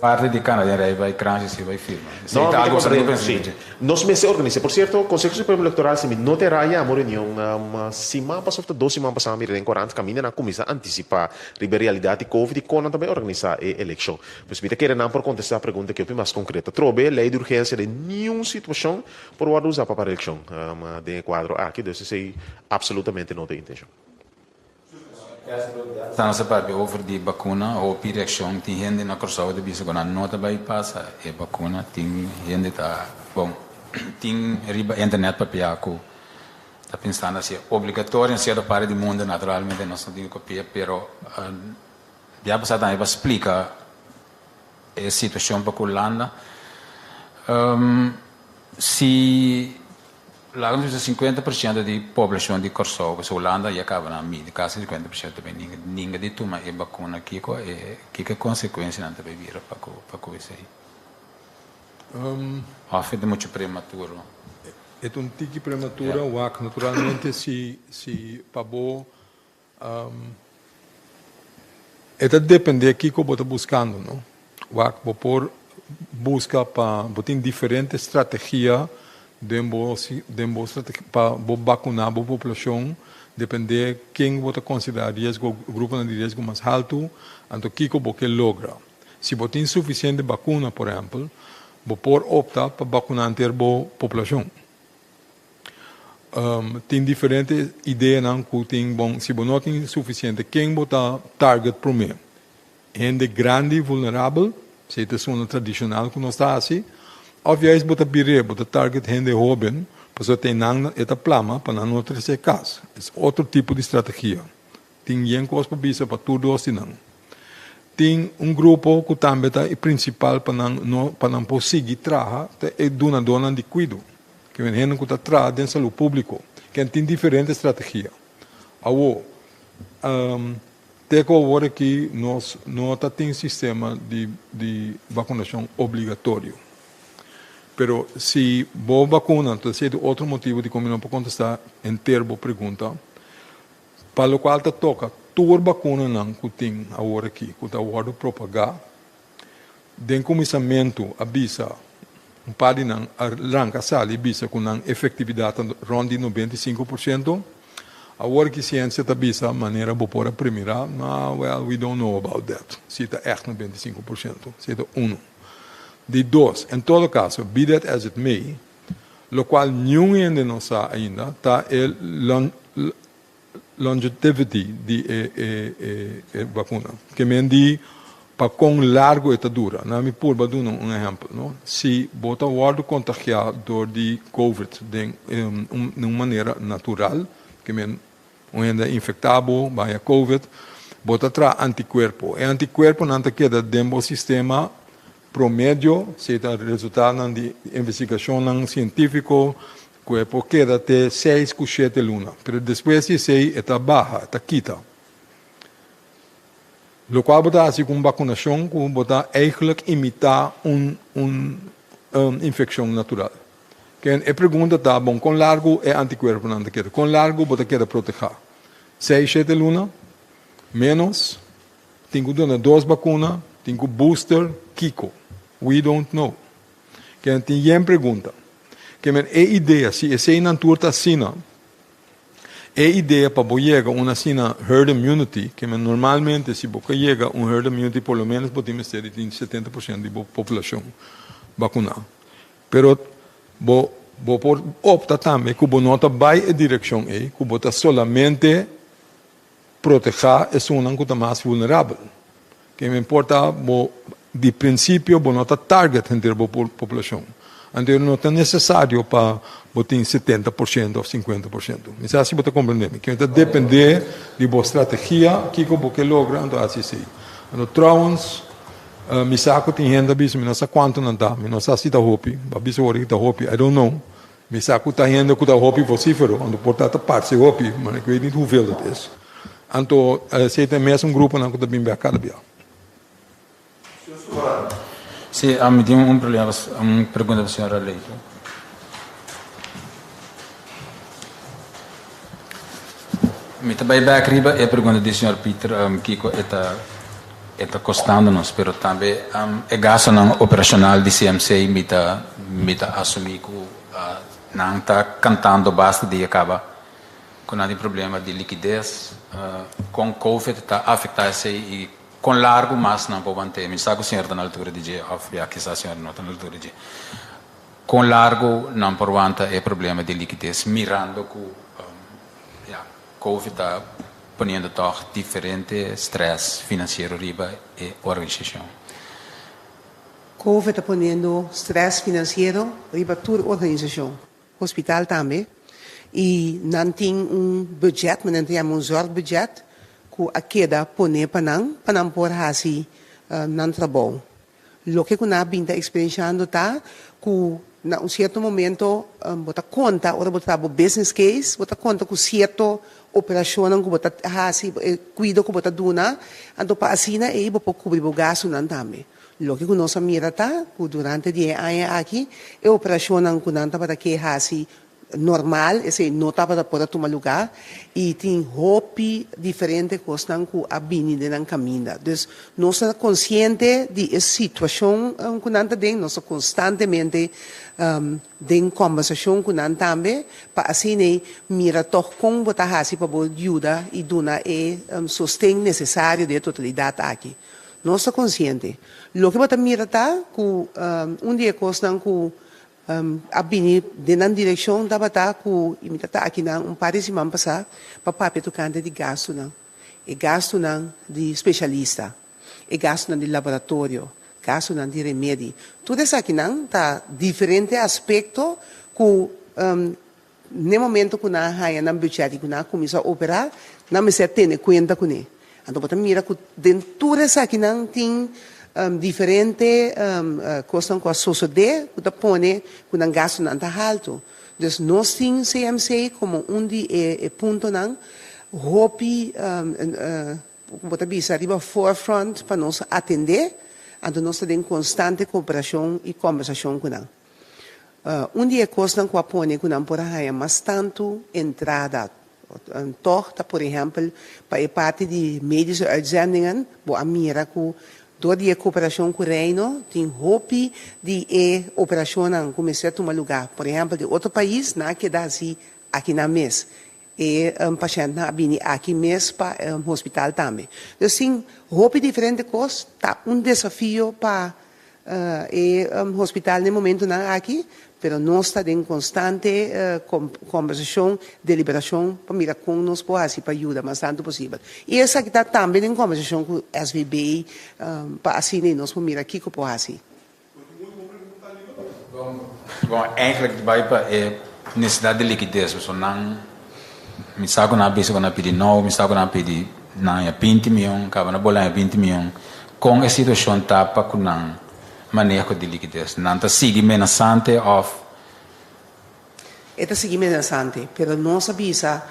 Speaker 13: Parti di Cana den Rey bay Kranshi si bay firma.
Speaker 7: No, mi ta comprende, si. Nos mester organisa. Por cierto, Conseho Supremo Electoral si mi no ta era yama un reunion siman pasa of ta dos siman pasa mi mira den corant caminda nan a cuminsa anticipa riba e realidad di covid y con nan ta bay organisa e eleccion. Pues mi ta kere nan por contesta pregunta ki hopi mas concreto. Atrobe, ley di urgencia den niun situacion por wordo usa pa para eleccion den e cuadro aki, dus esey absolutamente no ta e intencion.
Speaker 13: Ta nos a papia over di bakuna, hopi reakshon, tin hende na Kòrsou ta bisa ku nan no ta bai pasa e bakuna, tin hende ta, bon, tin riba internet papia ku ta pensando hasi obligatorio en sierto parti di mundo, naturalmente nos no tin ku kopia, pero bia pasá tambe pa splika e situashon pa ku Hulanda, si. Laga nos bisa 50% di poblashon di Kòrsou, pasobra Hulanda ya kaba nan midi kasi 50% ta bai ninga di tuma e bakuna kiko e kiko e konsekuensianan ta bai bira pa ku pa ku esei? Òf e ta muchu prematuro?
Speaker 8: E ta un tiki prematura wak naturalmente si si pa bo E ta depende kiko bo ta buskando, no? Wak, bo por buska pa bo tin diferente strategia den bo den bo pa bo bakuná bo poblashon, depende ken bo ta konsiderá riesgo, gruponan di riesgo mas haltu, anto kiko bo ke logra. Si bo tin sufisiente bakuna, por ehèmpel, bo por opta pa bakuná henter bo poblashon. Tin diferente ideanan ku tin bon si bo no tin sufisiente ken bo ta target promé? Hende grandi vulnerabel, esei ta esun tradishonal ku nos ta hasi, òf juist bo ta bir'é bo ta target hende hóben pasobra te nan e ta plama pa nan no trese kas. Es otro tipo di strategia. Tin yen kos pa bisa pa tur dos di nan. Tin un grupo ku tambe ta e prinsipal pa nan no pa nan por sigui traha ta e dunadónan di kuido, ke men hende ku ta traha den salú públiko, ken tin diferente strategia. Awor, te ku awor aki nos no ta tin sistema di di vakunashon obligatorio. Pero si bo bakuna, ta esei ta otro motibu dikon mi no por kontestá henter bo pregunta. Pa lokual ta toka tur bakunanan ku tin awor aki ku ta wòrdu propagá, den kuminsamentu a bisa un par di nan a ranka sali bisa ku nan efektividat ta rònt di 95%. Awor aki siensia ta bisa manera bo por a primirá, ma well we don't know about that, si ta ègt 95%, si ta unu. Di dos, en todo kaso, be that as it may, Lokual niun hende no sa ainda ta e longevity di e bakuna. Ke men di pa kon largu e ta dura. Na mi purba duna un ehèmpel, no. Si bo ta wòrdu kontagiá dor di covid den un manera natural, ke men un hende a infektá bo, bo haña covid, bo ta traha antikuerpo. E antikuerponan ta keda den bo sistema Promedio, si ta resultadonan di investigashonnan sientífiko ku e por keda te seis ku shete luna, pero despues di esei e ta baha, e ta kita. Lokual bo ta hasi ku un bakunashon ku bo ta eigelijk imitá un un infekshon natural. Ken e pregunta ta, bon, kon largu e antikuerponan ta keda? Kon largu bo ta keda protehá? Seis, shete luna? Ménos? Tin ku duna dos bakuna, tin ku booster, kiko? We don't know. Ken tin yen pregunta. Ke men e idea, si eseinan tur ta asina, e idea pa bo yega un asina herd immunity, ke men normalmente si bo ka yega un herd immunity por lo menos bo tin mester di tin 70% di bo populashon bakuná. Pero bo bo por opta tambe ku bo no ta bai e direkshon ei, ku bo ta solamente Protehá esunnan ku ta mas vulnerabel. Ke no importa bo di prinsipio bo no ta target henter bo populashon. Anto no ta nesesario pa bo tin 70% òf 50%. Mi sa si bo ta komprendé mi. Ke ta dependé di bo strategia kiko bo ke logra anto hasi esei. Anto trouwens mi sa ku tin hende a bisa mi no sa kuantu nan ta. Mi no sa si ta hopi. Bo a bisa ora ki ta hopi. I don't know. Mi sa ku ta hende ku ta hopi vocifero, anto por ta ta parse hopi, maar ik weet niet hoeveel dat is. Anto esei ta e mesun gruponan ku ta bin bek kada bia.
Speaker 13: Sí, mi tin un problema, un pregunta pa señora Leito. Mi ta bai bek riba e pregunta di señor Pieter, kiko e ta e ta kostando nos, pero tambe e gastonan operashonal di CMC mi ta mi ta asumí ku nan ta kantando basta dia kaba ku nan tin problema di likides, kon covid ta afektá esei i Kon largu mas nan por want'é? Mi sa ku señor ta na altura di dje, òf ya kisas señor no ta na altura di dje. Kon largu nan por wanta e problema di likides mirando ku ya covid ta poniendo tòg diferente strès finansiero riba e organisashon?
Speaker 6: Covid ta poniendo strès finansiero riba tur organisashon, hospital tambe y nan tin un budget, men nan ta yama un zorgbudget, cu a keda pone pa nan, pa nan por haci nan trabou. Loke cu nan a bin ta experienciando ta cu na un cierto momento bo ta conta, ora bo ta traha bo business case, bo ta conta cu cierto operacionnan cu bo ta haci, e cuido cu bo ta duna, anto pa asina ey bo por cubri bo gastonan tambe. Loke ku nos a mira ta ku durante di e aña aki e operashonnan ku nan tabata ke hasi normal, esei no tabata por a tuma lugá i tin hopi diferente kosnan ku a bini den nan kaminda. Dus nos ta konsiente di e situashon ku nan ta den, nos ta konstantemente den kòmbersashon ku nan tambe pa asina mira tòg kon bo ta hasi pa bo yuda i duna e sosten nesesario den e totalidat aki. Nos ta konsiente. Loke bo ta mira ta ku un di e kosnan ku a bini den nan direkshon tabata ku, i mi ta ta akinan un par di siman pasá pa papia tokante di gastunan, e gastunan di spesialista, e gastunan di laboratorio, gastunan di remedi. Tur esakinan ta diferente aspekto ku N'e momento ku nan a haña nan buchet i ku nan a kuminsá operá, nan mester a tene kuenta kuné. Anto bo ta mira ku den tur esakinan tin diferente kosnan ku a sosodé ku ta pone ku nan gastunan ta haltu. Dus nos tin CMC komo un di e puntonan hopi ku bo ta bisa riba forefront pa nos atendé, anto nos ta den konstante kooperashon i kòmbersashon ku nan. Un di e kosnan ku a pone ku nan por a haña mas tantu entrada tòg ta por ehèmpel pa e parti di medische uitzendingen. Bo a mira ku dor di e koperashon ku Reino tin hopi di e operashonnan ku mester tuma lugá por ehèmpel di otro pais nan a keda hasi aki nan mes. E pashèntnan a bini aki mes pa hospital tambe. Dus tin hopi diferente kos, ta un desafio pa e hospital na e momentunan aki, pero nos ta den konstante kombersashon, deliberashon pa mira kon nos por hasi pa yuda mas tantu posibel. I esaki ta tambe den kombersashon ku SVB pa asina nos por mira kiko por hasi.
Speaker 13: Bon, eigenlijk ta bai pa e nesesidat di likides, pasobra nan, mi sa ku nan a bisa ku nan a pidi nou, mi sa ku nan a pidi nan haña binti mion, kaba nan bole haña binti mion. Kon e situashon ta pa ku nan maneho di likides? Nan ta sigui menasante òf?
Speaker 6: E ta sigui menasante, pero nos a bisa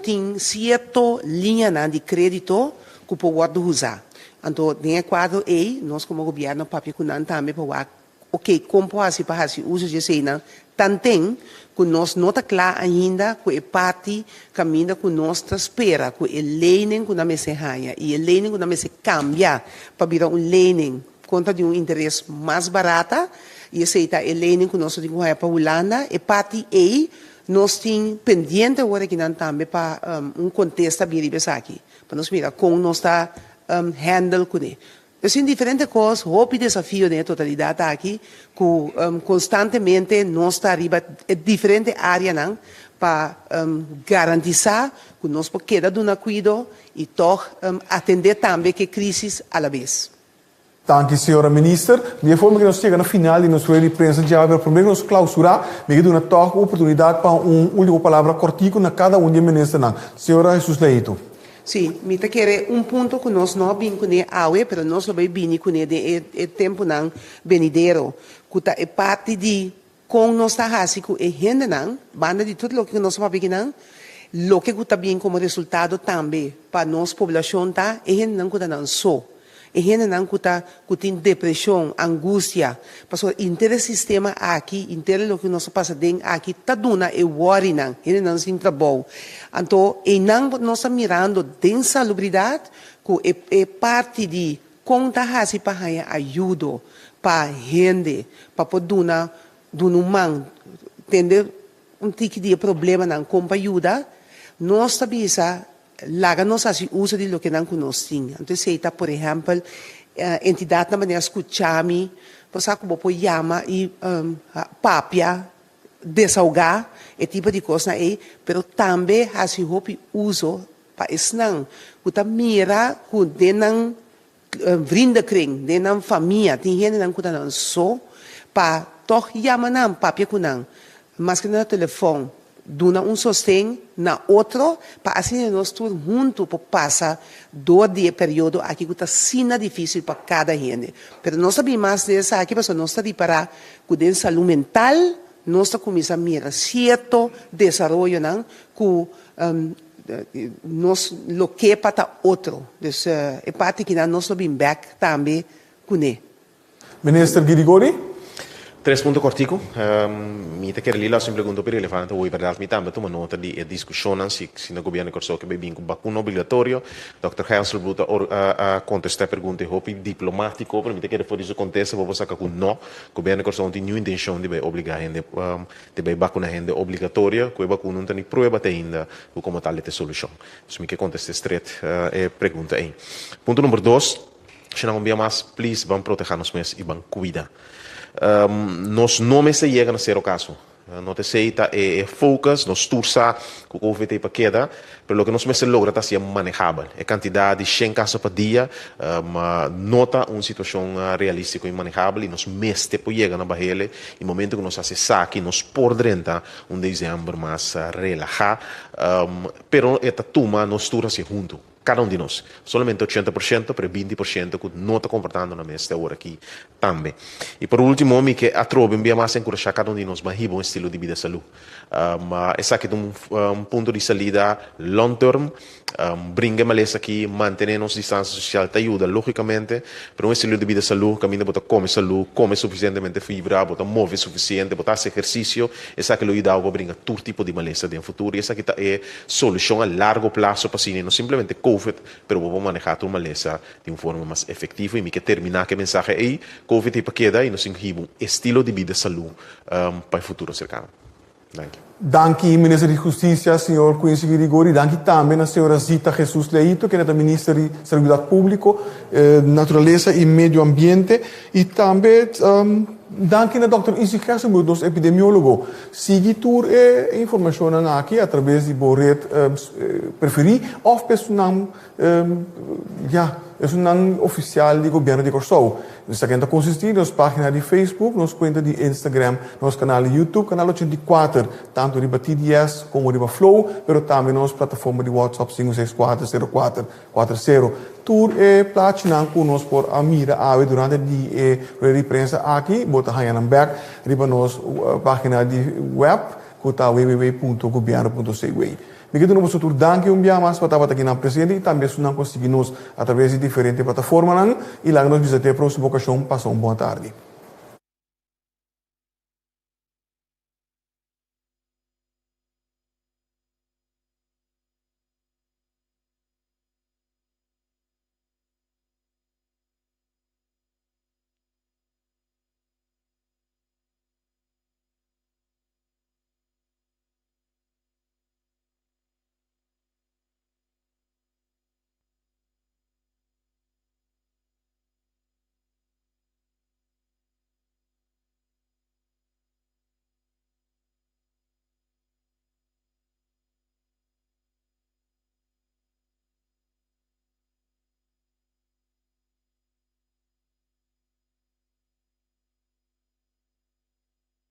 Speaker 6: tin sierto liñanan di krédito ku por wòrdu usá. Anto den e kuadro ei nos komo gobièrnu a papia ku nan tambe pa wak oke kon por hasi pa hasi uso di eseinan tanten ku nos no ta kla ainda ku e parti kaminda ku nos ta spera ku e leinan ku nan mester haña i e leinan ku nan mester kambia pa bira un leinan kontra di un interes mas barata i esei ta e lening ku nos ta tin ku haña pa Hulanda. E parti ei nos tin pendiente awor akinan tambe pa un kontesta bin riba esaki, pa nos mira kon nos ta handle kuné. Nos tin diferente kos, hopi desafio den e totalidat aki ku konstantemente nos ta riba e diferente áreanan pa garantisá ku nos por keda duna kuido i tòg atendé tambe ku e krísis alabes.
Speaker 5: Danki señora Minister. Di e forma ku nos chega na final di nos rueda di prensa djawe, pero prome ku nos klausurá, mi ke duna tòg un oportunidat pa un último palabra kòrtiku na kada un di e ministernan. Señora Jesus Leito.
Speaker 6: Sí, mi ta kere un punto ku nos no a bin kuné awe, pero nos lo bai bini kuné den e tempunan benidero, ku ta e parti di kon nos ta hasi ku e hendenan, banda di tur loke ku nos a papia kinan, loke ku ta bin komo resultado tambe pa nos poblashon ta e hendenan ku ta nan so. E hendenan ku ta ku tin depreshon, angustia, pasobra inter e sistema aki, inter loke nos a pasa den aki ta duna e wòrinan, hendenan sin trabou. Anto einan nos ta mirando den salubridat ku e e parti di kon ta hasi pa haña ayudo pa hende pa por duna duna un man, tende un tiki di e problemanan kon pa yuda, nos ta bisa Laga nos hasi uso di lokenan ku nos tin. Anto esei ta, por ehèmpel, entidatnan manera Skuchami, bo sa ku bo por yama i papia, desahogá, e tipo di kosnan ei, pero tambe hasi hopi uso pa esnan ku ta mira ku den nan vriendenkring, den nan famia tin hendenan ku ta nan so, pa tòg yama nan, papia ku nan, maske na telefòn, duna un sosten na otro pa asina nos tur huntu por pasa dor di e periodo aki ku ta asina difísil pa kada hende. Pero nos ta bin mas den esaki pasobra nos ta ripará ku den salú mental nos ta kuminsá mira sierto desaroyonan ku Nos lo ke pa ta otro. Dus e parti kinan nos lo bin bek tambe kuné.
Speaker 5: Minister Girigori.
Speaker 7: Tres punto kortiku. Mi ta kere lila hasi un pregunta hopi relevante hoy. Bèrdat mi tambe a tuma nota di e diskushonnan si si na gobièrnu di Kòrsou ke bai bin ku bakuna obligatorio. Dòkter Gerstenbluth a a kontestá e pregunta e hopi diplomátiko, pero mi ta kere for di su kontesta bo por saka ku nò, gobièrnu di Kòrsou no tin niun intenshon di bai obligá hende Te bay bakuna hende obligatorio, ku e bakuna no ta ni prueba te ainda ku komo tal e ta e solushon. Dus mi ke kontest'é stret e pregunta ei. Punto number dos, Shina un bia mas, please ban protehá nos mes i ban kuida. Nos no mester yega na sero kaso. No ta esei ta e focus, nos tur sa ku covid ei pa keda, Pero loke nos mester logra ta hacié manejabel. E cantidad di shen caso pa dia no ta un situacion realistico y manejabel y nos mester por yega na bahele y momento cu nos haci esaki nos por drenta un december mas relaha. Pero e ta tuma nos tur hacié hunto, cada un di nos. Solamente 80%, pero e 20% cu no ta comportando nan mes te awor aki tambe. Y por ultimo mi ke atrobe un bia mas encurasha cada un di nos ban hiba un estilo di bida salud. Esaki ta un punto di salida long term. Bringa e malesa aki, mantene nos distancia social ta yuda logicamente, pero un estilo di bida salud caminda bo ta come salud, come suficientemente fibra, bo ta move suficiente, bo ta haci ehercicio, esaki lo yuda bo pa bringa tur tipo di malesa den futuro y esaki ta e solucion a largo plazo pa asina no simplemente covid pero bo por maneha tur malesa di un forma mas efectivo y mi ke termina cu e mensahe ey, Covid ey pa keda y nos tin cu hiba un estilo di bida salud pa e futuro cercano. Danki.
Speaker 5: Danki Minister di Husticia señor Quincy Girigorie, danki tambe na señora Zita Jesus Leito kende ta Minister di Salubridad Publico, Naturalesa y Medio Ambiente y tambe danki na Dòkter Izzy Gerstenbluth nos epidemiologo. Sigui tur e informacionnan aki a traves di bo red preferi of pa esunnan Ya, esunnan ofisial di Gobièrnu di Kòrsou. Esaki ta konsistí di nos página di Facebook, nos kuenta di Instagram, nos kanal di YouTube, Kanal 84, tantu riba TDS komo riba Flow, pero tambe nos plataforma di WhatsApp 5640440. Tur e plachinan ku nos por a mira awe durante di e rueda di prensa aki, bo ta haña nan bèk riba nos página di wèp ku ta www.gobièrnu.cw. Mi ke duna boso tur danki un bia mas pa tabata aki nan presente i tambe esunnan ku a sigui nos atraves di diferente plataformanan i laga nos bisa te e próksimo okashon. Pasa un bon atardi.